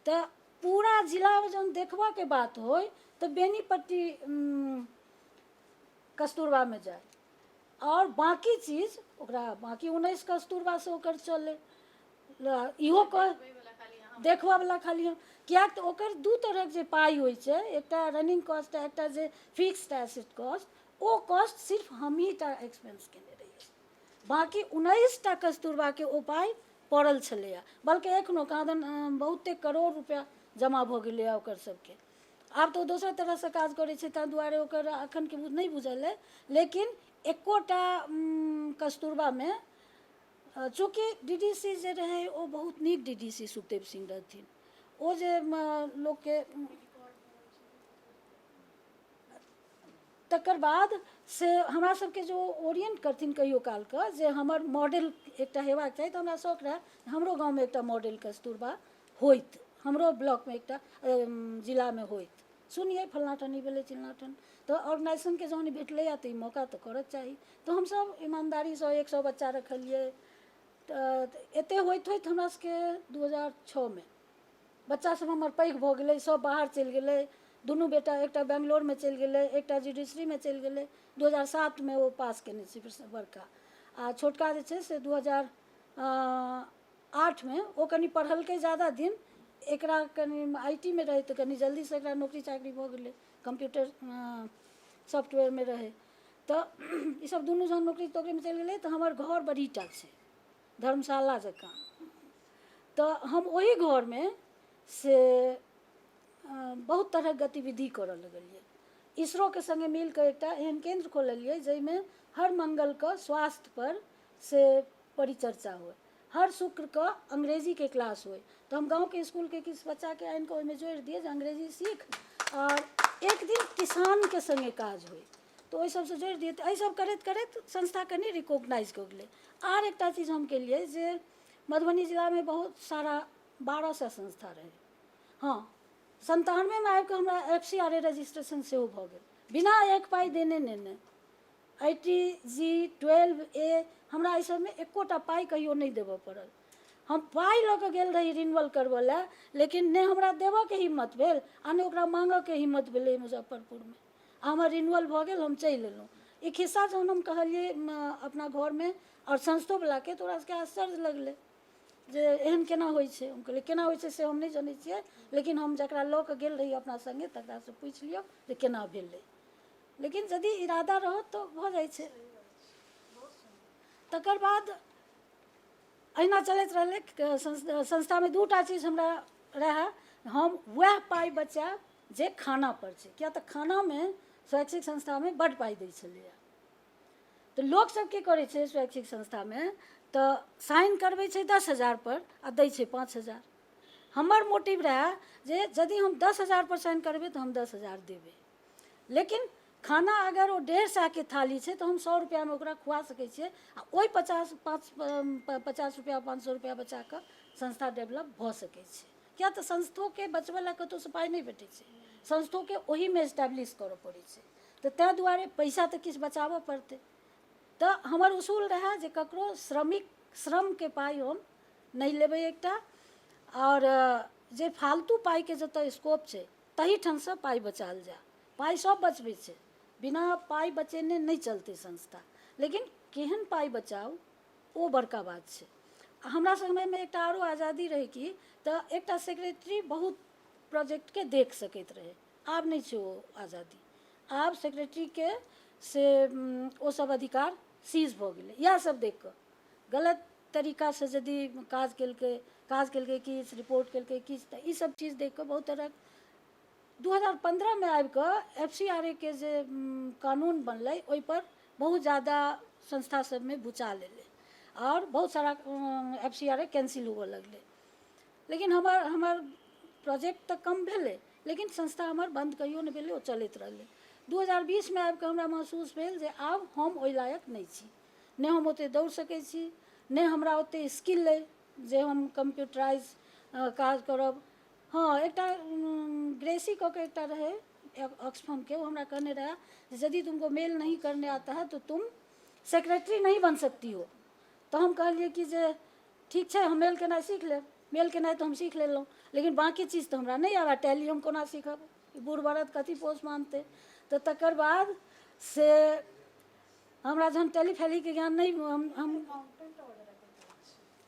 तऽ पूरा जिलामे जहन देखबऽके बात होइ तऽ बेनीपट्टी कस्तूरबामे जाइ आओर बाँकी चीज ओकरा बाँकी 19 कस्तूरबासँ ओकर चलै। इहो कह देखबऽवला खाली हम, किएक तऽ ओकर 2 तरहक जे पाइ होइ छै, एकटा रनिंग कॉस्ट आ एकटा जे फिक्स्ड एसेट कॉस्ट, ओ कॉस्ट सिर्फ हमही टा एक्सपेंस केने रहियै, बाँकी 19टा कस्तूरबाके ओ पाइ पड़ल छलैए। बल्कि एखनो कहाँदन बहुते करोड़ रुपैआ जमा भऽ गेलैए ओकर सबके। आब तऽ ओ दोसर तरहसँ काज करै छै, ताहि दुआरे ओकर एखनके नहि बुझल अइ। लेकिन एकोटा कस्तूरबामे चूँकि डी डी सी जे रहै ओ बहुत नीक D D C Sukhdev Singh रहथिन, ओ जे लोकके तकर बाद से हमरा सबके जो ओरिएंट करथिन कहियो कालके जे हमर मॉडल एकटा हेबाक चाही, तऽ हमरा शौक रहए हमरो गाँवमे एकटा मॉडल कस्तूरबा होइत, हमरो ब्लॉकमे एकटा जिलामे होइत। सुनियै फल्लाँ ठान ई भेलै चिल्लाँ ठान, तऽ ऑर्गेनाइजेशनके जहन भेटलैए तऽ ई मौका तऽ करऽके चाही। तऽ हमसब ईमानदारीसँ 100 बच्चा रखलियै। तऽ एते होइत होइत हमरा सबके 2006मे बच्चा सब हमर पैघ भऽ गेलै, सब बाहर चलि गेलै। दुनू बेटा एकटा बेंगलोरमे चलि गेलै, एकटा जुडिशरीमे चलि गेलै। 2007मे ओ पास केने छै बड़का, आ छोटका जे छै से 2008मे ओ कनि पढ़लकै ज्यादा दिन, एकरा कनि I T मे रहै तऽ कनि जल्दीसँ एकरा नौकरी चाकरी भऽ गेलै, कम्प्यूटर सॉफ्टवेयरमे रहै। तऽ ईसब दुनू जहन नौकरी तोकरीमे चलि गेलै तऽ हमर घर बड़ीटा छै धर्मशाला जकाँ, तऽ हम ओहि घरमे से बहुत तरहक गतिविधि करऽ लगलियै। इसरोके सङ्गे मिलकऽ एकटा एहन केन्द्र खोललियै जाहिमे हर मङ्गलके स्वास्थ्यपर से परिचर्चा होइ, हर शुक्रके अंग्रेजीके क्लास होइ। तऽ हम गाँवके इसकुलके किछु बच्चाके आनिकऽ ओहिमे जोड़ि दियै जे अंग्रेजी सीख, आओर एक दिन किसानके सङ्गे काज होइ, तऽ ओहि सबसँ जोड़ि दियै। तऽ एहि सब करैत करैत संस्था कनि रिकोगनाइज कऽ गेलै। आर एकटा चीज हम केलियै जे मधुबनी जिलामे बहुत सारा 1200 संस्था रहै। हँ, 97मे आबिकऽ हमरा F C R A registration सेहो भऽ गेल बिना एक पाइ देने नेने। I T G 12A हमरा एहि सबमे एकोटा पाइ कहियो नहि देबऽ पड़ल। हम पाइ लऽ कऽ गेल रही रिन्यूअल करबऽ लए, लेकिन नहि हमरा देबऽके हिम्मत भेल आ नहि ओकरा माँगऽके हिम्मत भेलै मुजफ्फरपुरमे। आ हमर रिन्यूअल भऽ गेल, हम चलि एलहुँ। ई खिस्सा जहन हम कहलियै अपना घरमे आओर संस्थोवलाके, तऽ ओकरा सबके आश्चर्य लगलै जे एहन केना होइ छै। हम कहलियै केना होइ छै से हम नहि जनै छियै, लेकिन हम जकरा लऽ कऽ गेल रही अपना सङ्गे तकरासँ पूछि लियौ जे केना भेलै। लेकिन यदि इरादा रहत तऽ भऽ जाइ छै। तकर बाद अहिना चलैत रहलै। संस्थामे 2टा चीज हमरा रहए, हम वएह पाइ बचायब जे खाना पर छै, किया तऽ खानामे स्वैच्छिक संस्थामे बड्ड पाइ दै छलैए। तऽ लोकसब की करै छै स्वैच्छिक संस्थामे तऽ साइन करबै छै 10,000 पर आ दै छै 5,000। हमर मोटिव रहए जे यदि हम 10,000 पर साइन करबै तऽ हम 10,000 देबै, लेकिन खाना अगर ओ 150के थाली छै तऽ हम 100 रुपैआमे ओकरा खुआ सकै छियै, आ ओहि 50 रुपैआ 500 रुपैआ बचाकऽ संस्था डेवलप भऽ सकै छै। किया तऽ संस्थोके बचबै लए कतहुसँ पाइ नहि भेटै छै, संस्थोके ओहिमे एस्टेब्लिश करऽ पड़ै छै। तऽ ताहि दुआरे पैसा तऽ किछु बचाबऽ पड़तै। तऽ हमर उसूल रहए जे ककरो श्रमिक श्रमके पाइ हम नहि लेबै एकटा, आओर जे फालतू पाइके जतऽ स्कोप छै तहीठामसँ पाइ बचाओल जाय। पाइ सब बचबै छै, बिना पाइ बचेने नहि चलतै संस्था, लेकिन केहन पाइ बचाउ ओ बड़का बात छै। आ हमरा समयमे एकटा आरो आजादी रहै कि तऽ एकटा सेक्रेटरी बहुत प्रोजेक्टके देख सकैत रहै, आब नहि छै ओ आजादी। आब सेक्रेटरीके से ओ सब अधिकार सीज भऽ गेलै। इएह सब देख कऽ गलत तरीकासँ यदि काज केलकै, काज केलकै किछु, रिपोर्ट केलकै किछु, तऽ ई सब चीज देख कऽ बहुत तरहक 2015मे आबिकऽ FCRA के जे कानून बनलै ओहिपर बहुत ज्यादा संस्था सबमे भूचाल एलै आओर बहुत सारा FCRA cancel हुअ लगलै। लेकिन हमर हमर प्रोजेक्ट तऽ कम भेलै, लेकिन संस्था हमर बन्द कहियो नहि भेलै, ओ चलैत रहलै। 2020मे आबिकऽ हमरा महसूस भेल जे आब हम ओहि लायक नहि छी, नहि हम ओतेक दौड़ सकै छी, नहि हमरा ओतेक स्किल अइ जे हम कम्प्यूटराइज काज करब। हँ, एकटा ग्रेसी कऽ के एकटा रहै ऑक्सफामके, ओ हमरा कहने रहए जे यदि तुमको मेल नहीं करने आता है तो तुम सेक्रेटरी नहीं बन सकती हो। तऽ हम कहलियै कि जे ठीक छै, हम मेल केनाइ सीख लेब। मेल केनाइ तऽ हम सीख लेलहुँ, लेकिन बाँकी चीज तऽ हमरा नहि आबए, टैली हम कोना सीखब, ई बूढ़ बरद कथी पोस मानतै। तऽ तकर बाद से हमरा जहन टैली फैलीके ज्ञान नहि, हम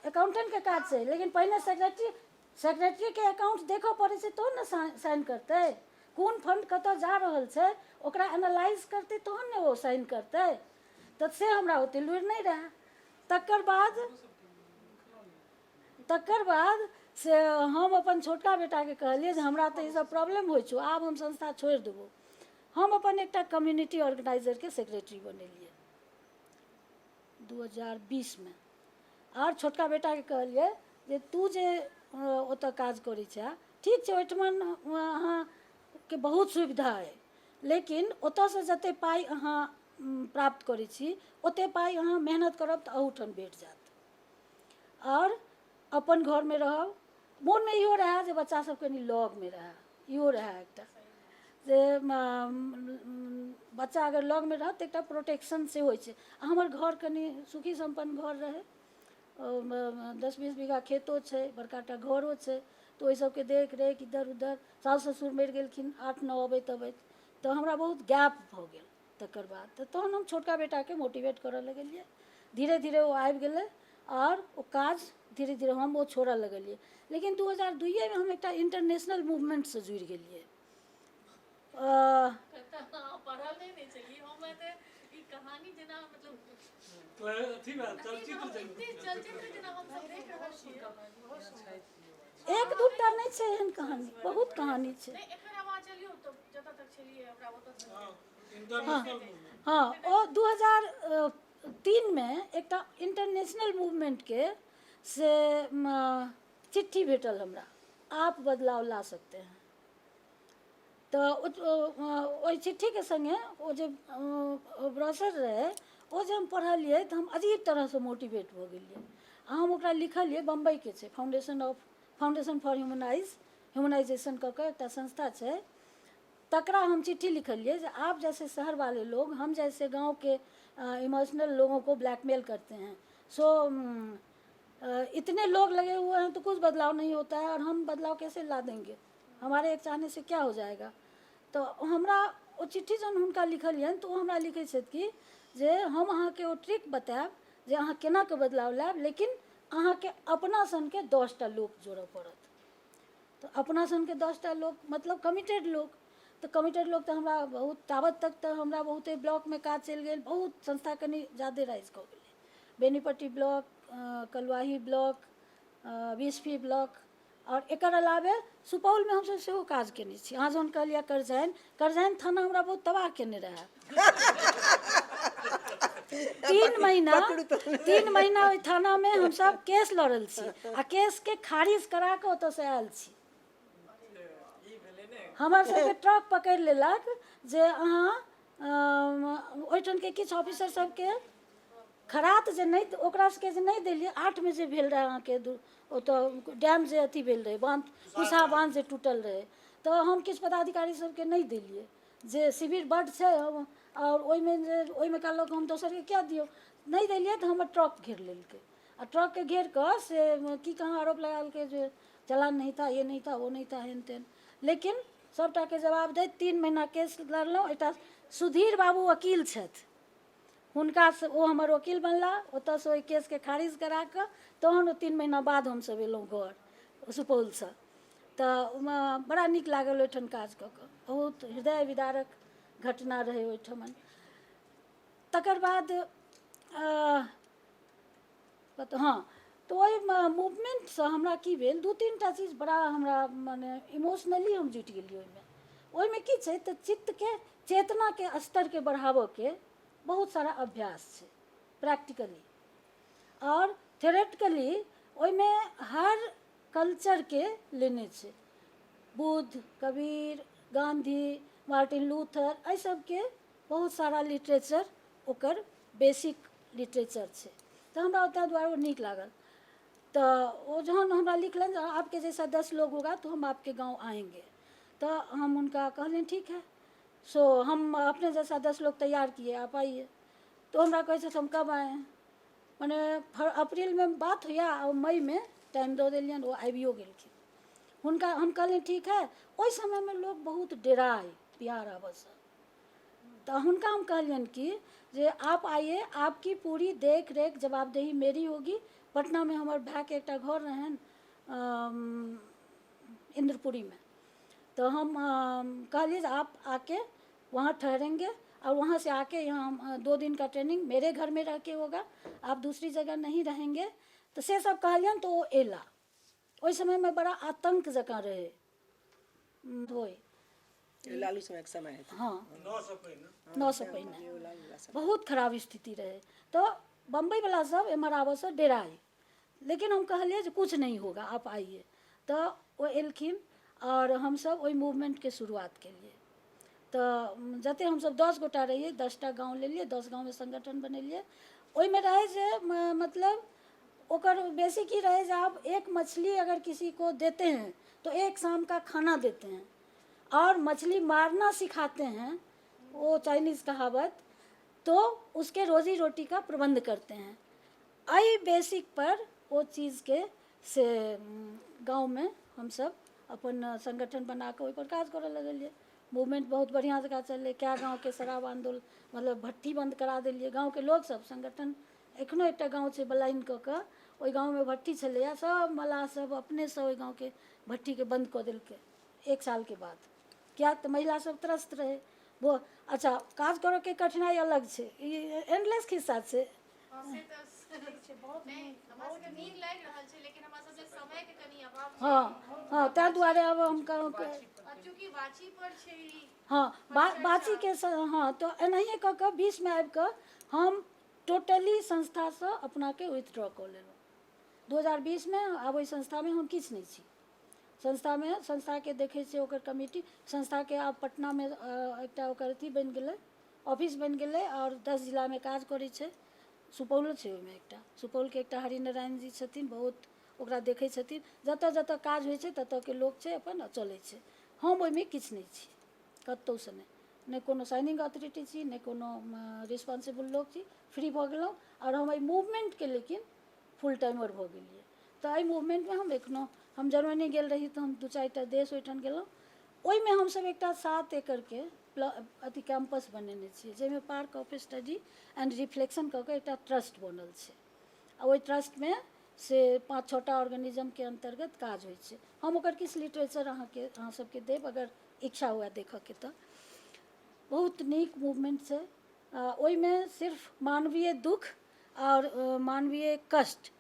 अकाउंटेंटके काज छै, लेकिन पहिने सेक्रेटरी सेक्रेटरीके अकाउंट देखऽ पड़ै छै तहन ने साइन करतै, कोन फंड कतऽ जा रहल छै ओकरा एनालाइज करतै तहन ने ओ साइन करतै। तऽ से हमरा ओते लुरि नहि रहए। तकर बाद से हम अपन छोटका बेटाके कहलियै जे हमरा तऽ ईसब प्रॉब्लम होइ छौ, आब हम संस्था छोड़ि देबौ। हम अपन एकटा कम्युनिटी ऑर्गेनाइजरके सेक्रेटरी बनेलियै 2020मे। आओर छोटका बेटाके कहलियै जे तू जे ओतऽ काज करै छऽ, ठीक छै ओहिठमन अहाँके बहुत सुविधा अइ, लेकिन ओतऽसँ जतेक पाइ अहाँ प्राप्त करै छी ओतेक पाइ अहाँ मेहनत करब तऽ अहूठाम भेट जायत। आओर अपन घरमे रहब, मोनमे इहो रहए जे बच्चा सब कनि लगमे रहए, इहो रहए एकटा जे बच्चा अगर लगमे रहत तऽ एकटा प्रोटेक्शन से होइ छै। आ हमर घर कनि सुखी सम्पन्न घर रहै, 10-20 बीघा खेतो छै, बड़का टा घरो छै, तऽ ओहि सबके देख रेख इधर उधर, साउस ससुर मरि गेलखिन 8-9 अबैत अबैत, तऽ हमरा बहुत गैप भऽ गेल। तकर बाद तऽ तहन हम छोटका बेटाके मोटिवेट करऽ लगलियै, धीरे धीरे ओ आबि गेलै आओर ओ काज धीरे धीरे हम ओ छोड़ऽ लगलियै। लेकिन 2002मे हम एकटा इंटरनेशनल मूवमेंटसँ जुड़ि गेलियै। एक दूटा नहि छै एहन कहानी, बहुत कहानी छै। हँ, ओ 2003मे एकटा इंटरनेशनल मूवमेंटके से चिट्ठी भेटल हमरा, आप बदलाव ला सकते हैं। तऽ ओहि चिट्ठीके सङ्गे ओ जे ब्रोशर रहै ओ जे हम पढ़लियै तऽ हम अजीब तरहसँ मोटिवेट भऽ गेलियै। आ हम ओकरा लिखलियै, बम्बइके छै foundation of foundation for humanise humanisation कऽ कऽ एकटा संस्था छै, तकरा हम चिट्ठी लिखलियै जे आप जैसे शहर वाले लोग हम जैसे गाँवके इमोशनल लोगों को ब्लैकमेल करते हैं, सो इतने लोग लगे हुए हैं तो कुछ बदलाव नहीं होता है और हम बदलाव कैसे ला देंगे, हमारे एक चाहने से क्या हो जाएगा। तऽ हमरा ओ चिट्ठी जहन हुनका लिखलियनि तऽ ओ हमरा लिखै छथि कि जे हम अहाँके ओ ट्रिक बतायब जे अहाँ केना कऽ बदलाव लायब, लेकिन अहाँके अपना सनके 10टा लोक जोड़ऽ पड़त। तऽ अपना सनके 10टा लोक मतलब कमिटेड लोक, तऽ कमिटेड लोक तऽ हमरा बहुत ताबत तक तऽ हमरा बहुते ब्लॉकमे काज चलि गेल, बहुत संस्था कनि जादे राइज कऽ गेलै, Benipatti block, Kaluahi block, Bisfi block, आओर एकर अलावे सुपौलमे हमसब सेहो काज केने छी। अहाँ जहन कहलियै करजाइन, करजाइन थाना हमरा बहुत तबाह केने रहए। 3 महीना 3 महीना ओहि थानामे हमसब केस लड़ल छी आ केसके खारिज करा कऽ ओतऽसँ आयल छी। हमर सबके ट्रक पकड़ि लेलक जे अहाँ ओहिठामके किछु ऑफिसर सबके खरात जे नहि ओकरा सबके जे नहि देलियै। 8मे जे भेल रहए अहाँके ओतऽ डैम जे अथी भेल रहै, बाँध कुशहा बाँध जे टूटल रहै, तऽ हम किछु पदाधिकारी सबके नहि देलियै जे शिविर बड्ड छै, आओर ओहिमे जे ओहिमे का लऽ कऽ हम दोसरके किया दियौ। नहि देलियै तऽ हमर ट्रक घेर लेलकै आ ट्रकके घेर कऽ से की कहाँ आरोप लगालकै जे चलान नहीं था, ये नहीं था, वो नहीं था, हेन तेन। लेकिन सभटाके जवाब दैत 3 महीना केस लड़लहुँ। एकटा सुधीर बाबू वकील छथि, हुनकासँ ओ हमर वकील बनला। ओतऽसँ ओहि केसके खारिज करा कऽ तहन ओ 3 महीना बाद हमसभ एलहुँ घर सुपौलसँ। तऽ ओहिमे बड़ा नीक लागल ओहिठाम काज कऽ कऽ, बहुत हृदय विदारक घटना रहै ओहिठमन। तकर बाद हँ, तऽ ओहि मूवमेन्टसँ हमरा की भेल, 2-3 टा चीज बड़ा हमरा मने इमोशनली हम जुटि गेलियै ओहिमे। ओहिमे की छै तऽ चित्तके चेतनाके स्तरके बढ़ाबऽके बहुत सारा अभ्यास छै प्रैक्टिकली आओर थ्योरेटिकली। ओहिमे हर कल्चरके लेने छै, बुद्ध, कबीर, गाँधी, मार्टिन लूथर, एहि सबके बहुत सारा लिटरेचर ओकर बेसिक लिटरेचर छै। तऽ हमरा ताहि दुआरे ओ नीक लागल। तऽ ओ जहन हमरा लिखलनि जे आपके जैसा 10 लोग होगा तो हम आपके गाँव आएंगे, तऽ हम हुनका कहलियनि ठीक है, सो हम अपने जैसा 10 लोग तैयार किए, आप आइए। तऽ हमरा कहै छथि हम कब आए, मने अप्रीलमे बात होइए आ मईमे टाइम दऽ देलियनि, ओ आबियो गेलखिन। हुनका हम कहलियनि ठीक है। ओहि समयमे लोक बहुत डेराय बिहार आबऽसँ, तऽ हुनका हम कहलियनि कि जे आप आइए, आपकी पूरी देख रेख जवाबदेही मेरी होगी। पटनामे हमर भायके एकटा घर रहनि इन्द्रपुरीमे, तऽ हम कहलियै जे आप आके वहाँ ठहरेंगे और वहाँ से आके यहाँ हम 2 दिन का ट्रेनिंग मेरे घर में रह के होगा, आप दूसरी जगह नहीं रहेंगे। तऽ से सब कहलियनि तऽ ओ अयला। ओहि समयमे बड़ा आतङ्क जकाँ रहै होय लालू समयके समय हेतै। हँ, 9 से पहिने। 9 से पहिने बहुत खराब स्थिति रहै, तऽ बम्बईवला सब एम्हर आबऽसँ डेराय, लेकिन हम कहलियै जे कुछ नहीं होगा, आप आइए। तऽ ओ एलखिन आओर हमसब ओहि मूवमेन्टके शुरुआत केलियै। तऽ जते हमसब 10 गोटा रहियै, 10टा गाँव लेलियै, 10 गाँवमे संगठन बनेलियै। ओहिमे रहै जे मतलब ओकर बेसिक ई रहै जे आप एक मछली अगर किसी को देते हैं तो एक शाम का खाना देते हैं और मछली मारना सिखाते हैं, वो चाइनीज़ कहावत, तो उसके रोजी रोटी का प्रबंध करते हैं। एहि बेसिक पर ओ चीजके से गाँवमे हमसब अपन संगठन बना कऽ ओहिपर काज करऽ लगलियै। मूवमेंट बहुत बढ़िआँ जकाँ चललै। कए गाँवके शराब आन्दोलन मतलब भट्ठी बन्द करा देलियै गाँवके लोकसब संगठन। एखनो एकटा गाँव छै बलाइन कऽ कऽ, ओहि गाँवमे भट्ठी छलैए, सब मलाह सब अपनेसँ ओहि गाँवके भट्ठीके बन्द कऽ देलकै एक सालके बाद। किएक तऽ महिला सब त्रस्त रहै वो। अच्छा, काज करऽके कठिनाइ अलग छै, ई एंडलेस खिस्सा छै। हँ, से तऽ नहि, हमरा सबके नीक लागि रहल छै, लेकिन हमरा सबके समयके कनि अभाव छै। हँ, ताहि दुआरे आब हम चूँकि बाछी पर छै ई। हँ, बाछीके। हँ, तऽ एनाहिए कऽ कऽ 20मे आबि कऽ हम टोटली संस्थासँ अपनाके विथड्रॉ कऽ लेलहुँ 2020मे। आब ओहि संस्थामे हम किछु नहि छी। संस्थामे संस्थाके देखै छियै ओकर कमिटी संस्थाके। आब पटनामे एकटा ओकर अथी बनि गेलै, ऑफिस बनि गेलै आओर 10 जिलामे काज करै छै। सुपौलो छै ओहिमे एकटा, सुपौलके एकटा हरिनारायण जी छथिन, बहुत ओकरा देखै छथिन। जतऽ जतऽ काज होइ छै ततऽके लोक छै, अपन चलै छै। हम ओहिमे किछु नहि छी, कतहुसँ नहि, नहि कोनो साइनिंग अथॉरिटी छी, नहि कोनो रिस्पॉन्सिबल लोक छी। फ्री भऽ गेलहुँ आओर हम एहि मूवमेन्टके लेकिन फुल टाइमर भऽ गेलियै। तऽ एहि मूवमेन्टमे हम एखनो, हम जर्मनी गेल रही तऽ हम 2-4 टा देश ओहिठाम गेलहुँ। ओहिमे हमसभ एकटा 7 एकड़के अथी कैम्पस बनेने छियै, जाहिमे Park of Study and Reflection कऽ कऽ एकटा ट्रस्ट बनल छै आ ओहि ट्रस्टमे से 5-6 टा ऑर्गेनिजमके अन्तर्गत काज होइ छै। हम ओकर किछु लिटरेचर अहाँके अहाँ सबके देब, अगर इच्छा हुए देखऽके। तऽ बहुत नीक मूवमेंट छै। ओहिमे सिर्फ मानवीय दुख और मानवीय कष्ट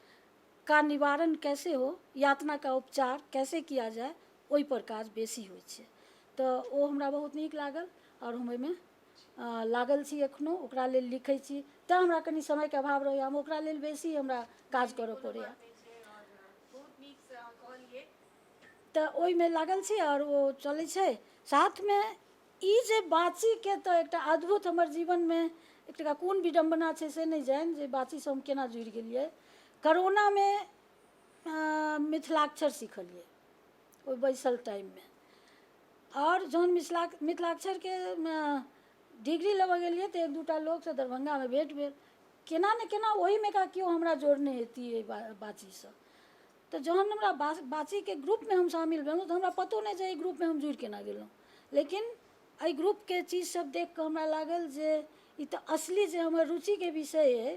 का निवारण कैसे हो, यातना का उपचार कैसे किया जाए, ओहिपर काज बेसी होइ छै। तऽ ओ हमरा बहुत नीक लागल आओर हम ओहिमे लागल छी, एखनो ओकरा लेल लिखै छी। तैँ हमरा कनि समयके अभाव रहैए, हम ओकरा लेल बेसी हमरा काज करऽ पड़ैए। बहुत नीकसँ अहाँ कहलियै। तऽ ओहिमे लागल छी आओर ओ चलै छै। साथमे ई जे बाछीके तऽ एकटा अद्भुत हमर जीवनमे एकटा कोन विडम्बना छै से नहि जानि जे बाछीसँ हम केना जुड़ि गेलियै। करोनामे मिथिलाक्षर सिखलियै ओहि बैसल टाइममे आओर जहन मिथिलाक्षरके डिग्री लेबऽ गेलियै तऽ एक दूटा लोकसँ दरभंगामे भेँट भेल। केना ने केना ओहिमे का केओ हमरा जोड़ने हेती एहि बाचीसँ। तऽ जहन हमरा बाचीके ग्रुपमे हम शामिल भेलहुँ तऽ हमरा पतो नहि जे एहि ग्रुपमे हम जुड़ि केना गेलहुँ। लेकिन एहि ग्रुपके चीज सब देखिकऽ हमरा लागल जे ई तऽ असली जे हमर रुचिके विषय अइ,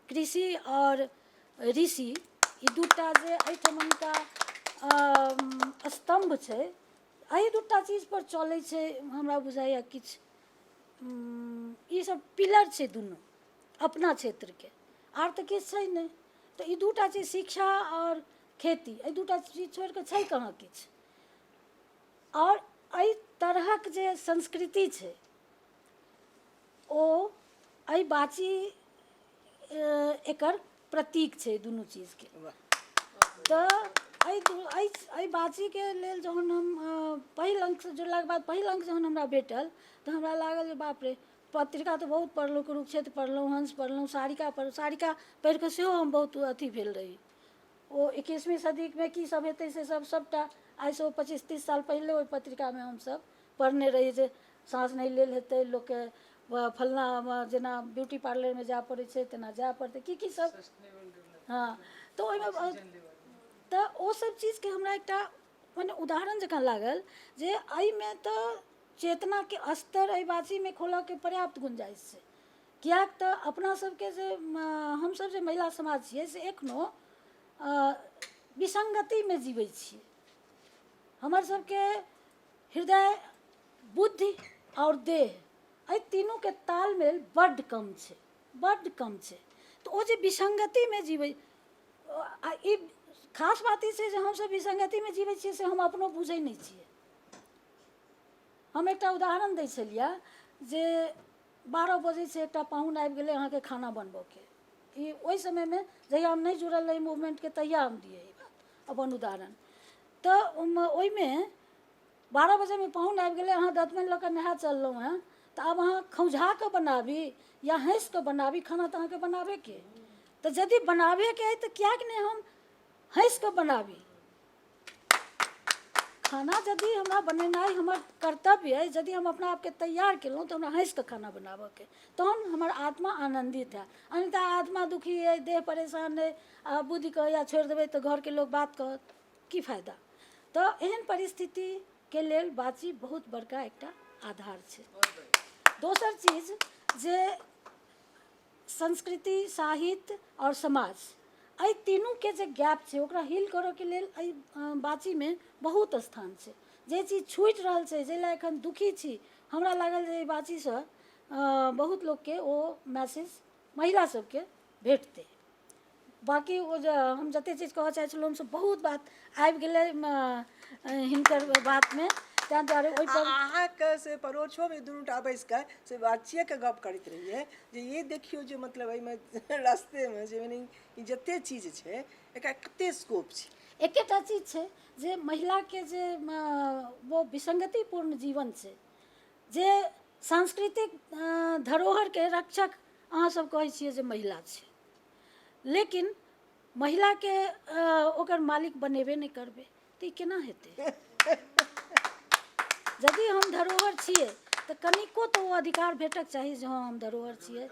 कृषि आओर ऋषि, ई दूटा जे एहिठमनका स्तम्भ छै, एहि दूटा चीजपर चलै छै। हमरा बुझाइए किछु ई सब पिलर छै दुनू अपना क्षेत्रके, आर तऽ किछु छै नहि। तऽ ई दूटा चीज, शिक्षा आओर खेती, एहि दूटा चीज छोड़िकऽ छै कहाँ किछु। आओर एहि तरहक जे संस्कृति छै ओ एहि बाची एकर प्रतीक छै दुनू चीजके। तऽ एहि एहि एहि बाचीके लेल जहन हम पहिल अङ्कसँ जुड़लाके बाद पहिल अङ्क जहन हमरा भेटल तऽ हमरा लागल जे बाप रे, पत्रिका तऽ बहुत पढ़लहुँ, कुरुक्षेत्र पढ़लहुँ, हंस पढ़लहुँ, सारिका पढ़ सारिका पढ़िकऽ सेहो हम बहुत अथी भेल रही। ओ 21वीं सदीमे की सब हेतै से सब सबटा आइसँ 25-30 साल पहिले ओहि पत्रिकामे हमसब पढ़ने रही जे साँस नहि लेल हेतै लोकके, फलना जेना ब्यूटी पार्लरमे जाय पड़ै छै तेना जाय पड़तै, की की सब। हँ, तऽ ओहिमे तऽ ओ सब चीजके हमरा एकटा मने उदाहरण जकाँ लागल जे एहिमे तऽ चेतनाके स्तर एहि बाचीमे खोलऽके पर्याप्त गुंजाइश छै। किएक तऽ अपना सबके जे हमसब जे महिला समाज छियै से एखनो विसङ्गतिमे जीबै छियै। हमर सबके हृदय, बुद्धि आओर देह, एहि तीनूके तालमेल बड्ड कम छै, बड्ड कम छै। तऽ ओ जे विसङ्गतिमे जीबै, आ ई खास बात ई छै जे हमसब विसङ्गतिमे जीबै छियै से हम अपनो बुझै नहि छियै। हम एकटा उदाहरण दै छलियै जे 12 बजै छै, एकटा पाहुन आबि गेलै, अहाँके खाना बनबऽके। ई ओहि समयमे जहिया हम नहि जुड़ल रही मूवमेन्टके तहिया हम दियै ई बात अपन उदाहरण। तऽ ओहिमे 12 बजेमे पाहुन आबि गेलै, अहाँ दतमनि लऽ कऽ नहा चललहुँ हेँ, तऽ आब अहाँ खौंझा कऽ बनाबी या हँसि कऽ बनाबी, खाना तऽ अहाँके बनाबेके। तऽ यदि बनाबेके अइ तऽ किएक नहि हम हँसि कऽ बनाबी खाना? यदि हमरा बनेनाइ हमर कर्तव्य अइ, यदि हम अपना आपके तैयार केलहुँ तऽ हमरा हँसि कऽ खाना बनाबऽके, तहन हमर आत्मा आनन्दित हैत। अन्यथा आत्मा दुखी अइ, देह परेशान अइ आ बुद्धि कहैए छोड़ि देबै तऽ घरके लोक बात कहत, की फायदा? तऽ एहन परिस्थितिके लेल बाची बहुत बड़का एकटा आधार छै। दोसर चीज जे संस्कृति, साहित्य आओर समाज, एहि तीनूके जे गैप छै ओकरा हील करऽके लेल एहि बाचीमे बहुत स्थान छै। जे चीज छूटि रहल छै, जाहि लए एखन दुखी छी, हमरा लागल जे एहि बाचीसँ बहुत लोकके ओ मैसेज महिला सबके भेटतै। बाँकी ओ जे हम जतेक चीज कहऽ चाहै छलहुँ हमसब बहुत बात आबि गेलै हिनकर बातमे, ताहि दुआरे ओहिपर अहाँके से परोछोमे दुनूटा बैसि कऽ से बातचीएके गप करैत रहियै जे ई देखियौ जे मतलब एहिमे रस्तेमे जे मने ई जते चीज छै एकरा कते स्कोप छै। एकेटा चीज छै जे महिलाके जे वो विसङ्गतिपूर्ण जीवन छै, जे सांस्कृतिक धरोहरके रक्षक अहाँ सब कहै छियै जे महिला छै, लेकिन महिलाके ओकर मालिक बनेबे नहि करबै तऽ ई केना हेतै? यदि हम धरोहर छियै तऽ कनिको तऽ ओ अधिकार भेटक चाही जे हँ हम धरोहर छियै।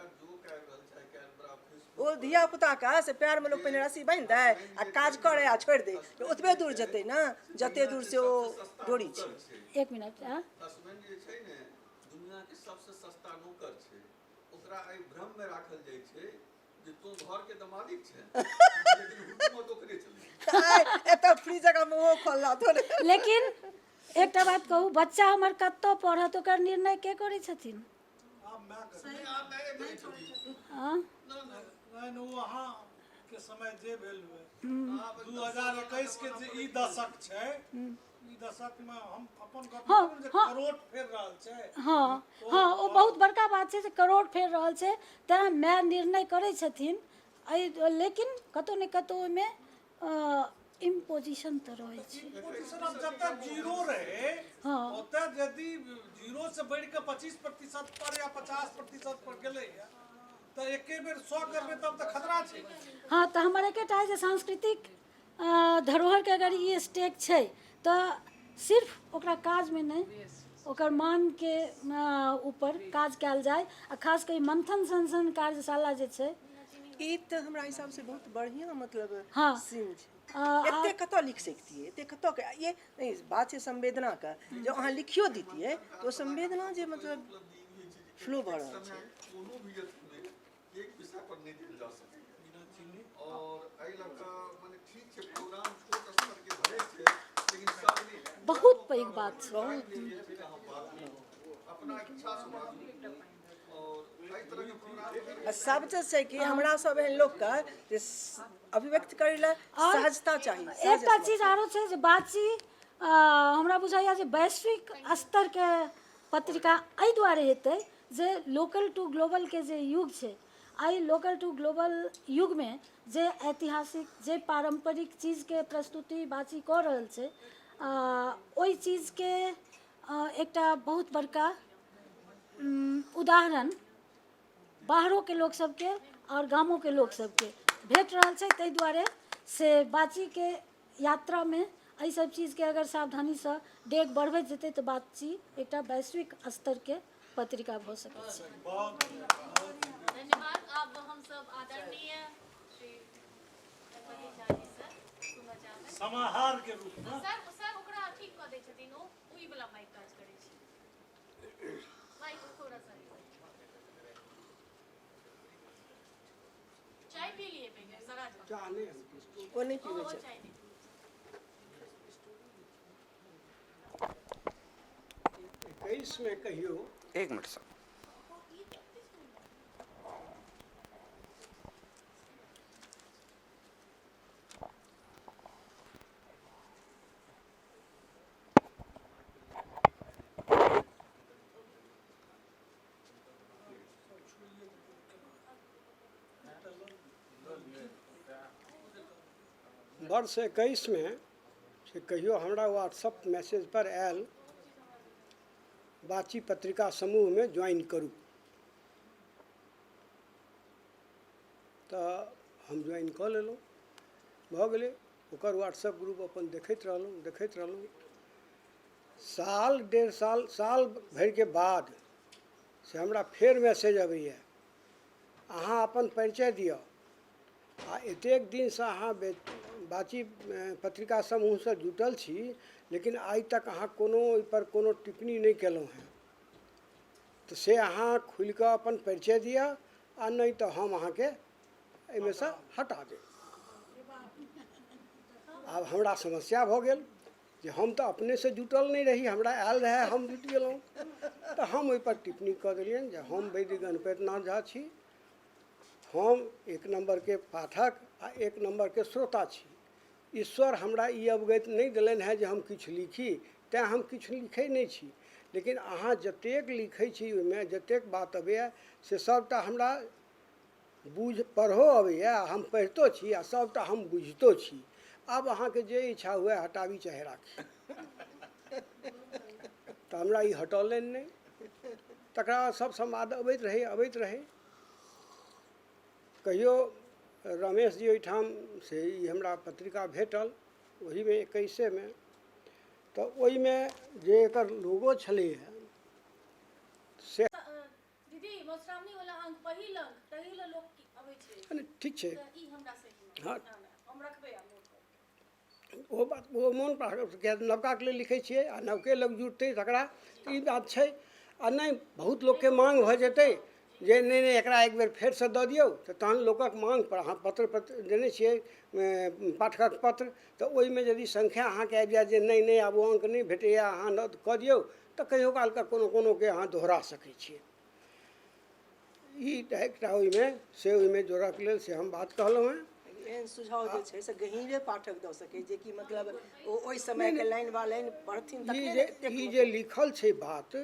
ओ धिया पुता के से पैर में लोग पहिने रस्सी बान्हि दै आ काज करे आ छोड़ि दै, ओतबे दूर जेतै ने जते दूर से ओ डोरी छै। एक मिनट। हसबैंड जे छै ने दुनिया के सबसे सस्ता नौकर छै, ओकरा एहि भ्रम में राखल जाइ छै जे तू घर के तऽ मालिक छै, लेकिन हुकूमत ओकरे चलै छै। एतऽ फ्रिजक मुँहो खोलला थोड़े। लेकिन एकटा बात कहू, बच्चा हमर कतऽ पढ़त ओकर निर्णय के करै छथिन? ओ अहाँ के समय जे भेल हुए 2021 के जे ई दशक छै, ई दशक में हम अपन गप जे करोट फेर रहल छै। हँ हँ, ओ बहुत बड़का बात छै जे करोट फेर रहल छै, तैं माय निर्णय करै छथिन एहि, लेकिन कतहु ने कतहु ओहिमे इम्पोजिशन तऽ रहै छै। इम्पोजिशन आब जतऽ जीरो रहे, हँ, ओतऽ यदि जीरो से बढ़ि कऽ 25% पर या 50% पर गेलै तऽ एके बेर 100 करबै तब तऽ खतरा छै। हँ, तऽ हमर एकेटा जे सांस्कृतिक धरोहरके अगर ई स्टेक छै तऽ सिर्फ ओकरा काजमे नहि ओकर मानके ऊपर काज कयल जाय आ खास कऽ ई मंथन सन सन कार्यशाला जे छै, ई तऽ हमरा हिसाबसँ बहुत बढ़िआँ मतलब हँ। सीन छै। एते कतऽ लिख सकतियै, एते कतऽ के ये नहीं बात छै संवेदनाके, जब अहाँ लिखियो दितियै तऽ ओ संवेदना जे मतलब फ्लो भऽ रहल छै। कोनो भी अथीमे एक विषय पर नहि देल जा सकैए, और एहि लऽ कऽ मने ठीक छै प्रोग्राम छोट स्तरके भरे छै, लेकिन सब नहि बहुत पैघ बात छै। अपना इच्छासँ बाजू और एहि तरहके प्रोग्राम आ सबसँ छै कि हमरा सब एहन लोकके जे अभिव्यक्त करै लए सहजता चाही। एकटा चीज आरो छै जे बातचीत हमरा बुझाइए जे वैश्विक स्तरके पत्रिका एहि दुआरे हेतै जे लोकल टू ग्लोबलके जे युग छै, एहि लोकल टू ग्लोबल युगमे जे ऐतिहासिक जे पारम्परिक चीजके प्रस्तुति बाची कऽ रहल छै, ओहि चीजके एकटा बहुत बड़का उदाहरण बाहरोके लोक सबके आओर गामोके लोक सबके भेट रहल छै। ताहि दुआरे से बाचीके यात्रामे एहि सब चीजके अगर सावधानीसँ डेग बढ़बैत जेतै तऽ बाची एकटा वैश्विक स्तरके पत्रिका भऽ सकै छै। धन्यवाद। आब हमसब आदरणीय श्री गणपति झा जी से सुनऽ चाहबै समाहार के रूप में। सर, सर ओकरा ठीक कऽ दै छथिन, ओ ओहि वाला माइक काज करै छै, माइक थोड़ा सा। चाय पी लिए पहिले जरा जाओ। चाह नहि, ओ नहि पीबै छै। चाय नहि। 21 मे कहियो एक मिनट सर। वर्ष 21मे से कहियो हमरा व्हाट्सअप मैसेज पर आयल, बाची पत्रिका समूहमे ज्वाइन करू, तऽ हम ज्वाइन कऽ लेलहुँ। भऽ गेलै, ओकर व्हाट्सअप ग्रुप अपन देखैत रहलहुँ, देखैत रहलहुँ। साल डेढ़ साल, साल भरिके बाद से हमरा फेर मैसेज अबैए, अहाँ अपन परिचय दिअ आ एतेक दिनसँ अहाँ बाची पत्रिका समूहसँ जुटल छी, लेकिन आइ तक अहाँ कोनो ओहिपर कोनो टिप्पणी नहि केलहुँ हेँ, तऽ से अहाँ खुलिकऽ अपन परिचय दिअ आ नहि तऽ हम अहाँके एहिमेसँ हटा देब। आब हमरा समस्या भऽ गेल जे हम तऽ अपनेसँ जुटल नहि रही, हमरा आयल रहए, हम जुटि गेलहुँ। तऽ हम ओहिपर टिप्पणी कऽ देलियनि जे हम वैद्य गणपतिनाथ झा छी, हम एक नम्बरके पाठक आ एक नम्बरके श्रोता छी। ईश्वर हमरा ई अवगति नहि देलनि हेँ जे हम किछु लिखी, तेँ हम किछु लिखै नहि छी, लेकिन अहाँ जतेक लिखै छी ओहिमे जतेक बात अबैए से सभटा हमरा बुझ पढ़ो अबैए आ हम पढ़ितो छी आ सभटा हम बुझितो छी। आब अहाँके जे इच्छा हुए, हटाबी चाहे राखी। तऽ हमरा ई हटौलनि नहि। तकरा बाद सब समाद अबैत रहै, अबैत रहै। कहियो रमेश जी ओहिठाम से ई हमरा पत्रिका भेटल, ओहीमे 21मे, तऽ ओहिमे जे एकर लोगो छलैए से दीदी, मधुश्रावणी वाला अंक, पहिल अंक, ताहि लए लोक अबै छै। नहि, ठीक छै। तऽ ई हमरा सही हँ। हम रखबै आब नोट कऽ। ओ बात ओ मोन पाड़ब, किएक नवकाके लेल लिखै छियै आ नवके लोक जुटतै तकरा तऽ ई बात छै। आ नहि बहुत लोकके माँग भऽ जेतै जे नहि नहि, एकरा एक बेर फेरसँ दऽ दियौ, तऽ तहन लोकक माँगपर अहाँ पत्र पत्र देने छियै, पाठकक पत्र, तऽ ओहिमे यदि संख्या अहाँके आबि जायत जे नहि नहि, आब ओ अंक नहि भेटैए, अहाँ कऽ दियौ, तऽ कहियो कालके कोनो कोनोके अहाँ दोहरा सकै छियै। ई एकटा ओहिमे से ओहिमे जोड़ऽके लेल से हम बात कहलहुँ हेँ। एहन सुझाव जे छै से गहींरे पाठक दऽ सकै, जे कि मतलब ओ ओहि समयके लाइन बाय लाइन पढ़थिन ई तखने जे ने एतेक ई जे लिखल छै बात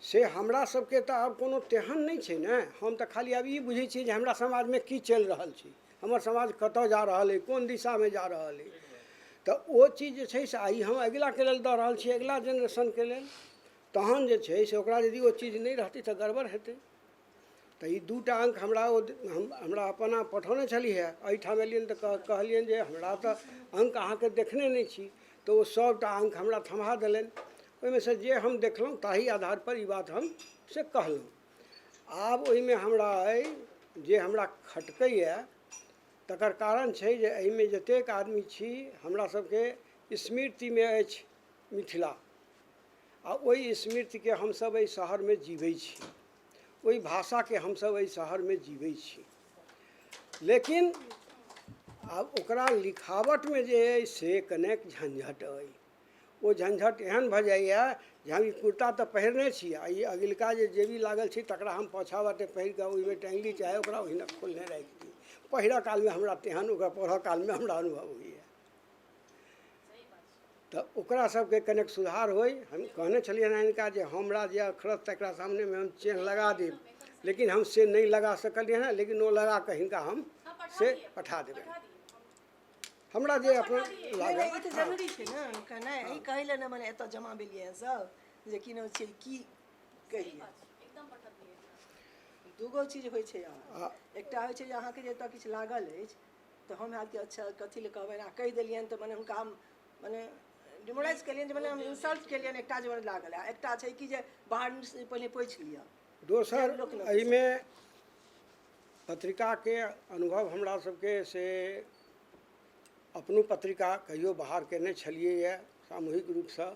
से हमरा सबके तऽ आब कोनो तेहन नहि छै ने। हम तऽ खाली आब ई बुझै छियै जे हमरा समाजमे की चलि रहल छै, हमर समाज कतऽ जा रहल अइ, कोन दिशामे जा रहल अइ। तऽ ओ चीज जे छै से आइ हम अगिलाके लेल दऽ रहल छियै, अगिला जेनरेशनके लेल। तहन जे छै से ओकरा यदि ओ चीज नहि रहतै तऽ गड़बड़ हेतै। तऽ ई दूटा अंक हमरा ओ हमरा अपना पठौने छलीहे। एहिठाम एलियनि तऽ कहलियनि जे हमरा तऽ अंक अहाँके देखने नहि छी, तऽ ओ सभटा अंक हमरा थम्हा देलनि। ओहिमे से जे हम देखलहुँ ताहि आधारपर ई बात हम से कहलहुँ। आब ओहिमे हमरा अइ जे हमरा खटकैए तकर कारण छै जे एहिमे जतेक आदमी छी हमरा सबके स्मृतिमे अछि मिथिला, आ ओहि स्मृतिके हमसब एहि शहरमे जीबै छी, ओहि भाषाके हमसब एहि शहरमे जीबै छी। लेकिन आब ओकरा लिखावटमे जे अइ से कनेक झंझट अइ। ओ झंझट एहन भऽ जाइए जे हम ई कुर्ता तऽ पहिरने छी आ ई अगिलका जे जेबी लागल छै तकरा हम पाछाँ बाटे पहिर कऽ ओहिमे टाँगि ली, चाहे ओकरा ओहिना खोलने राखि दी। पहिरऽ कालमे हमरा तेहन ओकरा पढ़ऽ कालमे हमरा अनुभव होइए। तऽ ओकरा सबके कनेक सुधार होइ। हम कहने छलियनि हँ हिनका जे हमरा जे अखरत तकरा सामनेमे हम चेन्ह लगा देब, लेकिन हम से नहि लगा सकलियनि हँ, लेकिन ओ लगा कऽ हिनका हम से पठा देबनि। हमरा जे अपना लागल। नहि, ई तऽ जरूरी छै ने कहनाइ, ई कहै लए ने मने एतऽ जमा भेलियै हँ सब जे की नाम छियै की कहियै। दूगो चीज होइ छै अहाँ, एकटा होइ छै जे अहाँके जे एतऽ किछु लागल अछि तऽ हम हैत कि अच्छा कथी लए कहबनि, आ कहि देलियनि तऽ मने हुनका हम मने डिमोराइज केलियनि, जे मने हम इंसल्ट केलियनि, एकटा जे मने लागल। आ एकटा छै कि जे बाहर पहिने पोछि लिअ। दोसर एहिमे पत्रिकाके अनुभव हमरा सबके से अपनो पत्रिका कहियो बाहर केने छलियैए सामूहिक रूपसँ।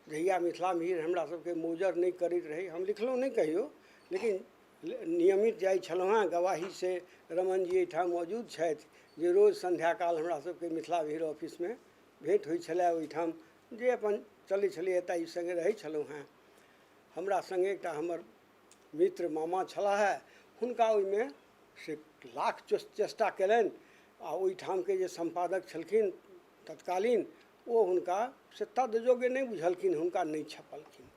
जहिया मिथिला मिहिर हमरा सबके मोजर नहि करैत रहै, हम लिखलहुँ नहि कहियो, लेकिन नियमित जाइ छलहुँ हँ। गवाही से रमण जी एहिठाम मौजूद छथि जे रोज सन्ध्याकाल हमरा सबके मिथिला मिहिर ऑफिसमे भेँट होइ छलै। ओहिठाम जे अपन चलै छलैए ताहि सङ्गे रहै छलहुँ हँ। हमरा सङ्गे एकटा हमर मित्र मामा छलाह हे, हुनका ओहिमे से लाख चेष्टा कयलनि आ ओहिठामके जे सम्पादक छलखिन तत्कालीन, ओ हुनका से तदयोग्य नहि बुझलखिन, हुनका नहि छपलखिन।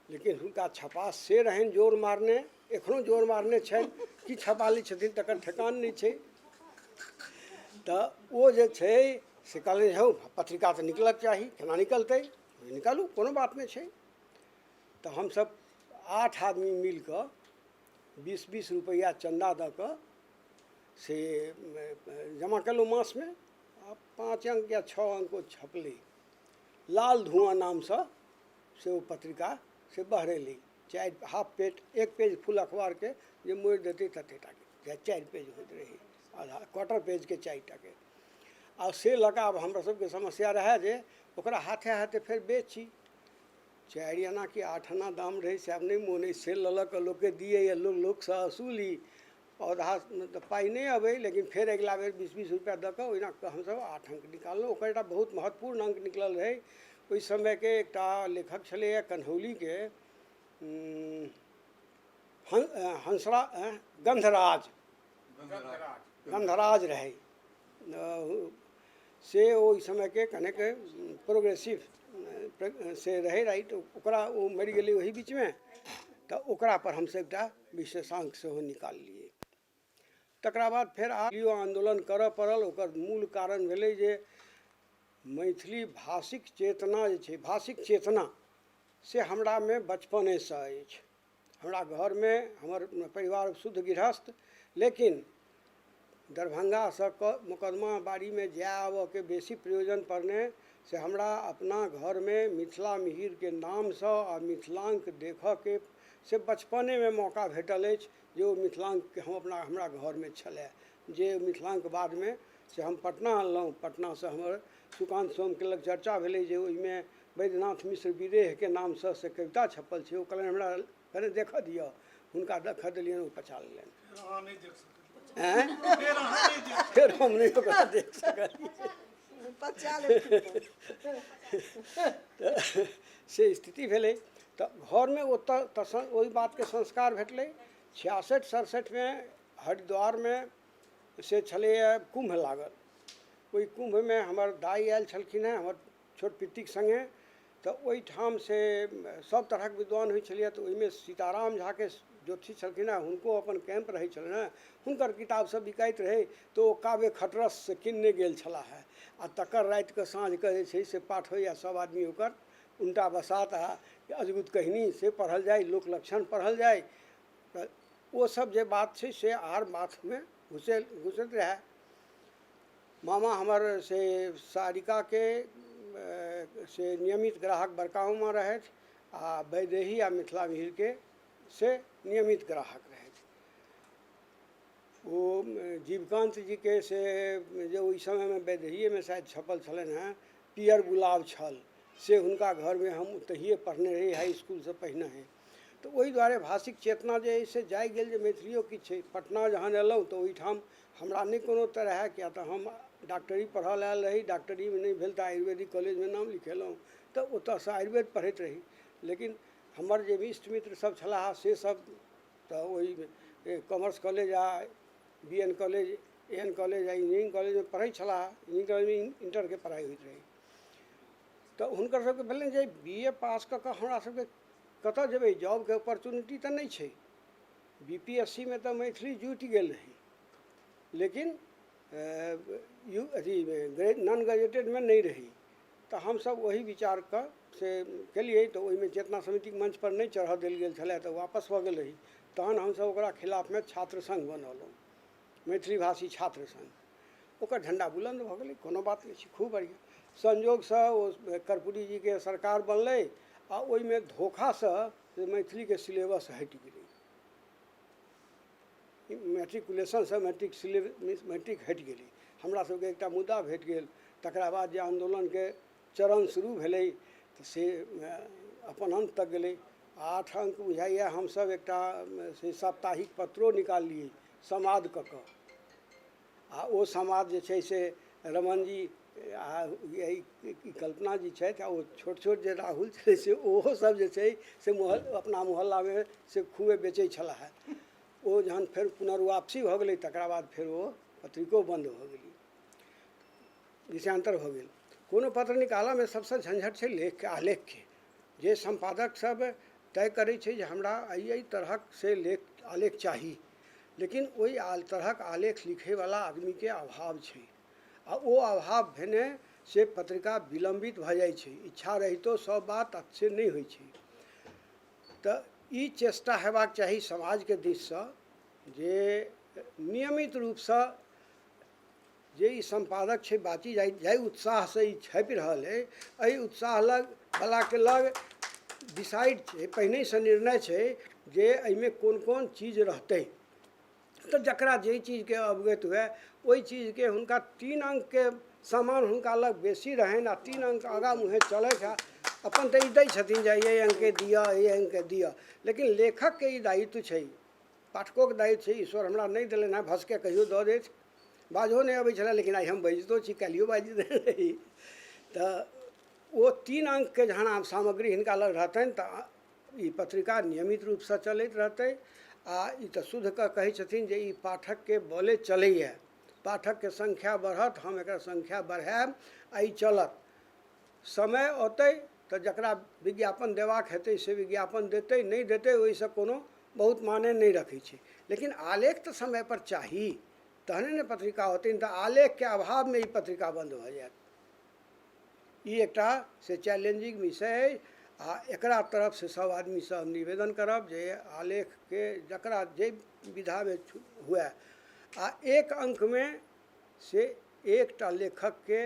लेकिन हुनका छपा से रहनि जोर मारने, एखनो जोर मारने छनि, की छपा लै छथिन तकर ठेकान नहि छै। तऽ ओ जे छै से कहलनि हौ पत्रिका तऽ निकलक चाही, केना निकलतै, निकालू कोनो बात नहि छै। तऽ हमसब 8 आदमी मिल कऽ 20-20 रुपैआ चन्दा दऽ कऽ से जमा केलहुँ मासमे, आ 5 अंक या 6 अंक ओ छपलै। लाल धुआँ नामसँ से ओ पत्रिका से बहरेलै। 4 हाफ पेज 1 पेज फुल अखबारके जे मोड़ि देतै तते टाके 4 पेज होइत रहै, आधा क्वार्टर पेजके 4 टाके। आ से लऽ कऽ आब हमरा सबके समस्या रहए जे ओकरा हाथे हाथे फेर बेची। 4 आना कि 8 आना दाम रहै से आब नहि मोन अछि। से लऽ लऽ कऽ लोकके दियै आ लोकसँ असूली, पौधा तऽ पाइ नहि अबै, लेकिन फेर अगिला बेर 20-20 रुपैआ दऽ कऽ ओहिना कऽ हमसब 8 अंक निकाललहुँ। ओकर एकटा बहुत महत्वपूर्ण अंक निकलल रहै। ओहि समयके एकटा लेखक छलैए कन्हौलीके हंसरा गंधराज, गंधराज रहै से ओहि समयके कनेक प्रोग्रेसिव से रहै राइट। ओकरा ओ मरि गेलै ओहि बीचमे, तऽ ओकरा पर हमसब एकटा विशेषांक सेहो निकाललियै। तकरा बाद फेर आलियो आन्दोलन करऽ पड़ल। ओकर मूल कारण भेलै जे मैथिली भाषिक चेतना जे छै, भाषिक चेतना से हमरामे बचपनेसँ अछि। हमरा घरमे हमर परिवार शुद्ध गृहस्थ, लेकिन दरभंगासँ मोकदमा बाड़ीमे जाय आबऽके बेसी प्रयोजन पड़ने से हमरा अपना घरमे मिथिला मिहिरके नामसँ आ मिथिलाङ्क देखऽके से बचपनेमे मौका भेटल अछि जे ओ मिथिलाङ्कके हम अपना हमरा घरमे छलै, जे मिथिलाङ्क बादमे से हम पटना अनलहुँ। पटनासँ हमर सुकान्त सोमके लग चर्चा भेलै जे ओहिमे वैद्यनाथ मिश्र विदेहके नामसँ से कविता छपल छै। ओ कहलनि हमरा कने देखऽ दिअ, हुनका देखऽ देलियनि, ओ पचा लेलनि। फेर हम नहि ओकरा देख सकलियै। तऽ से स्थिति भेलै। तऽ घरमे ओतऽ तऽ ओहि बातके संस्कार भेटलै। 66-67 हरिद्वारमे से छलैए कुम्भ लागल। ओहि कुम्भमे हमर दाइ आयल छलखिन हेँ हमर छोट पित्तीके सङ्गे। तऽ ओहिठाम से सब तरहक विद्वान होइ छलैए। तऽ ओहिमे सीताराम झाके ज्योतिषी छलखिन हेँ, हुनको अपन कैम्प रहै छलनि हेँ, हुनकर किताब सब बिकाइत रहै। तऽ ओ काव्य खटरस से किनने गेल छलाह हेँ आ तकर रातिके साँझके जे छै से पाठ होइए, सब आदमी ओकर उनटा बसात आ अजगुत कहिनी से पढ़ल जाइ, लोक लक्षण पढ़ल जाइ। तऽ ओ सब जे बात छै से आर माथमे घुसैत रहए। मामा हमर से सारिकाके से नियमित ग्राहक बड़का मामा रहथि आ वैदेही आ मिथिला मिहिरके से नियमित ग्राहक रहथि। ओ जीवकान्त जीके से जे ओहि समयमे वैदेहिएमे शायद छपल छलनि हेँ, पियर गुलाब छल, से हुनका घरमे हम ओतहिए पढ़ने रही हाइ इसकुलसँ पहिने। तऽ ओहि दुआरे भाषिक चेतना जे अइ से जागि गेल जे मैथिलियो किछु छै। पटना जहन अयलहुँ तऽ ओहिठाम हमरा नहि कोनो तरह, किया तऽ हम डॉक्टरी पढ़ऽ लए आयल रही, डॉक्टरीमे नहि भेल तऽ आयुर्वेदिक कॉलेजमे नाम लिखेलहुँ, तऽ ओतऽसँ आयुर्वेद पढ़ैत रही। लेकिन हमर जे इष्ट मित्र सब छलाह से सब तऽ ओहि कॉमर्स कॉलेज आ B N college, A N college आ इंजीनियरिंग कॉलेजमे पढ़ै छलाह। इंजीनियरिंग कॉलेजमे इंटरके पढ़ाइ होइत रहै। तऽ हुनकर सबके भेलनि जे बी ए पास कऽ कऽ हमरा सबके कतऽ जेबै, जॉबके अपॉर्चुनिटी तऽ नहि छै। बी पी एस सी मे तऽ मैथिली जुटि गेल रहै, लेकिन यू अथी नॉन ग्रेजुएटेडमे नहि रहै। तऽ हमसब ओहि विचारके से केलियै। तऽ ओहिमे चेतना समितिके मंचपर नहि चढ़ऽ देल गेल छलै तऽ वापस भऽ गेल रही। तहन हमसब ओकरा खिलाफमे छात्र संघ बनौलहुँ, मैथिली भाषी छात्र संघ। ओकर झण्डा बुलन्द भऽ गेलै, कोनो बात नहि छै, खूब बढ़िआँ। संयोगसँ ओ कर्पूरी जीके सरकार बनलै आ ओहिमे धोखासँ मैथिलीके सिलेबस हटि गेलै। मैट्रिकुलेशनसँ मैट्रिक सिलेबस मैट्रिक हटि गेलै। हमरा सबके एकटा मुद्दा भेट गेल। तकरा बाद जे आन्दोलनके चरण शुरू भेलै तऽ से अपन अन्त तक गेलै। 8 अंक बुझाइए हमसब एकटा से साप्ताहिक पत्रो निकाललियै समाद कऽ कऽ, आ ओ समाद जे छै से रमणजी आ ई कल्पना जी छथि आ ओ छोट छोट जे राहुल छलै से ओहो सब जे छै से अपना मोहल्लामे से खूबे बेचै छलाह। ओ जहन फेर पुनर्वापसी भऽ गेलै तकरा बाद फेर ओ पत्रिको बन्द भऽ गेलै, विषयांतर भऽ गेल। कोनो पत्र निकालऽमे सबसँ झंझट छै लेखके, आलेखके। जे सम्पादक सब तय करै छै जे हमरा एहि एहि तरहक से लेख आलेख चाही, लेकिन ओहि तरहक आलेख लिखैवला आदमीके अभाव छै आ ओ अभाव भेने से पत्रिका विलम्बित भऽ जाइ छै। इच्छा रहितो सब बात से नहि होइ छै। तऽ ई चेष्टा हेबाक चाही समाजके दिससँ जे नियमित रूपसँ जे ई सम्पादक छै बाची जाहि जाहि उत्साहसँ ई छपि रहल अइ, एहि उत्साह लग वलाके लग डिसाइड छै, पहिनहिसँ निर्णय छै जे एहिमे कोन कोन चीज रहतै। तऽ जकरा जाहि चीजके अवगत हुए ओहि चीजके हुनका 3 अंकके सामान हुनका लग बेसी रहनि आ 3 अंक आगाँ मुँहे चलैत। आ अपन तऽ ई दै छथिन जे एहि अंकके दिअ, एहि अंकके दिअ, लेकिन लेखकके ई दायित्व छै, पाठकोके दायित्व छै। ईश्वर हमरा नहि देलनि हेँ, भसके कहियो दऽ देथि। बाजहो नहि अबै छलै, लेकिन आइ हम बाजितो छी, काल्हियो बाजि देने रही। तऽ ओ 3 अंकके जहन आब सामग्री हिनका लग रहतनि तऽ ई पत्रिका नियमित रूपसँ चलैत रहतै। आ ई तऽ शुद्ध कऽ कहै छथिन जे ई पाठकके बले चलैए, पाठकके संख्या बढ़त, हम एकर संख्या बढ़ायब आ ई चलत। समय औतै तऽ जकरा विज्ञापन देबाक हेतै से विज्ञापन देतै, नहि देतै ओहिसँ कोनो बहुत माने नहि रखै छै। लेकिन आलेख तऽ समयपर चाही, तहने ने पत्रिका होतै। तऽ आलेखके अभावमे ई पत्रिका बन्द भऽ जायत। ई एकटा से चैलेंजिंग विषय अइ आ एकरा तरफसँ सब आदमीसँ हम निवेदन करब जे आलेखके जकरा जे विधामे हुए आ एक अंकमे से एकटा लेखकके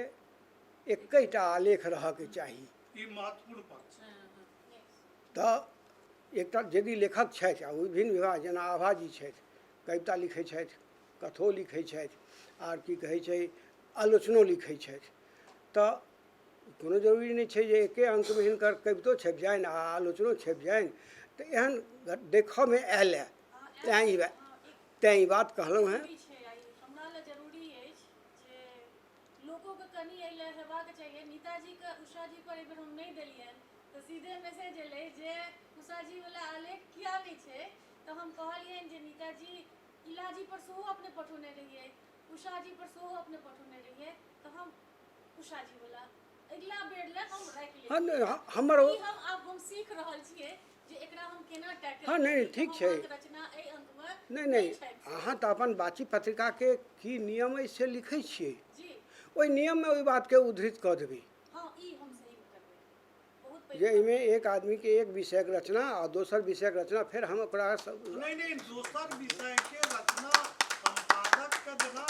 एकैटा आलेख रहऽके चाही। ई महत्वपूर्ण पक्ष। तऽ एकटा यदि लेखक छथि आ विभिन्न विभाग जेना आभाजी छथि, कविता लिखै छथि, कथो लिखै छथि, आर की कहै छै आलोचनो लिखै छथि, तऽ कोनो जरूरी नहि छै जे एके अंकमे हिनकर कवितो छपि जानि आ आलोचनो छपि जानि। तऽ एहन देखऽमे आयल हँ, तैँ ई बात कहलहुँ हेँ। हमरा लए जरूरी अछि जे लोकोके कनि एहि लए हेबाक चाहिए। नीताजीके उषाजी पर एहि बेर हम नहि देलियनि तऽ सीधे मैसेज एलै जे उषाजी वला आलेख किया नहि छै। तऽ हम कहलियनि जे नीताजी इलाजी पर सेहो अपने पठौने रहियै, उषाजी पर सेहो अपने पठौने रहियै, तऽ हम उषाजी वला अगिला बेर लए हम राखि हँ लेब। नहि हमर ई हम आब हम सीख रहल छियै जे एकरा हम केना टैकल हँ नहि करी। ठीक हम छै। अहाँके रचना एहि अंकमे नहि नहि नहि छापि अहाँ तऽ अपन बाची पत्रिकाके की नियम अइ से लिखै छियै, जी ओहि नियममे ओहि बातके उद्धृत कऽ देबै। हँ, ई हम सही करबै, बहुत पैघ जे बात। एहिमे एक आदमीके एक विषयक रचना आ दोसर विषयक रचना फेर हम ओकरा सब नहि नहि, दोसर विषयके रचना सम्पादकके जेना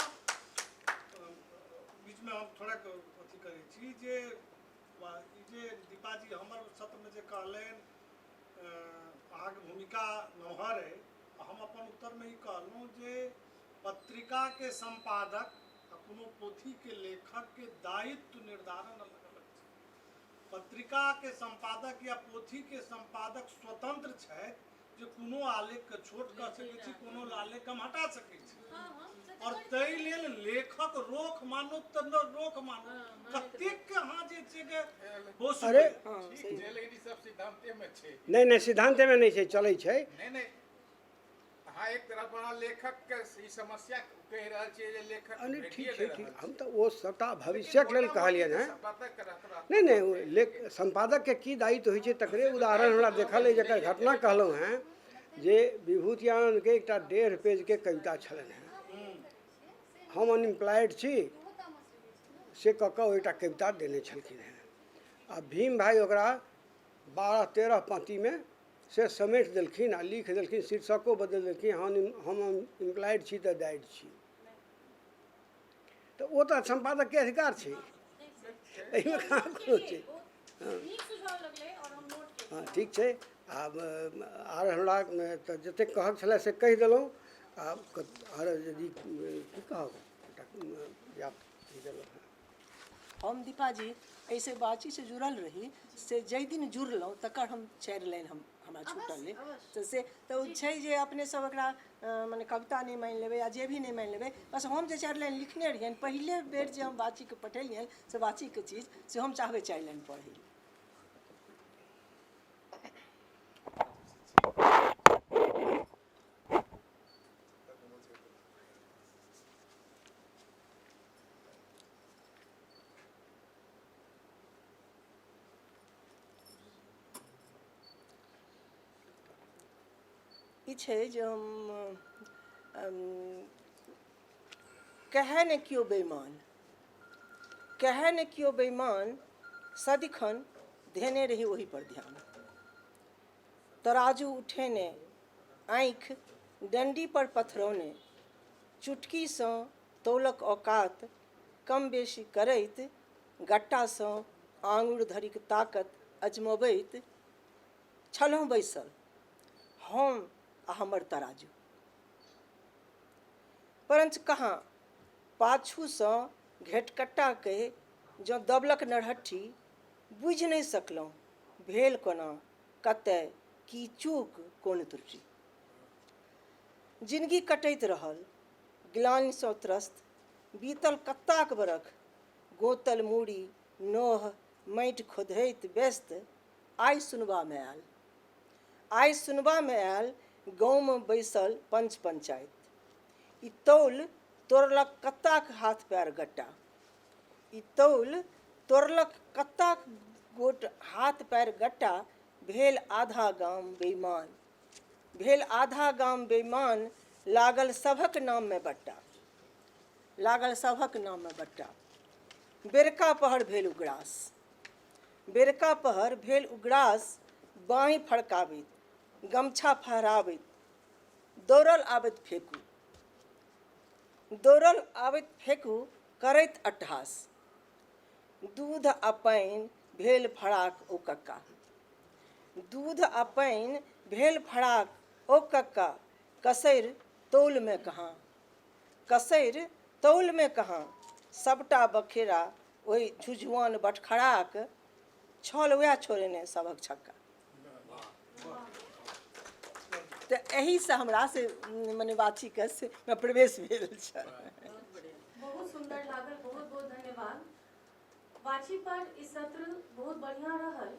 बीचमे हम थोड़ा अथी करै छी जे ई जे दीपाजी हमर सत्रमे जे कहलनि अहाँके भूमिका नमहर अइ, हम अपन उत्तरमे ई कहलहुँ जे पत्रिकाके सम्पादक आ कोनो पोथीके लेखकके दायित्व निर्धारण अलग अलग छै। पत्रिकाके सम्पादक या पोथीके सम्पादक स्वतंत्र छथि जे कोनो आलेखके छोट कऽ सकै छी, कोनो आलेख हम हटा सकै छी, और ताहि लेल लेखक रोख मानो तऽ रोख मानो कतेक के अहाँ जे छै के अरे लेकिन ई सब सिद्धांते में छै। नहि नहि सिद्धांते में नहि छै, चलै छै। नहि नहि, अहाँ एक तरफ अहाँ लेखक के ई समस्या कहि रहल छियै जे लेखक अरे ठीक छै, ठीक, हम तऽ ओ सबटा भविष्यक लेल कहलियनि हेँ। नहि नहि, ओ लेख सम्पादकके की दायित्व होइ छै तकरे उदाहरण हमरा देखल अइ, जकर घटना कहलहुँ हेँ जे विभूति आनन्दके एकटा 1.5 पेजके कविता छलनि हेँ, हम अनएम्प्लॉयड छी से कऽ कऽ ओ एकटा कविता देने छलखिन हेँ, आ भीम भाइ ओकरा 12-13 पाँतिमे से समेट देलखिन आ लिख देलखिन, शीर्षको बदलि देलखिन, हम एम्प्लॉयड छी तऽ डाइड छी। तऽ ओ तऽ सम्पादकके अधिकार छै, एहिमे कहाँ कोनो छै। हँ ठीक छै, आब आर हमरा तऽ जतेक कहक छलै से कहि देलहुँ। आब आर यदि की कहब पर्याप्त कहि देलहुँ हेँ। हम दीपाजी एहिसँ बातचीतसँ जुड़ल रही, से जाहि दिन जुड़लहुँ तकर हम 4 लाइन हम हमरा छूटल अइ, तऽ से तऽ ओ छै जे अपने सब एकरा मने कविता नहि मानि लेबै या जे भी नहि मानि लेबै, बस हम जे 4 लाइन लिखने रहियनि पहिले बेर जे हम बातचीतके पठेलियनि से बातचीतके चीज से हम चाहबै 4 लाइन पढ़ै लए। ई छै जे हम कहै ने केओ बेईमान, कहै ने केओ बेईमान, सदिखन धेने रही ओहि पर ध्यान। तराजू उठेने आँखि डंडी पर पथरौने, चुटकीसँ तौलक औकात कम बेसी करैत, गट्टासँ आङुर धरिक ताकत अजमबैत छलहुँ बैसल हम आ हमर तराजू। परञ्च कहाँ पाछूसँ घेटकट्टा कहि जँ दबलक नरहट्ठी, बुझि नहि सकलहुँ भेल कोना, कतय की चूक कोन त्रुटि। जिनगी कटैत रहल ग्लानिसँ त्रस्त, बीतल कत्ताक बरख, गोतल मूड़ी नोह माटि खोधैत व्यस्त। आइ सुनबामे आयल, आइ सुनबामे आयल गाँवमे बैसल पंच पंचायत, ई तौल तोड़लक कत्ताक हाथ पैर गट्टा, ई तौल तोड़लक कत्ताक गोट हाथ पैर गट्टा। भेल आधा गाम बेईमान, भेल आधा गाम बेईमान, लागल सभक नाममे बट्टा, लागल सभक नाममे बट्टा। बेरका पहर भेल उग्रास, बेरका पहर भेल उग्रास, बाँहि फड़काबैत गमछा फहराबैत दौड़ल आबैत फेकू, दौड़ल आबैत फेकू करैत अट्टहास। दूध आ पानि भेल फराक ओ कक्का, दूध आ पानि भेल फराक ओ कक्का, कसरि तौलमे कहाँ, कसरि तौलमे कहाँ। सबटा बखेरा ओहि झुझुआन बटखराक छल, वएह छोड़ेने सभक छक्का। तऽ एहिसँ हमरा से मने बाछीके से मे प्रवेश भेल छल। बहुत सुंदर लागल, बहुत बहुत धन्यवाद। बाछी पर ई सत्र बहुत बढ़िया रहल।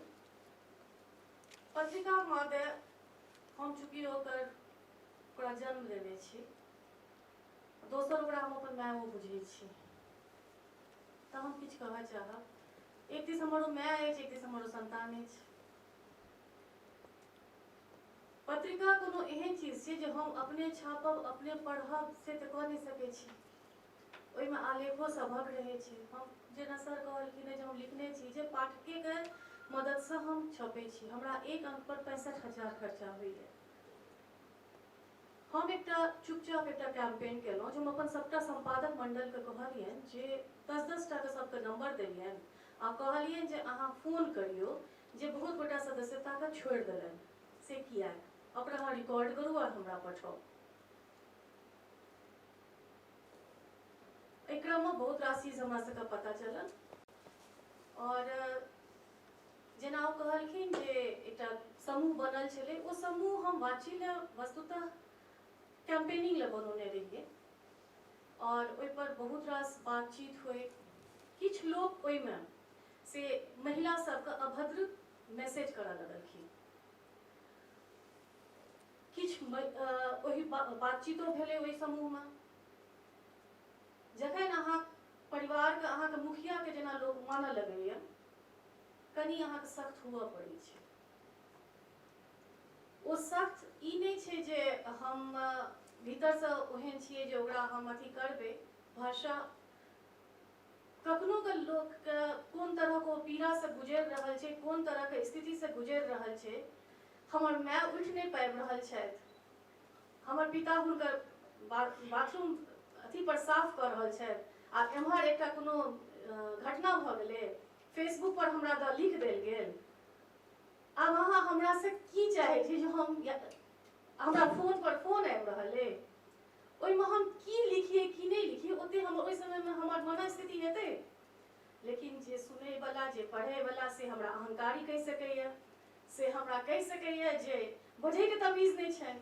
पत्रिका मादे हम चूँकि ओकरा जन्म लेने छी, दोसर ओकरा हम अपन मायओ बुझै छी, तऽ हम किछु कहऽ चाहब। एक दिस हमर ओ my अछि, एक दिस हमर ओ संतान अछि। पत्रिका कोनो एहन चीज छै जे हम अपने छापब अपने पढ़ब से तऽ कऽ नहि सकै छी, ओहिमे आलेखो सभक रहै छै। हम जेना सर कहलखिन जे हम लिखने छी जे पाठकेके मददसँ हम छपै छी, हमरा एक अंक पर 65,000 खर्चा होइए। हम एकटा चुपचाप एकटा कैंपेन केलहुँ जे हम अपन सबटा सम्पादक मंडलके कहलियनि जे 10-10 टाके सबके नंबर देलियनि आ कहलियनि जे अहाँ फोन करियौ जे बहुत गोटा सदस्यताके छोड़ि देलनि से किएक, ओकरा अहाँ रिकॉर्ड करू आओर हमरा पठाउ। एहि क्रममे बहुत रास चीज हमरा सबके पता चलल। और जेना ओ कहलखिन जे एकटा समूह बनल छलै, ओ समूह हम वाची लए वस्तुतः कैंपेनिंग लए बनौने रहियै और ओहिपर बहुत रास बातचीत होइ। किछु लोक ओहिमे से महिला सबके अभद्र मैसेज करऽ लगलखिन, किछु ओहि बातचीतो भेलै ओहि समूहमे। जखन अहाँ परिवारके अहाँके मुखियाके जेना लोक मानऽ लगैए, कनि अहाँके सख्त हुअ पड़ै छै। ओ सख्त ई नहि छै जे हम भीतरसँ ओहन छियै जे ओकरा हम अथी करबै। भाषा कखनो के लोकके कोन तरहके ओ पीड़ासँ गुजरि रहल छै, कोन तरहके स्थितिसँ गुजरि रहल छै। हमर माय उठि नहि पाबि रहल छथि, हमर पिता हुनकर बाथरूम अथी पर साफ कऽ रहल छथि, आ एम्हर एकटा कोनो घटना भऽ गेलै, फेसबुक पर हमरा दऽ लिख देल गेल। आब अहाँ हमरा से की चाहै छी जे हम हमरा फोन पर फोन आबि रहल अइ, ओहिमे हम की लिखिए की नहि लिखिए, ओते हम ओहि समयमे हमर मनस्थिति हेतै। लेकिन जे सुनैवला जे पढ़ैवला से हमरा अहंकारी कहि सकैए, से हमरा कहि सकैए जे बजैके तमीज नहि छनि,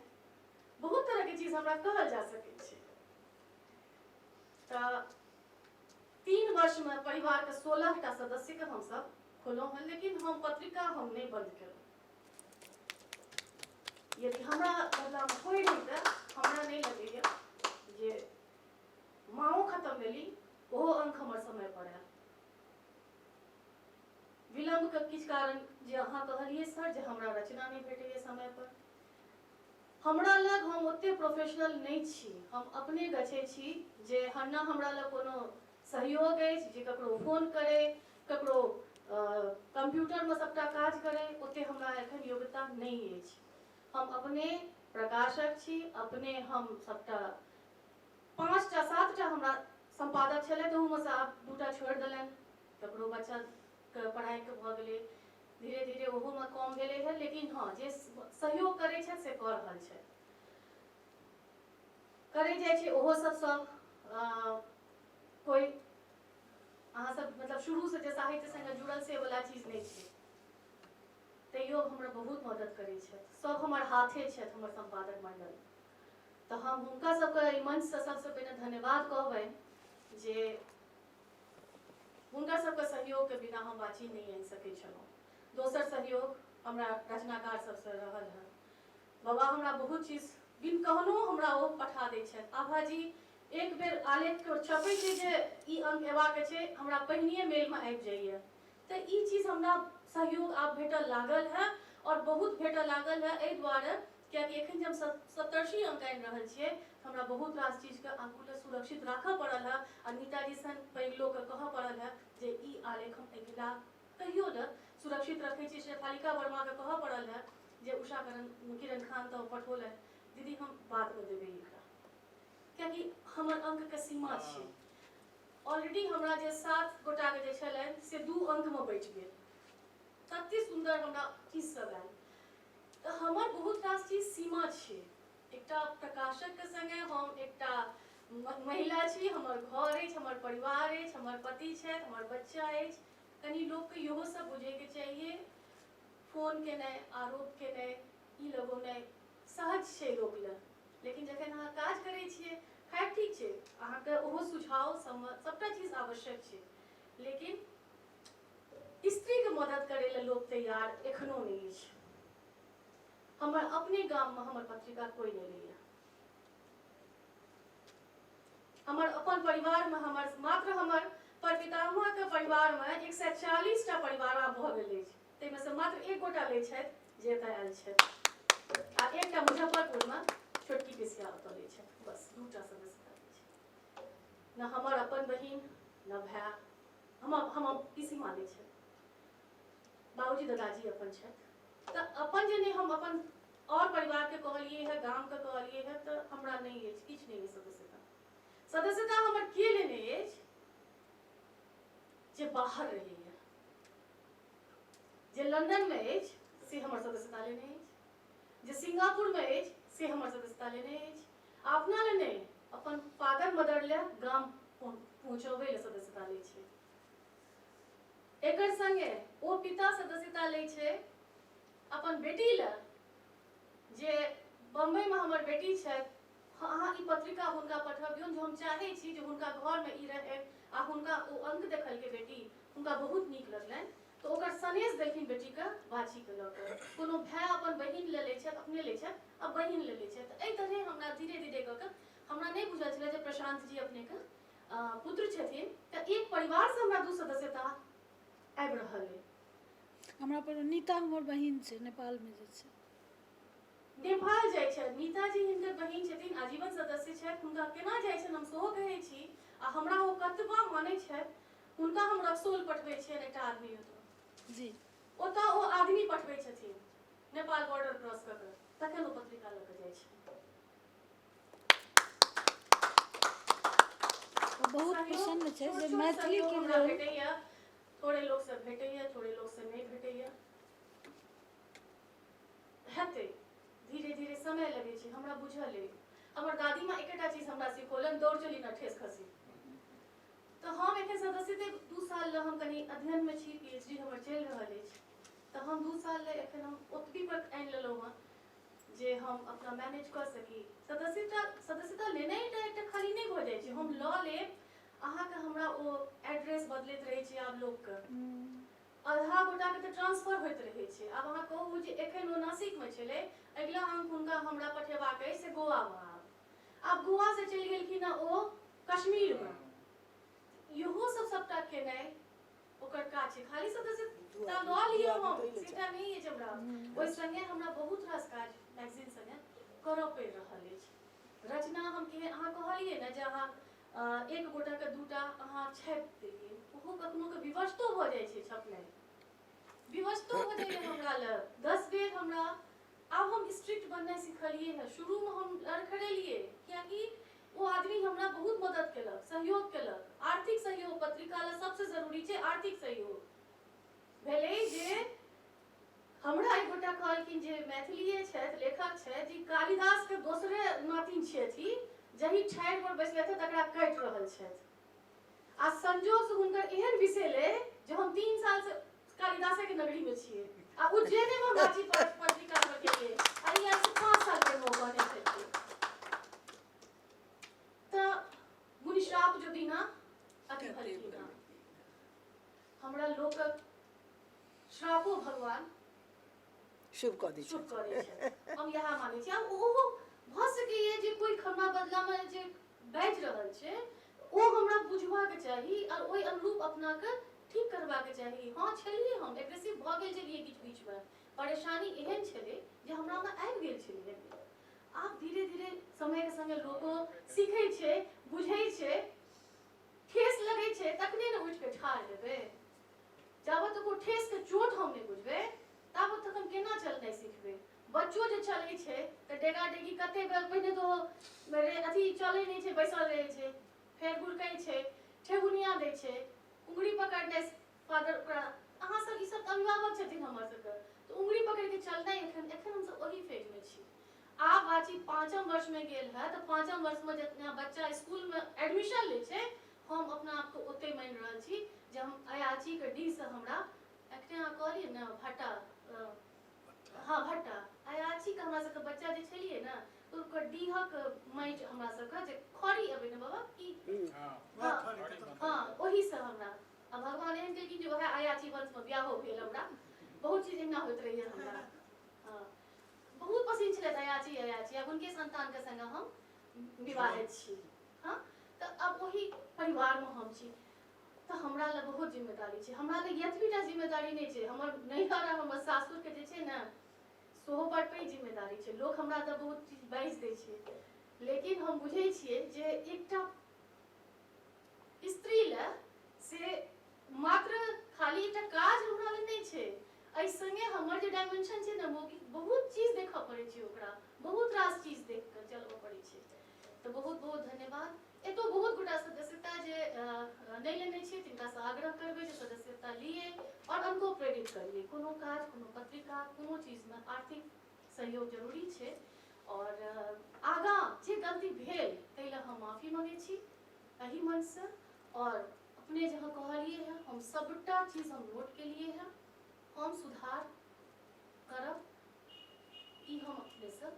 बहुत तरहके चीज हमरा कहल जा सकै छै। तऽ 3 वर्षमे परिवारके 16टा सदस्यके हमसब खोलहुँ हन, लेकिन हम पत्रिका हम नहि बंद केलहुँ। यदि हमरा बदलामे कोइ रहितै, हमरा नहि लगैए जे माँओ खत्म भेली ओहो अंक हमर समय पर आयल। विलम्बके किछु कारण जे अहाँ कहलियै सर जे हमरा रचना नहि भेटैए समय पर, हमरा लग हम ओते प्रोफेशनल नहि छी, हम अपने गछै छी जे न हमरा लग कोनो सहयोग अछि जे ककरो फोन करै, ककरो कंप्यूटरमे सबटा काज करै, ओते हमरा एखन योग्यता नहि अछि। हम अपने प्रकाशक छी, अपने हम सबटा 5टा 7टा हमरा सम्पादक छलै, तहूमे सँ आब 2टा छोड़ि देलनि, ककरो बच्चाके पढ़ाइके भऽ गेलै, धीरे धीरे ओहोमे कम भेलै हँ। लेकिन हँ, जे सहयोग करै छथि से कऽ रहल छथि, करै जाइ छै ओहो सब सब कोइ अहाँ सब मतलब शुरूसँ जे साहित्य सङ्गे जुड़ल से वला चीज नहि छै, तैयो हमरा बहुत मदद करै छथि, सब हमर हाथे छथि हमर सम्पादक मंडल। तऽ हम हुनका सबके एहि मंचसँ सबसँ पहिने धन्यवाद कहबनि जे हुनका सबके सहयोगके बिना हम बाची नहि आनि सकै छलहुँ। दोसर सहयोग हमरा रचनाकार सबसँ रहल हँ। बाबा हमरा बहुत चीज बिन कहनो हमरा ओ पठा दै छथि। आभाजी एक बेर आलेख के छपै छै जे ई अंक एबाक छै, हमरा पहिनिये मेलमे आबि जाइए। तऽ ई चीज हमरा सहयोग आब भेटऽ लागल है और बहुत भेटऽ लागल है, एहि दुआरे कियाकि एखन जे हम सप्तर्षि अंक आनि रहल छियै, हमरा बहुत रास चीजके आगू लए सुरक्षित राखऽ पड़ल है आ नीताजी सन पैघ लोकके कहऽ पड़ल है जे ई आलेख हम अगिला कहियो लए सुरक्षित रखै छी। शेफालिका वर्माके कहऽ पड़ल है जे उषा किरण खान तऽ पठौलनि, दीदी हम बादमे देबै एकरा, कियाकि हमर अंकके सीमा छै। ऑलरेडी हमरा जे 7 गोटाके जे छलनि से 2 अंकमे बचि गेल, तते सुन्दर हमरा चीज सब आयल। तऽ हमर बहुत रास चीज सीमा छै। एकटा प्रकाशकके सङ्गे हम एकटा महिला छी, हमर घर अछि, हमर परिवार अछि, हमर पति छथि, हमर बच्चा अछि। कनि लोकके इहो सब बुझैके चाहिए, फोन केनाइ, आरोप केनाइ, ई लगौनाइ सहज छै लोक लए, लेकिन जखन अहाँ काज करै छियै, खैर ठीक छै, अहाँके ओहो सुझाव सबटा चीज आवश्यक छै, लेकिन स्त्रीके मदद करै लए लोक तैयार एखनो नहि अछि। हमर अपने गाममे हमर पत्रिका कोइ नहि लैए, हमर अपन परिवारमे हमर मात्र हमर परपितामहके परिवारमे 140टा परिवार आब भऽ गेल अछि, ताहिमे सँ मात्र 1 गोटा लै छथि जे एतऽ आयल छथि, आ एकटा मुजफ्फरपुरमे छोटकी पिसिया ओतऽ लै छथि, बस 2टा सदस्यता लै छथि। न हमर अपन बहिन न भाय, हमर पिसीमा लै छथि, बाबूजी दादाजी अपन छथि। तऽ अपन जे नहि हम अपन और परिवारके कहलियै है, गामके कहलियै है, तऽ हमरा नहि अछि, किछु नहि अछि सदस्यता। सदस्यता हमर के लेने अछि जे बाहर रहैए, लंदनमे अछि से हमर सदस्यता लेने अछि, जे सिंगापुरमे अछि से हमर सदस्यता लेने अछि। आ अपना ले नहि, अपन फादर मदर ले गाम पहुँचबै ले सदस्यता लै छै। एकर संगे ओ पिता सदस्यता लै छै अपन बेटी ले, जे बम्बईमे हमर बेटी छथि, अहाँ ई पत्रिका हुनका पठबियौन, जे हम चाहै छी जे हुनका घरमे ई रहनि। आ हुनका ओ अंक देखलकै बेटी, हुनका बहुत नीक लगलनि, तऽ ओकर सनेस देलखिन बेटीके बाछीके लऽ कऽ। कोनो भाय अपन बहिन लए लै छथि, अपने लै छथि आ बहिन लए लै छथि। तऽ एहि तरहे हमरा धीरे धीरे कऽ कऽ, हमरा नहि बुझल छलै जे प्रशांत जी अपनेके पुत्र छथिन, तऽ एक परिवारसँ हमरा 2 सदस्यता आबि रहल अइ। हमरा पर नीता हमर बहिन छै, नेपालमे जे छै। नेपाल जाइ छथि नीताजी, हिनकर बहिन छथिन, आजीवन सदस्य छथि। हुनका केना जाइ छनि हम सेहो कहै छी। आ हमरा ओ कतबा मानै छथि, हुनका हम रक्सौल पठबै छियनि एकटा आदमी ओतऽ जी, ओतऽ ओ आदमी पठबै छथिन नेपाल बॉर्डर क्रॉस कऽ कऽ, तखन ओ पत्रिका लऽ कऽ जाइ छै। बहुत प्रसन्न छै जे मैथिलीके हमरा भेटैया। थोड़े लोकसँ भेटैया, थोड़े लोकसँ नहि भेटैया। हेतै धीरे धीरे, समय लगै छै, हमरा बुझल अइ। हमर दादीमाँ एकेटा चीज हमरा सिखौलनि, दौड़ चली न ठेस खसी। तऽ हम एखन सदस्यते 2 साल लए हम कनि अध्ययनमे छी, PhD हमर चलि रहल अछि, तऽ हम 2 साल लए एखन हम ओतबी पर आनि लेलहुँ हँ जे हम अपना मैनेज कऽ सकी। सदस्यता लेनाइ एकटा खाली नहि भऽ जाइ छै, हम लऽ लेब अहाँके, हमरा ओ एड्रेस बदलैत रहै छै। आब लोकके आधा गोटाके तऽ ट्रांसफर होइत रहै छै। आब अहाँ कहू जे एखन ओ नासिकमे छलै, अगिला अंक हुनका हमरा पठेबाक अछि से गोवामे। आब गोवासँ चलि गेलखिन हँ ओ कश्मीरमे। इहो सब सबटा केनाइ ओकर काज छै। खाली सदस्यता लऽ लिअ हम सेटा नहि अछि, हमरा ओहि संगे हमरा बहुत रास काज मैगजीन संगे करऽ पड़ि रहल अछि। रचना हम केहन, अहाँ कहलियै ने जे अहाँ एक गोटाके 2टा अहाँ छापि देलियै, ओहो कखनो के विवशतो भऽ जाइ छै छपनाइ, विवशतो भऽ जाइए हमरा लग 10 बेर। हमरा आब हम स्ट्रिक्ट बननाइ सिखलियै हँ। शुरूमे हम लड़खड़ेलियै, कियाकि ओ आदमी हमरा बहुत मदद केलक, सहयोग केलक, आर्थिक सहयोग। पत्रिका लए सबसँ जरूरी छै आर्थिक सहयोग। भेलै जे हमरा एक गोटा कहलखिन जे मैथिलीए छथि, लेखक छथि जी, कालिदासके दोसरे नातिन छियथि, जहि ठाढ़ि पर बैसलथि तकरा काटि रहल छथि। आ संजोगसँ हुनकर एहन विषय जे हम 3 सालसँ कालिदासेके नगरीमे छियै आ उज्जैनेमे हम राँची पत्रिका पर गेलियै, आ ई आइ 5 साल पहिने ओ कहने छलखिन। तऽ मुनिश्राप जो दीना अति फल कीना, हमरा लोकक श्रापो भगवान शुभ कऽ दै शुभ कऽ दै छै, हम इएह मानै छी। आब ओहो भऽ सकैए जे कोइ हमरा बदलामे जे बाजि रहल छै ओ हमरा बुझबाक चाही आओर ओहि अनुरूप अपनाके ठीक करबाक चाही। हँ छलियै, हम एग्रेसिव भऽ गेल छलियै किछु बीचमे, परेशानी एहन छलै जे हमरामे आबि गेल छलै। आब धीरे धीरे समयके सङ्गे लोको सीखै छै, बुझै छै। ठेस लगै छै तखने ने उठि कऽ ठाढ़ हेबै। जाबत तक ओ ठेसके चोट हम नहि बुझबै ताबत तक हम केना चलनाइ सिखबै? बच्चो जे चलै छै तऽ डेगा डेगी कते बेर पहिने तऽ अथी चलै नहि छै, बैसल रहै छै, फेर गुड़कै छै, ठेहुनिया दै छै, उंगरी पकड़नाइ फादर ओकरा। अहाँ सब ई सब तऽ अभिभावक छथिन हमर सबके, तऽ उंगरी पकड़िके चलनाइ एखन एखन हमसब ओही फेजमे छी। आब बाची 5म वर्षमे गेल है, तऽ 5म वर्षमे जितना बच्चा स्कूलमे एडमिशन लै छै, हम अपना आपके ओते मानि रहल छी जे हम अयाचीके डीसँ हमरा एखने अहाँ कहलियै ने भट्टा, हँ भट्टा, अयाचीके हमरा सबके बच्चा जे छलियै ने तऽ ओकर डीहक माटि हमरा सबके जे खरी अबै ने बाबा की, हँ ओहीसँ हमरा आ भगवान एहन केलखिन जे वएह अयाची वंशमे बियाहो भेल। हमरा बहुत चीज एहिना होइत रहैए। हमरा हँ बहुत पसिन छलथि अयाची, अयाची। आब हुनके सन्तानके सङ्गे हम विवाहित छी। हँ तऽ आब ओही परिवारमे हम छी, तऽ हमरा लए बहुत जिम्मेदारी छै। हमरा लए एतबीटा जिम्मेदारी नहि छै, हमर नैहर आ हमर सासुरके जे छै ने सेहो बड़ पैघ जिम्मेदारी छै। लोक हमरा तऽ बहुत चीज बाजि दै छै, लेकिन हम बुझै छियै जे एकटा स्त्री लए से मात्र खाली एकटा काज हमरा लए नहि छै। एहि सङ्गे हमर जे डायमेंशन छै ने, बहुत चीज देखऽ पड़ै छै, ओकरा बहुत रास चीज देख कऽ चलबऽ पड़ै छै। तऽ बहुत बहुत धन्यवाद। एतौ बहुत गोटा सदस्यता जे नहि लेने छियै तिनकासँ आग्रह करबै जे सदस्यता लिए आओर अनको प्रेरित प्रेरित करियै। कोनो काज, कोनो पत्रिका, कोनो चीजमे आर्थिक सहयोग जरूरी छै। आओर आगाँ जे गलती भेल ताहि लए हम माफी मङ्गै छी एहि मंचसँ। आओर अपने जहाँ कहलियै हँ, हम सबटा चीज हम नोट केलियै हँ, हम सुधार करब, ई हम अपनेसँ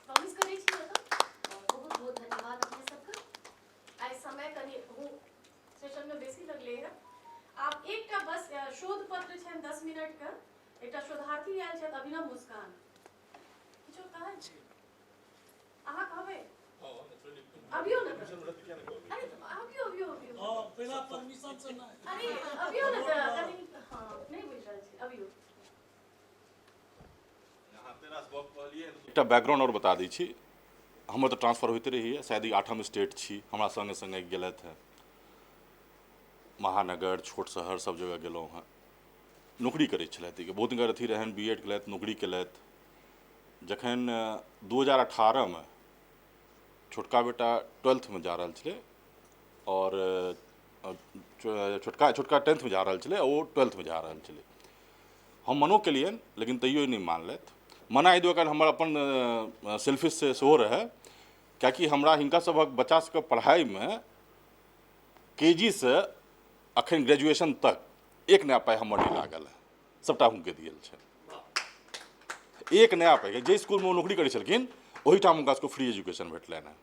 प्रॉमिस करै छी एतऽ। आओर बहुत बहुत धन्यवाद अपने सबके। आइ समय कनि सेशनमे बेसी लगलै हँ। आब एकटा बस शोध पत्र छनि 10 मिनटके, एकटा शोधार्थी आयल छथि अभिनव मुस्कान, किछो कहै अहाँ कहबै? अभियो ने, अरे अभियो अभियो अभियो। हँ, बिना परमिशन से नहि। अरे अभियो ने, तऽ कनि, हँ, नहि बुझि रहल छी, अभियो। एकटा बैकग्राउंड आओर बता दै छी। हमर तऽ ट्रांसफर होइते रहैए, शायद ई 8म स्टेट छी, हमरा सङ्गे सङ्गे गेलथि हँ, महानगर, छोट शहर सब जगह गेलहुँ हँ। नौकरी करै छलथि, बहुत दिनकर अथी रहनि, बी एड केलथि, नौकरी केलथि। जखन 2018मे छोटका बेटा 12thमे जा रहल छलै आओर छोटका 10thमे जा रहल छलै, ओ 12thमे जा रहल छलै, हम मनो केलियनि लेकिन तैयो नहि मानलथि। मना एहि दुआरे हमर अपन सेल्फिश से सेहो रहै, कियाकि हमरा हिनका सभक बच्चा सबके पढ़ाइमे के जी से अखन ग्रेजुएशन तक एक नया पाइ हमर नहि लागल है, सबटा हुनके दियल छै। एक नया पाइ, जे स्कूलमे ओ नौकरी करै छलखिन ओहिठाम हुनका सबके फ्री एजुकेशन भेटलनि हँ।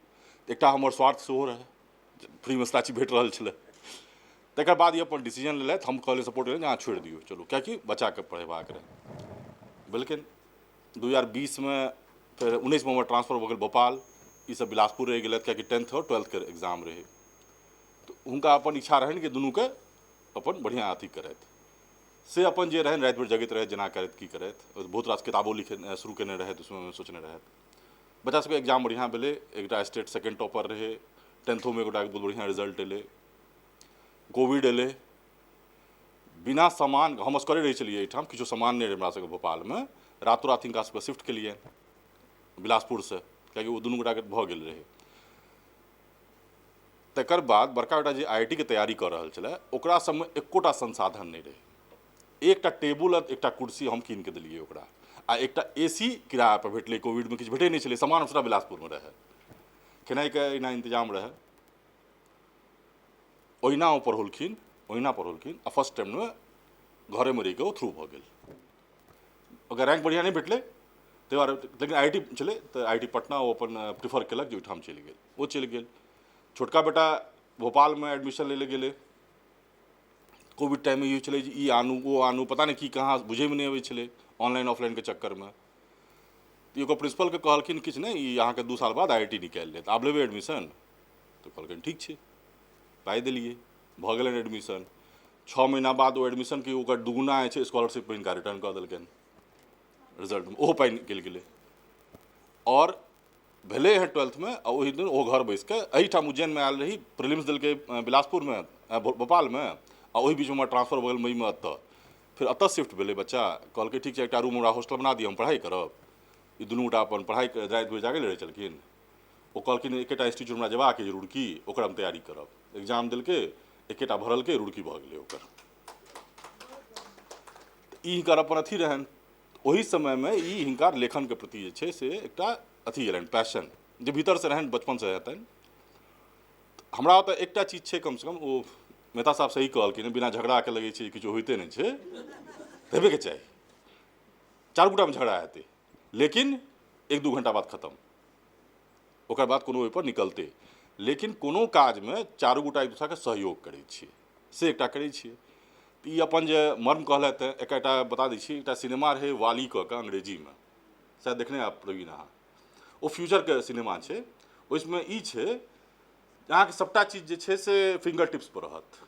एकटा हमर स्वार्थ सेहो रहै, फ्रीमे सबटा चीज भेट रहल छलै। तकर बाद ई अपन डिसीजन लेलथि, हम कहलियै सपोर्ट केलियै, अहाँ छोड़ि दियौ चलू, कियाकि बच्चाके पढ़ेबाक रहै। लेकिन 2020मे फेर 19मे हमर ट्रांसफर भऽ गेल भोपाल, ई सब बिलासपुर रहि गेलथि, कियाकि 10th आओर 12thके एग्जाम रहै। तऽ हुनका अपन इच्छा रहनि कि दुनूके अपन बढ़िआँ अथी करथि, से अपन जे रहनि राति भरि जगैत रहथि, जेना करथि की करथि, बहुत रास किताबो लिखे शुरू केने रहथि, उसमे सोचने रहथि। बच्चा सबके एग्जाम बढ़िआँ भेलै, एकटा स्टेट सेकेंड टॉपर रहै, 10thोमे एगोटाके बहुत बढ़िआँ रिजल्ट एलै। कोविड एलै, बिना सामान, हम असगरे रहै छलियै एहिठाम, किछो सामान नहि रहै हमरा सबके भोपालमे, रातो रात हिनका सबके शिफ्ट केलियनि बिलासपुरसँ, कियाकि ओ दुनू गोटाके भऽ गेल रहै। तकर बाद बड़का बेटा जे आई I T के तैयारी कऽ रहल छलै, ओकरा सबमे एकोटा संसाधन नहि रहै, एकटा टेबुल आ एकटा कुर्सी हम कीन के देलियै ओकरा, आ एकटा ए सी किराया पर भेटलै, कोविडमे किछु भेटै नहि छलै, सामान सबटा बिलासपुरमे रहै, खेनाइके एहिना इंतजाम रहै। ओहिना ओ पढ़ौलखिन, ओहिना पढ़ौलखिन, आ फर्स्ट टाइममे घरेमे रहिके ओ थ्रू भऽ गेल। ओकर रैंक बढ़िआँ नहि भेटलै ताहि दुआरे, लेकिन आई I T छलै तऽ आई I T Patna ओ अपन प्रिफर केलक जे ओहिठाम चलि गेल, ओ चलि गेल। छोटका बेटा भोपालमे एडमिशन लै लए गेलै, कोविड टाइममे ई छलै जे ई आनू ओ आनू, पता नहि की कहाँ बुझैमे नहि अबै छलै ऑनलाइन ऑफलाइनके चक्करमे। तऽ ओकर प्रिंसिपलके कहलखिन किछु नहि, ई अहाँके 2 साल बाद आई I T निकालि लेत, आब लेबै एडमिशन? तऽ कहलखिन ठीक छै, पाइ देलियै, भऽ गेलनि एडमिशन। 6 महीना बाद ओ एडमिशनके ओकर दुगुना जे छै स्कॉलरशिप हिनका रिटर्न कऽ देलकनि रिजल्टमे, ओहो पाइ निकलि गेलै। आओर भेलै हँ 12thमे, आ ओहि दिन ओ घर बैसिके एहिठाम उज्जैनमे आयल रही, प्रीलिम्स देलकै बिलासपुरमे, भोपालमे, आ ओहि बीचमे हमर ट्रांसफर भऽ गेल मईमे एतऽ, फेर एतऽ शिफ्ट भेलै बच्चा। कहलकै ठीक छै एकटा रूम हमरा हॉस्टल बना दिअ, हम पढ़ाइ करब। ई दुनू गोटा अपन पढ़ाइ राति भरि जागल रहै छलखिन। ओ कहलखिन एकेटा इंस्टीट्यूट हमरा जेबाक अछि रुड़की, ओकर हम तैयारी करब। एग्जाम देलकै, एकेटा भरलकै, रुड़की भऽ गेलै ओकर। ई हिनकर अपन अथी रहनि। ओहि समयमे ई हिनका लेखनके प्रति जे छै से एकटा अथी एलनि, पैशन जे भीतरसँ रहनि, बचपनसँ हेतनि। हमरा ओतऽ एकटा चीज छै, कमसँ कम ओ मेहता साहब सही कहलखिन, बिना झगड़ाके लगै छै किछु होइते नहि छै, हेबेके चाही। 4 गोटामे झगड़ा हेतै, लेकिन 1-2 घंटा बाद खतम, ओकर बाद कोनो ओहिपर निकलतै। लेकिन कोनो काजमे 4 गोटा एक दोसराके सहयोग करै छियै, से एकटा करै छियै। तऽ ई अपन जे मर्म कहलथि, एकटा बता दै छी, एकटा सिनेमा रहै वाली कऽ के अंग्रेजीमे, शायद देखने आब प्रवीण अहाँ, ओ फ्यूचरके सिनेमा छै। ओहिमे ई छै अहाँके सबटा चीज जे छै से फिंगर टिप्स पर रहत,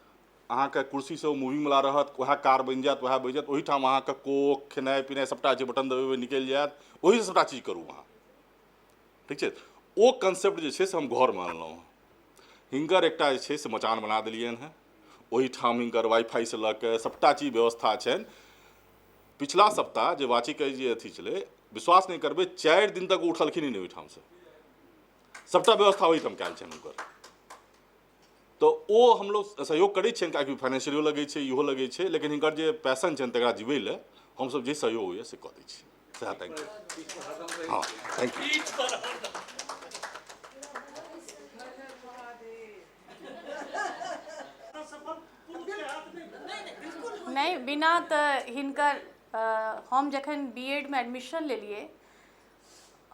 अहाँके कुर्सीसँ ओ मूविंगवला रहत, वएह कार बनि जायत, वएह बनि जायत, ओहिठाम अहाँके कोक खेनाइ पिनाइ सबटा जे बटन दबेबै निकलि जायत, ओहिसँ सबटा चीज करू अहाँ, ठीक छै। ओ कंसेप्ट जे छै से हम घरमे अनलहुँ हँ। हिनकर एकटा जे छै से मचान बना देलियनि हँ, ओहिठाम हिनकर वाईफाईसँ लऽ कऽ सबटा चीज व्यवस्था छनि। पिछला सप्ताह जे वाचीके जे अथी छलै, विश्वास नहि करबै, 4 दिन तक उठलखिन ही नहि ओहिठामसँ, सबटा व्यवस्था ओहिठाम कयल छनि हुनकर। तऽ ओ हमलोग सहयोग करै छियनि, कियाकि फाइनेंशियलियो लगै छै, इहो लगै छै, लेकिन हिनकर जे पैशन छनि तकरा जीबै लए हमसब जे सहयोग होइए से कऽ दै छी। सएह, thank you. हँ, thank you. नहि, बिना तऽ हिनकर हम जखन बी एड मे एडमिशन लेलियै,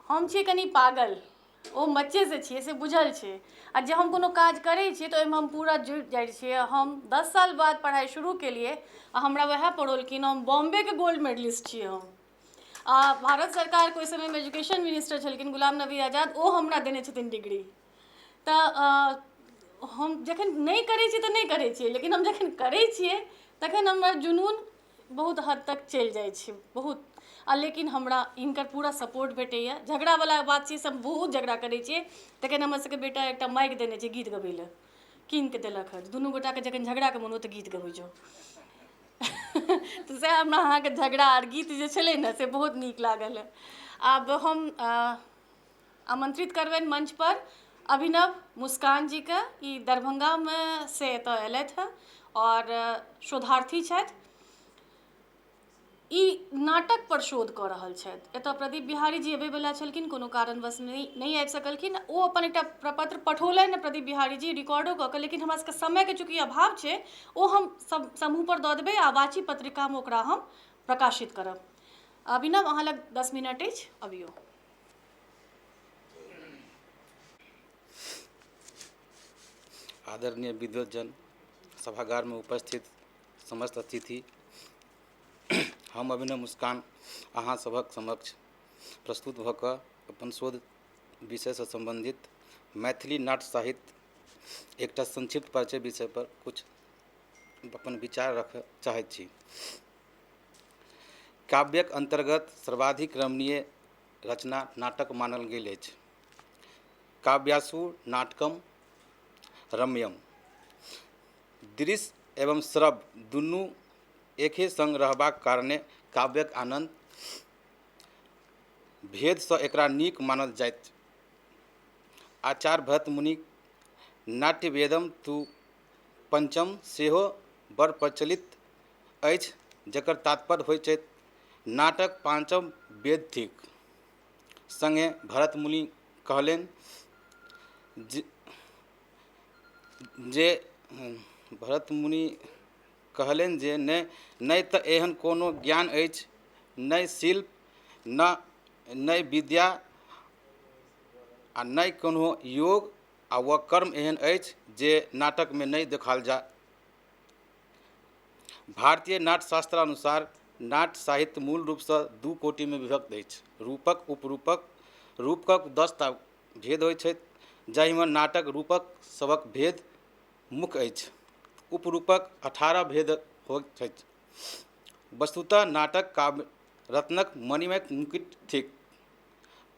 हम छियै कनि पागल, ओ बच्चेसँ छियै से बुझल छै, आ जे हम कोनो काज करै छियै तऽ ओहिमे हम पूरा जुटि जाइ छियै। हम 10 साल बाद पढ़ाइ शुरू केलियै आ हमरा वएह पढ़ौलखिन। हम बॉम्बेके गोल्ड मेडलिस्ट छियै हम, आ भारत सरकारके ओहि समयमे एजुकेशन मिनिस्टर छलखिन गुलाम नबी आजाद, ओ हमरा देने छथिन डिग्री। तऽ हम जखन नहि करै छियै तऽ नहि करै छियै, लेकिन हम जखन करै छियै तखन हमर जुनून बहुत हद तक चलि जाइ छै, बहुत। आ लेकिन हमरा हिनकर पूरा सपोर्ट भेटैए। झगड़ावला बात छै, सब बहुत झगड़ा करै छियै, तखन हमर सबके बेटा एकटा माइक देने छै गीत गबै लए, कीन कऽ देलक हँ। दुनू गोटाके जखन झगड़ाके मोन हो तऽ गीत गबै जाउ। तऽ सएह हमरा अहाँके झगड़ा आर गीत जे छलै ने से बहुत नीक लागल। आब हम आमंत्रित करबनि मंच पर अभिनव मुस्कान जीके। ई दरभंगामे से एतऽ अयलथि हँ आओर शोधार्थी छथि। ई नाटक पर शोध कऽ रहल छथि। एतऽ प्रदीप बिहारी जी अबै वला छलखिन, कोनो कारणवश नहि आबि सकलखिन। ओ अपन एकटा प्रपत्र पठौलनि प्रदीप बिहारी जी रिकॉर्डो कऽ कऽ, लेकिन हमरा सबके समयके चूँकि अभाव छै, ओ हम सब समूह पर दऽ देबै आ वाची पत्रिकामे ओकरा हम प्रकाशित करब। अभिनव, अहाँ लग 10 मिनट अछि, अबियौ। आदरणीय विद्वजन, सभागार में उपस्थित समस्त अतिथि, हम अभिनव मुस्कान अहाँ सभक समक्ष प्रस्तुत भऽ कऽ अपन शोध विषयसँ सम्बन्धित मैथिली नाट्य साहित्य एकटा संक्षिप्त परिचय विषय पर कुछ अपन विचार रखऽ चाहैत छी। काव्यक अन्तर्गत सर्वाधिक रमणीय रचना नाटक मानल गेल अछि। काव्यासु नाटकम रम्यम। दृश्य एवं श्रव्य दुनू एके संग रहबाक कारणे काव्यक आनन्द भेदसँ एकरा नीक मानल जाइत। आचार्य भरत मुनि नाट्यवेदम तु पंचम सेहो बड़ प्रचलित अछि, जकर तात्पर्य होइत छै नाटक पाँचम वेद थिक। संगे भरत मुनि कहलनि जे भरत मुनि कहलनि जे नहि तऽ एहन कोनो ज्ञान अछि, नहि शिल्प, नहि विद्या आ नहि कोनो योग आ व कर्म एहन अछि जे नाटकमे नहि देखाओल जा। भारतीय नाट्यशास्त्रानुसार नाट्य साहित्य मूल रूपसँ दू कोटिमे विभक्त अछि, रूपक, उपरूपक। रूपकक 10टा भेद होइत छै, जाहिमे नाटक रूपक सभक भेद मुख्य अछि। उपरूपक 18 भेद होइत अछि। वस्तुतः नाटक काव्य रत्नक मणिमय मुकुट थिक।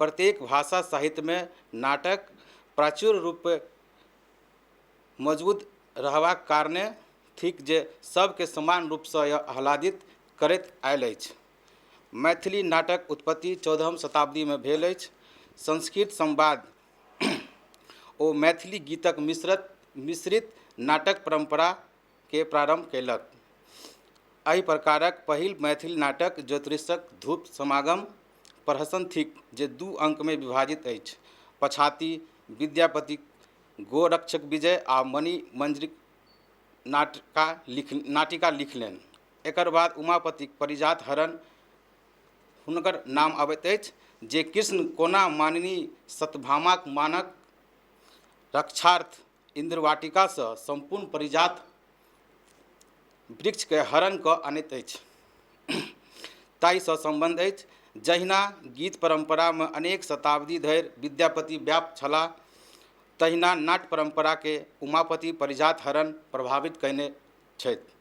प्रत्येक भाषा साहित्यमे नाटक प्राचुर्य रूप मौजूद रहबाक कारणे थिक जे सबके समान रूपसँ यह आह्लादित करैत आयल अछि। मैथिली नाटक उत्पत्ति 14म शताब्दीमे भेल अछि। संस्कृत संवाद ओ मैथिली गीतक मिश्रित नाटक परम्पराके प्रारम्भ कयलक। एहि प्रकारक पहिल मैथिली नाटक ज्योतिषक धूर्त समागम प्रहसन थिक, जे 2 अंकमे विभाजित अछि। पछाति विद्यापतिक गोरक्षक विजय आ मणि मंजरीक नाटिका लिखलनि। एकर बाद उमापतिक परिजात हरण हुनकर नाम अबैत अछि, जे कृष्ण कोना मानिनी सत्यभामाक मानक रक्षार्थ इन्द्रवाटिकासँ सम्पूर्ण परिजात वृक्षके हरण कऽ अनैत अछि, ताहिसँ सम्बन्ध अछि। जहिना गीत परम्परामे अनेक शताब्दी धरि विद्यापति व्याप्त छलाह, तहिना नाट्य परम्पराके उमापति परिजात हरण प्रभावित कयने छथि।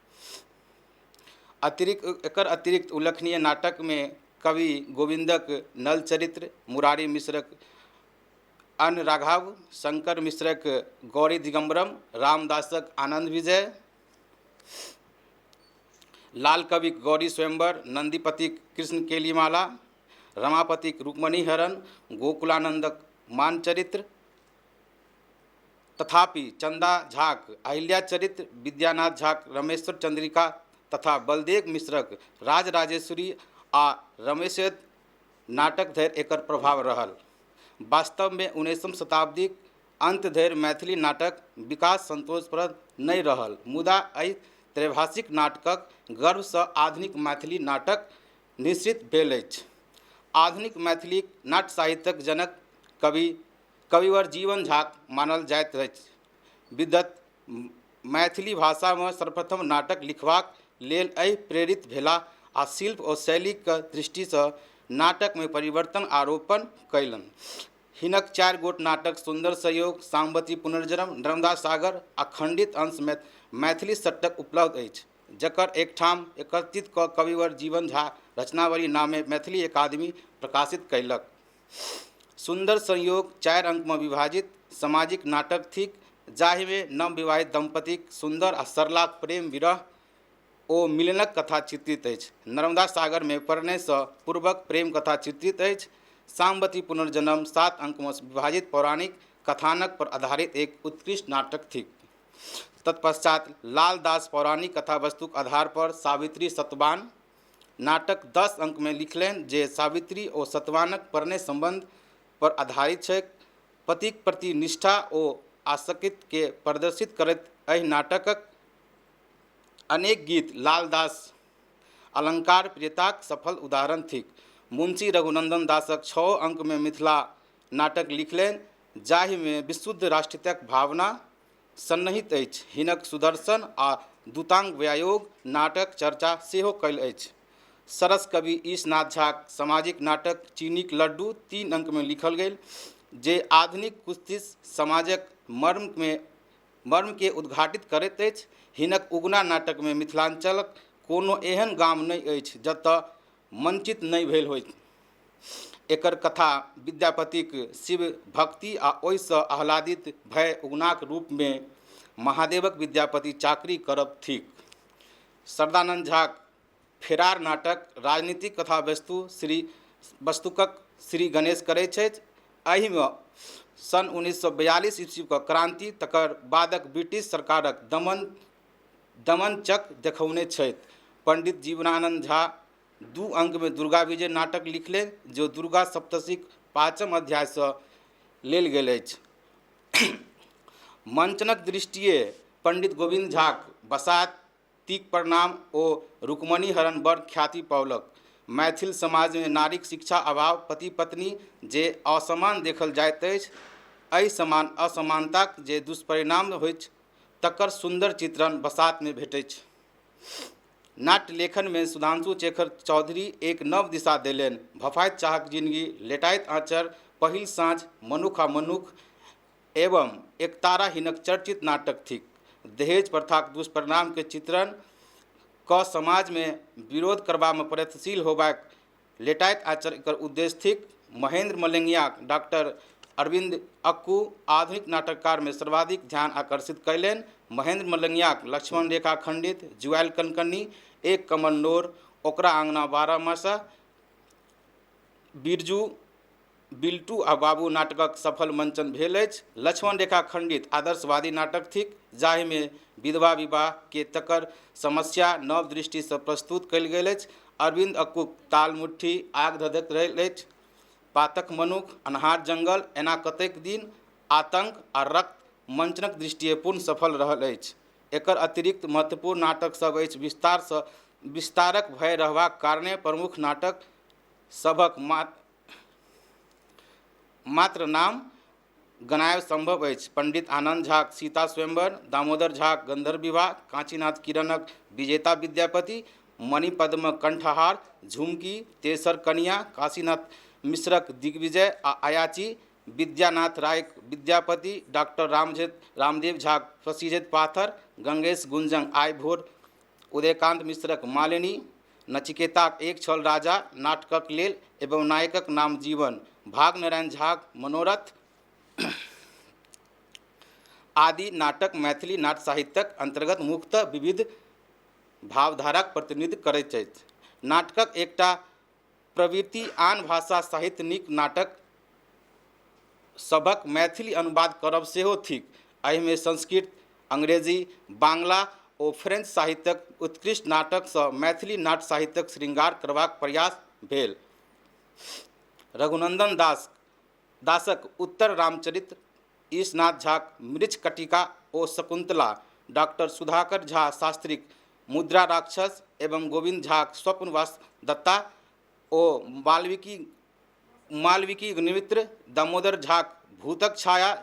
एकर अतिरिक्त उल्लेखनीय नाटकमे कवि गोविन्दक नलचरित्र, मुरारी मिश्रक अन्न राघव, शंकर मिश्रक गौरी दिगम्बरम, रामदासक आनन्द विजय, लाल कविक गौरी स्वयंवर, नन्दीपतिक कृष्ण केलिमाला, रमापतिक रुक्मणी हरण, गोकुलानन्दक मानचरित्र तथापि चन्दा झाक अहिल्या चरित्र, विद्यानाथ झाक रमेश्वर चन्द्रिका तथा बलदेव मिश्रक राजराजेश्वरी आ रमेशेत नाटक धरि एकर प्रभाव रहल। वास्तवमे 19म शताब्दीक अन्त धरि मैथिली नाटक विकास संतोषप्रद नहि रहल, मुदा एहि त्रैभाषिक नाटकक गर्भसँ आधुनिक मैथिली नाटक निश्चित भेल अछि। आधुनिक मैथिली नाट्य साहित्यक जनक कविवर जीवन झाक मानल जाइत अछि। विद्वत मैथिली भाषामे सर्वप्रथम नाटक लिखबाक लेल एहि प्रेरित भेलाह आ शिल्प ओ शैलीक दृष्टिसँ नाटकमे परिवर्तन आरोपण कयलनि। हिनक 4 गोट नाटक सुन्दर संयोग, सामवती पुनर्जन्म, नर्मदा सागर आ खंडित अंश मैथिली सट्टक उपलब्ध अछि, जकर एकठाम एकत्रित कऽ कविवर जीवन झा रचनावली नामे मैथिली अकादमी प्रकाशित कयलक। सुन्दर संयोग 4 अंकमे विभाजित सामाजिक नाटक थिक, जाहिमे नवविवाहित दम्पतिक सुन्दर आ सरलाक प्रेम विरह ओ मिलनक कथा चित्रित अछि। नर्मदा सागरमे प्रणयसँ पूर्वक प्रेम कथा चित्रित अछि। सामवती पुनर्जन्म 7 अंकमे विभाजित पौराणिक कथानक पर आधारित एक उत्कृष्ट नाटक थिक। तत्पश्चात लालदास पौराणिक कथा वस्तुक आधार पर सावित्री सतवान नाटक 10 अंकमे लिखलनि, जे सावित्री ओ सतवानक प्रणय संबंध पर आधारित छैक। पतिक प्रति निष्ठा ओ आसक्तिके प्रदर्शित करैत एहि नाटकक अनेक गीत लालदास अलंकार प्रियताक सफल उदाहरण थिक। मुंशी रघुनंदन दासक 6 अंकमे मिथिला नाटक लिखलनि, जाहिमे विशुद्ध राष्ट्रीयताक भावना सन्निहित अछि। हिनक सुदर्शन आ दूतांग व्यायोग नाटक चर्चा सेहो कयल अछि। सरस कवि ईशनाथ झाक सामाजिक नाटक चीनीक लड्डू 3 अंकमे लिखल गेल, जे आधुनिक कुत्सित समाजक मर्मके उद्घाटित करैत अछि। हिनक उगना नाटकमे मिथिलांचलक कोनो एहन गाम नहि अछि जतय मंचित नहि भेल होइत। एकर कथा विद्यापतिक शिव भक्ति आ ओहिसँ आह्लादित भय उगनाक रूपमे महादेवक विद्यापति चाकरी करब थिक। सरदानंद झाक फेरार नाटक राजनीतिक कथा वस्तुक श्री गणेश करैत छथि। एहिमे सन 1942 ईस्वीक क्रांति तकर बादक ब्रिटिश सरकारक दमनचक देखौने छथि। पंडित जीवनानंद झा 2 अंकमे दुर्गा विजय नाटक लिखलनि, जो दुर्गा सप्तशीक 5म अध्यायसँ लेल गेल अछि। मंचनक दृष्टिए पंडित गोविन्द झाक बसातीक प्रणाम ओ रुक्मणी हरण बड़ ख्याति पौलक। मैथिल समाजमे नारीक शिक्षा अभाव, पति पत्नी जे असमान देखल जाइत अछि, एहि समान असमानताक जे दुष्परिणाम होइछ तकर सुन्दर चित्रण बसातमे भेटैछ। नाट्य लेखनमे सुधांशु शेखर चौधरी एक नव दिशा देलनि। भफाइत चाहक जिनगी, लेटाइत आँचर, पहिल साँझ, मनुख आ मनुख एवं एकतारा हिनक चर्चित नाटक थिक। दहेज प्रथाक दुष्परिणामके चित्रण कऽ समाजमे विरोध करबामे प्रयत्नशील होबाक लेटाइत आँचर एकर उद्देश्य थिक। महेंद्र मलेंगियाक डॉक्टर अरविंद अक्कू आधुनिक नाटककारमे सर्वाधिक ध्यान आकर्षित कयलनि। महेंद्र मलंगियाक लक्ष्मण रेखा खंडित, जुआयल कनकनी, एक कमल नोर, ओकरा आंगना 12 मासा, बिरजू बिल्टू आ बाबू नाटकक सफल मंचन भेल अछि। लक्ष्मण रेखा खंडित आदर्शवादी नाटक थिक, जाहिमे विधवा विवाह के तकर समस्या नव दृष्टिसँ प्रस्तुत कयल गेल अछि। अरविंद अक्कूक तालमुट्ठी, आग धधक रहल अछि, पातक मनुख, अन्हार जंगल, एना कतेक दिन, आतंक आ रक्त मंचनक दृष्टिए पूर्ण सफल रहल अछि। एकर अतिरिक्त महत्वपूर्ण नाटक सब अछि। विस्तारक भय रहबाक कारणे प्रमुख नाटक सभक मात्र नाम गनायब संभव अछि। पंडित आनंद झाक सीता स्वयंवर, दामोदर झाक गंधर्व विवाह, कांचीनाथ किरणक विजेता विद्यापति, मणिपद्मक कंठहार, झुमकी, तेसर कनिया, काशीनाथ मिश्रक दिग्विजय आ अयाची, विद्यानाथ रायक विद्यापति, डॉक्टर रामदेव झाक पसीजैत पाथर, गंगेश गुंजन आइ भोर, उदयकांत मिश्रक मालिनी, नचिकेताक एक छल राजा नाटकक लेल एवं नायकक नाम जीवन, भागनारायण झाक मनोरथ आदि नाटक मैथिली नाट्य साहित्यक अंतर्गत मुख्यतः विविध भावधाराक प्रतिनिधित्व करैत अछि। नाटकक एकटा प्रवृत्ति आन भाषा साहित्य नीक नाटक सभक मैथिली अनुवाद करब सेहो थिक। एहिमे संस्कृत, अंग्रेजी, बांग्ला ओ फ्रेंच साहित्यक उत्कृष्ट नाटकसँ मैथिली नाट्य साहित्यक श्रृंगार करबाक प्रयास भेल। रघुनंदन दासक उत्तर रामचरित्र, ईशनाथ झाक मृच्छकटिका ओ शकुंतला, डॉक्टर सुधाकर झा शास्त्रीक मुद्रा राक्षस एवं गोविंद झाक स्वप्न दत्ता ओ मालविकी निमित्र, दामोदर झाक भूतक छाया,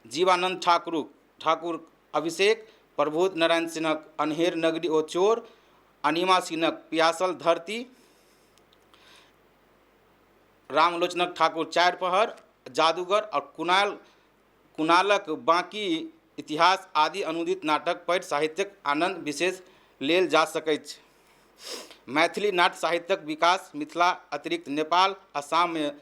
जीवानंद ठाकुर अभिषेक, प्रभुत नारायण सिंहक अन्हेर नगरी ओ चोर, अनिमा सिंहक पियासल धरती, रामलोचनक ठाकुर चारि पहर, जादूगर और कुणालक बाँकी इतिहास आदि अनुदित नाटक पढ़ि साहित्यक आनंद विशेष लेल जा सकैछ। मैथिली नाट्य साहित्यक विकास मिथिला अतिरिक्त नेपाल, आसाम में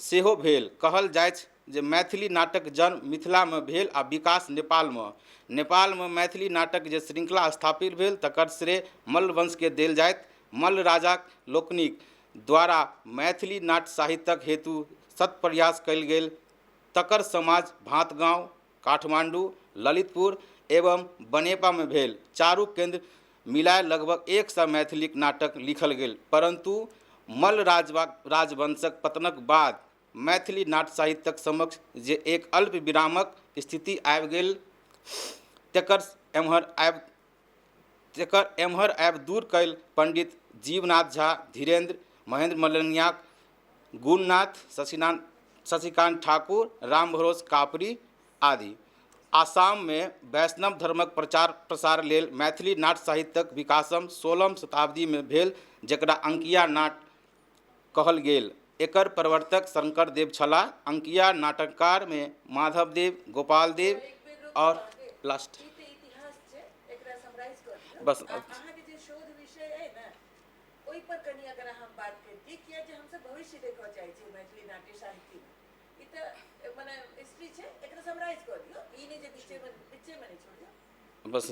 सेहो भेल। कहल जाइछ जे मैथिली नाटक जन्म मिथिलामे भेल आ विकास नेपालमे। नेपालमे मैथिली नाटक जे श्रृंखला स्थापित भेल तकर श्रेय मल्ल वंशके देल जाइत। मल्ल राजा लोकनिक द्वारा मैथिली नाट्य साहित्यक हेतु सत्प्रयास कयल गेल तकर समाज भातगांव, काठमांडू, ललितपुर एवं बनेपामे भेल। चारू केंद्र मिलाय लगभग 100 मैथिलीक नाटक लिखल गेल, परंतु मल्ल राजवंशक पतनक बाद मैथिली नाट्य साहित्यक समक्ष जे एक अल्प विरामक स्थिति आबि गेल तकर एम्हर आबि दूर कयल पंडित जीवनाथ झा, धीरेन्द्र, महेंद्र मलंगियाक, गुणनाथ, शशिकांत ठाकुर, रामभरोस कापड़ी आदि। आसाम में वैष्णव धर्मक प्रचार प्रसार लेल मैथिली नाट्य साहित्यक विकासम 16वीं शताब्दी में भेल, जकरा अंकिया नाट कहल गेल। एकर प्रवर्तक शंकर देव छलाह। अंकिया नाटककार में माधव देव, गोपाल देव और लास्ट बस। बस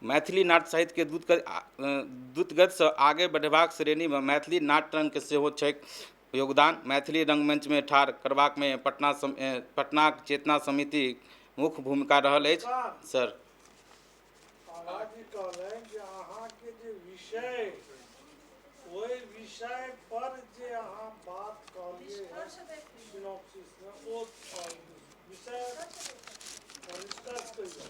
मैथिली नाट्य साहित्य के द्रुतगति से आगे बढ़बाक श्रेणी में मैथिली नाट्य रंग के सेहो छैक योगदान। मैथिली रंगमंच में ठाढ़ करबाक में पटनाक चेतना समिति मुख्य भूमिका रहल अछि। सर विषय ओहि विषय पर जे अहाँ बात कहलियै सिनॉप्सिस में, ओ विषय निष्कर्ष कहियौ।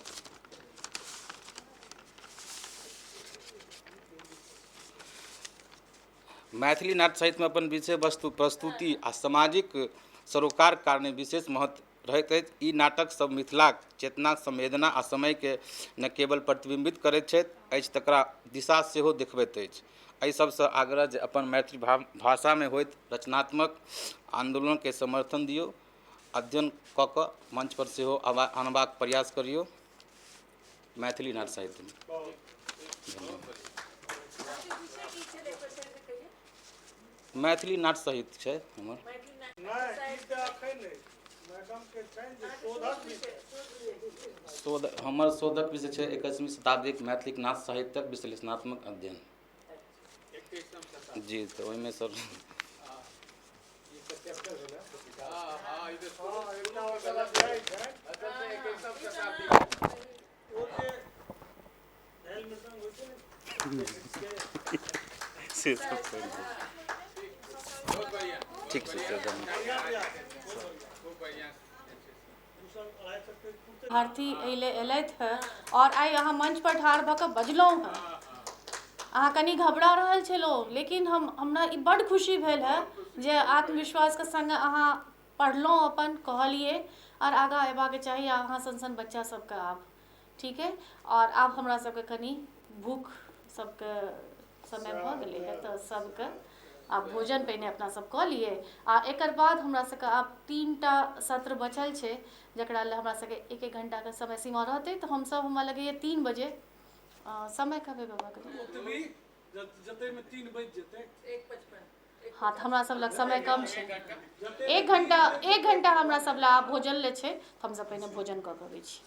मैथिली नाट्य साहित्य में अपन विषय वस्तु प्रस्तुति आ सामाजिक सरोकार कारणे विशेष महत्व रहैत अछि। ई नाटक सब मिथिलाक चेतना, संवेदना आ समय के न केवल प्रतिबिंबित करैत छथि अछि, तकरा दिशा सेहो देखबैत अछि। एहि सबसँ आग्रह जे अपन मैथिली भाषा में होइत रचनात्मक आंदोलन के समर्थन दियौ, अध्ययन कऽ कऽ मंच पर सेहो आनबाक प्रयास करियौ मैथिली नाट्य साहित्य में। मैथिली नाट्य साहित्य छै हमर। हमर शोधक विषय छै 21वीं शताब्दीक मैथिली नाट्य साहित्यक विश्लेषणात्मक अध्ययन। जी, तो ओहिमे सर से सब ठीक छै सर। भारती एहि एलथि हँ और आइ अहाँ मंच पर ठाढ़ भऽ कऽ बजलहुँ हँ। अहाँ कनि घबरा रहल छलहुँ, लेकिन हमरा ई बड्ड खुशी भेल हँ जे आत्मविश्वासके संग अहाँ पढ़लहुँ, अपन कहलियै और आगाँ अयबाक चाही अहाँ सन सन बच्चा सबके आब ठीक है। और आब हमरा सबके कनि भूख सबके समय भऽ गेलै हँ, तऽ सबके आब भोजन पहिने अपना सब कऽ लिए आ एकर बाद हमरा सबके आब 3टा सत्र बचल छै, जकरा लेल हमरा सबके 1-1 घंटाके समय सीमा रहतै। तऽ हमसब हमरा लगैए 3 बजे समय कहबै बाबा के। हाँ, तऽ हमरा सब लग समय कम छै, 1 घंटा 1 घंटा हमरा सब लए आब भोजन ले छै, तऽ हमसब पहिने भोजन कऽ के अबै छी।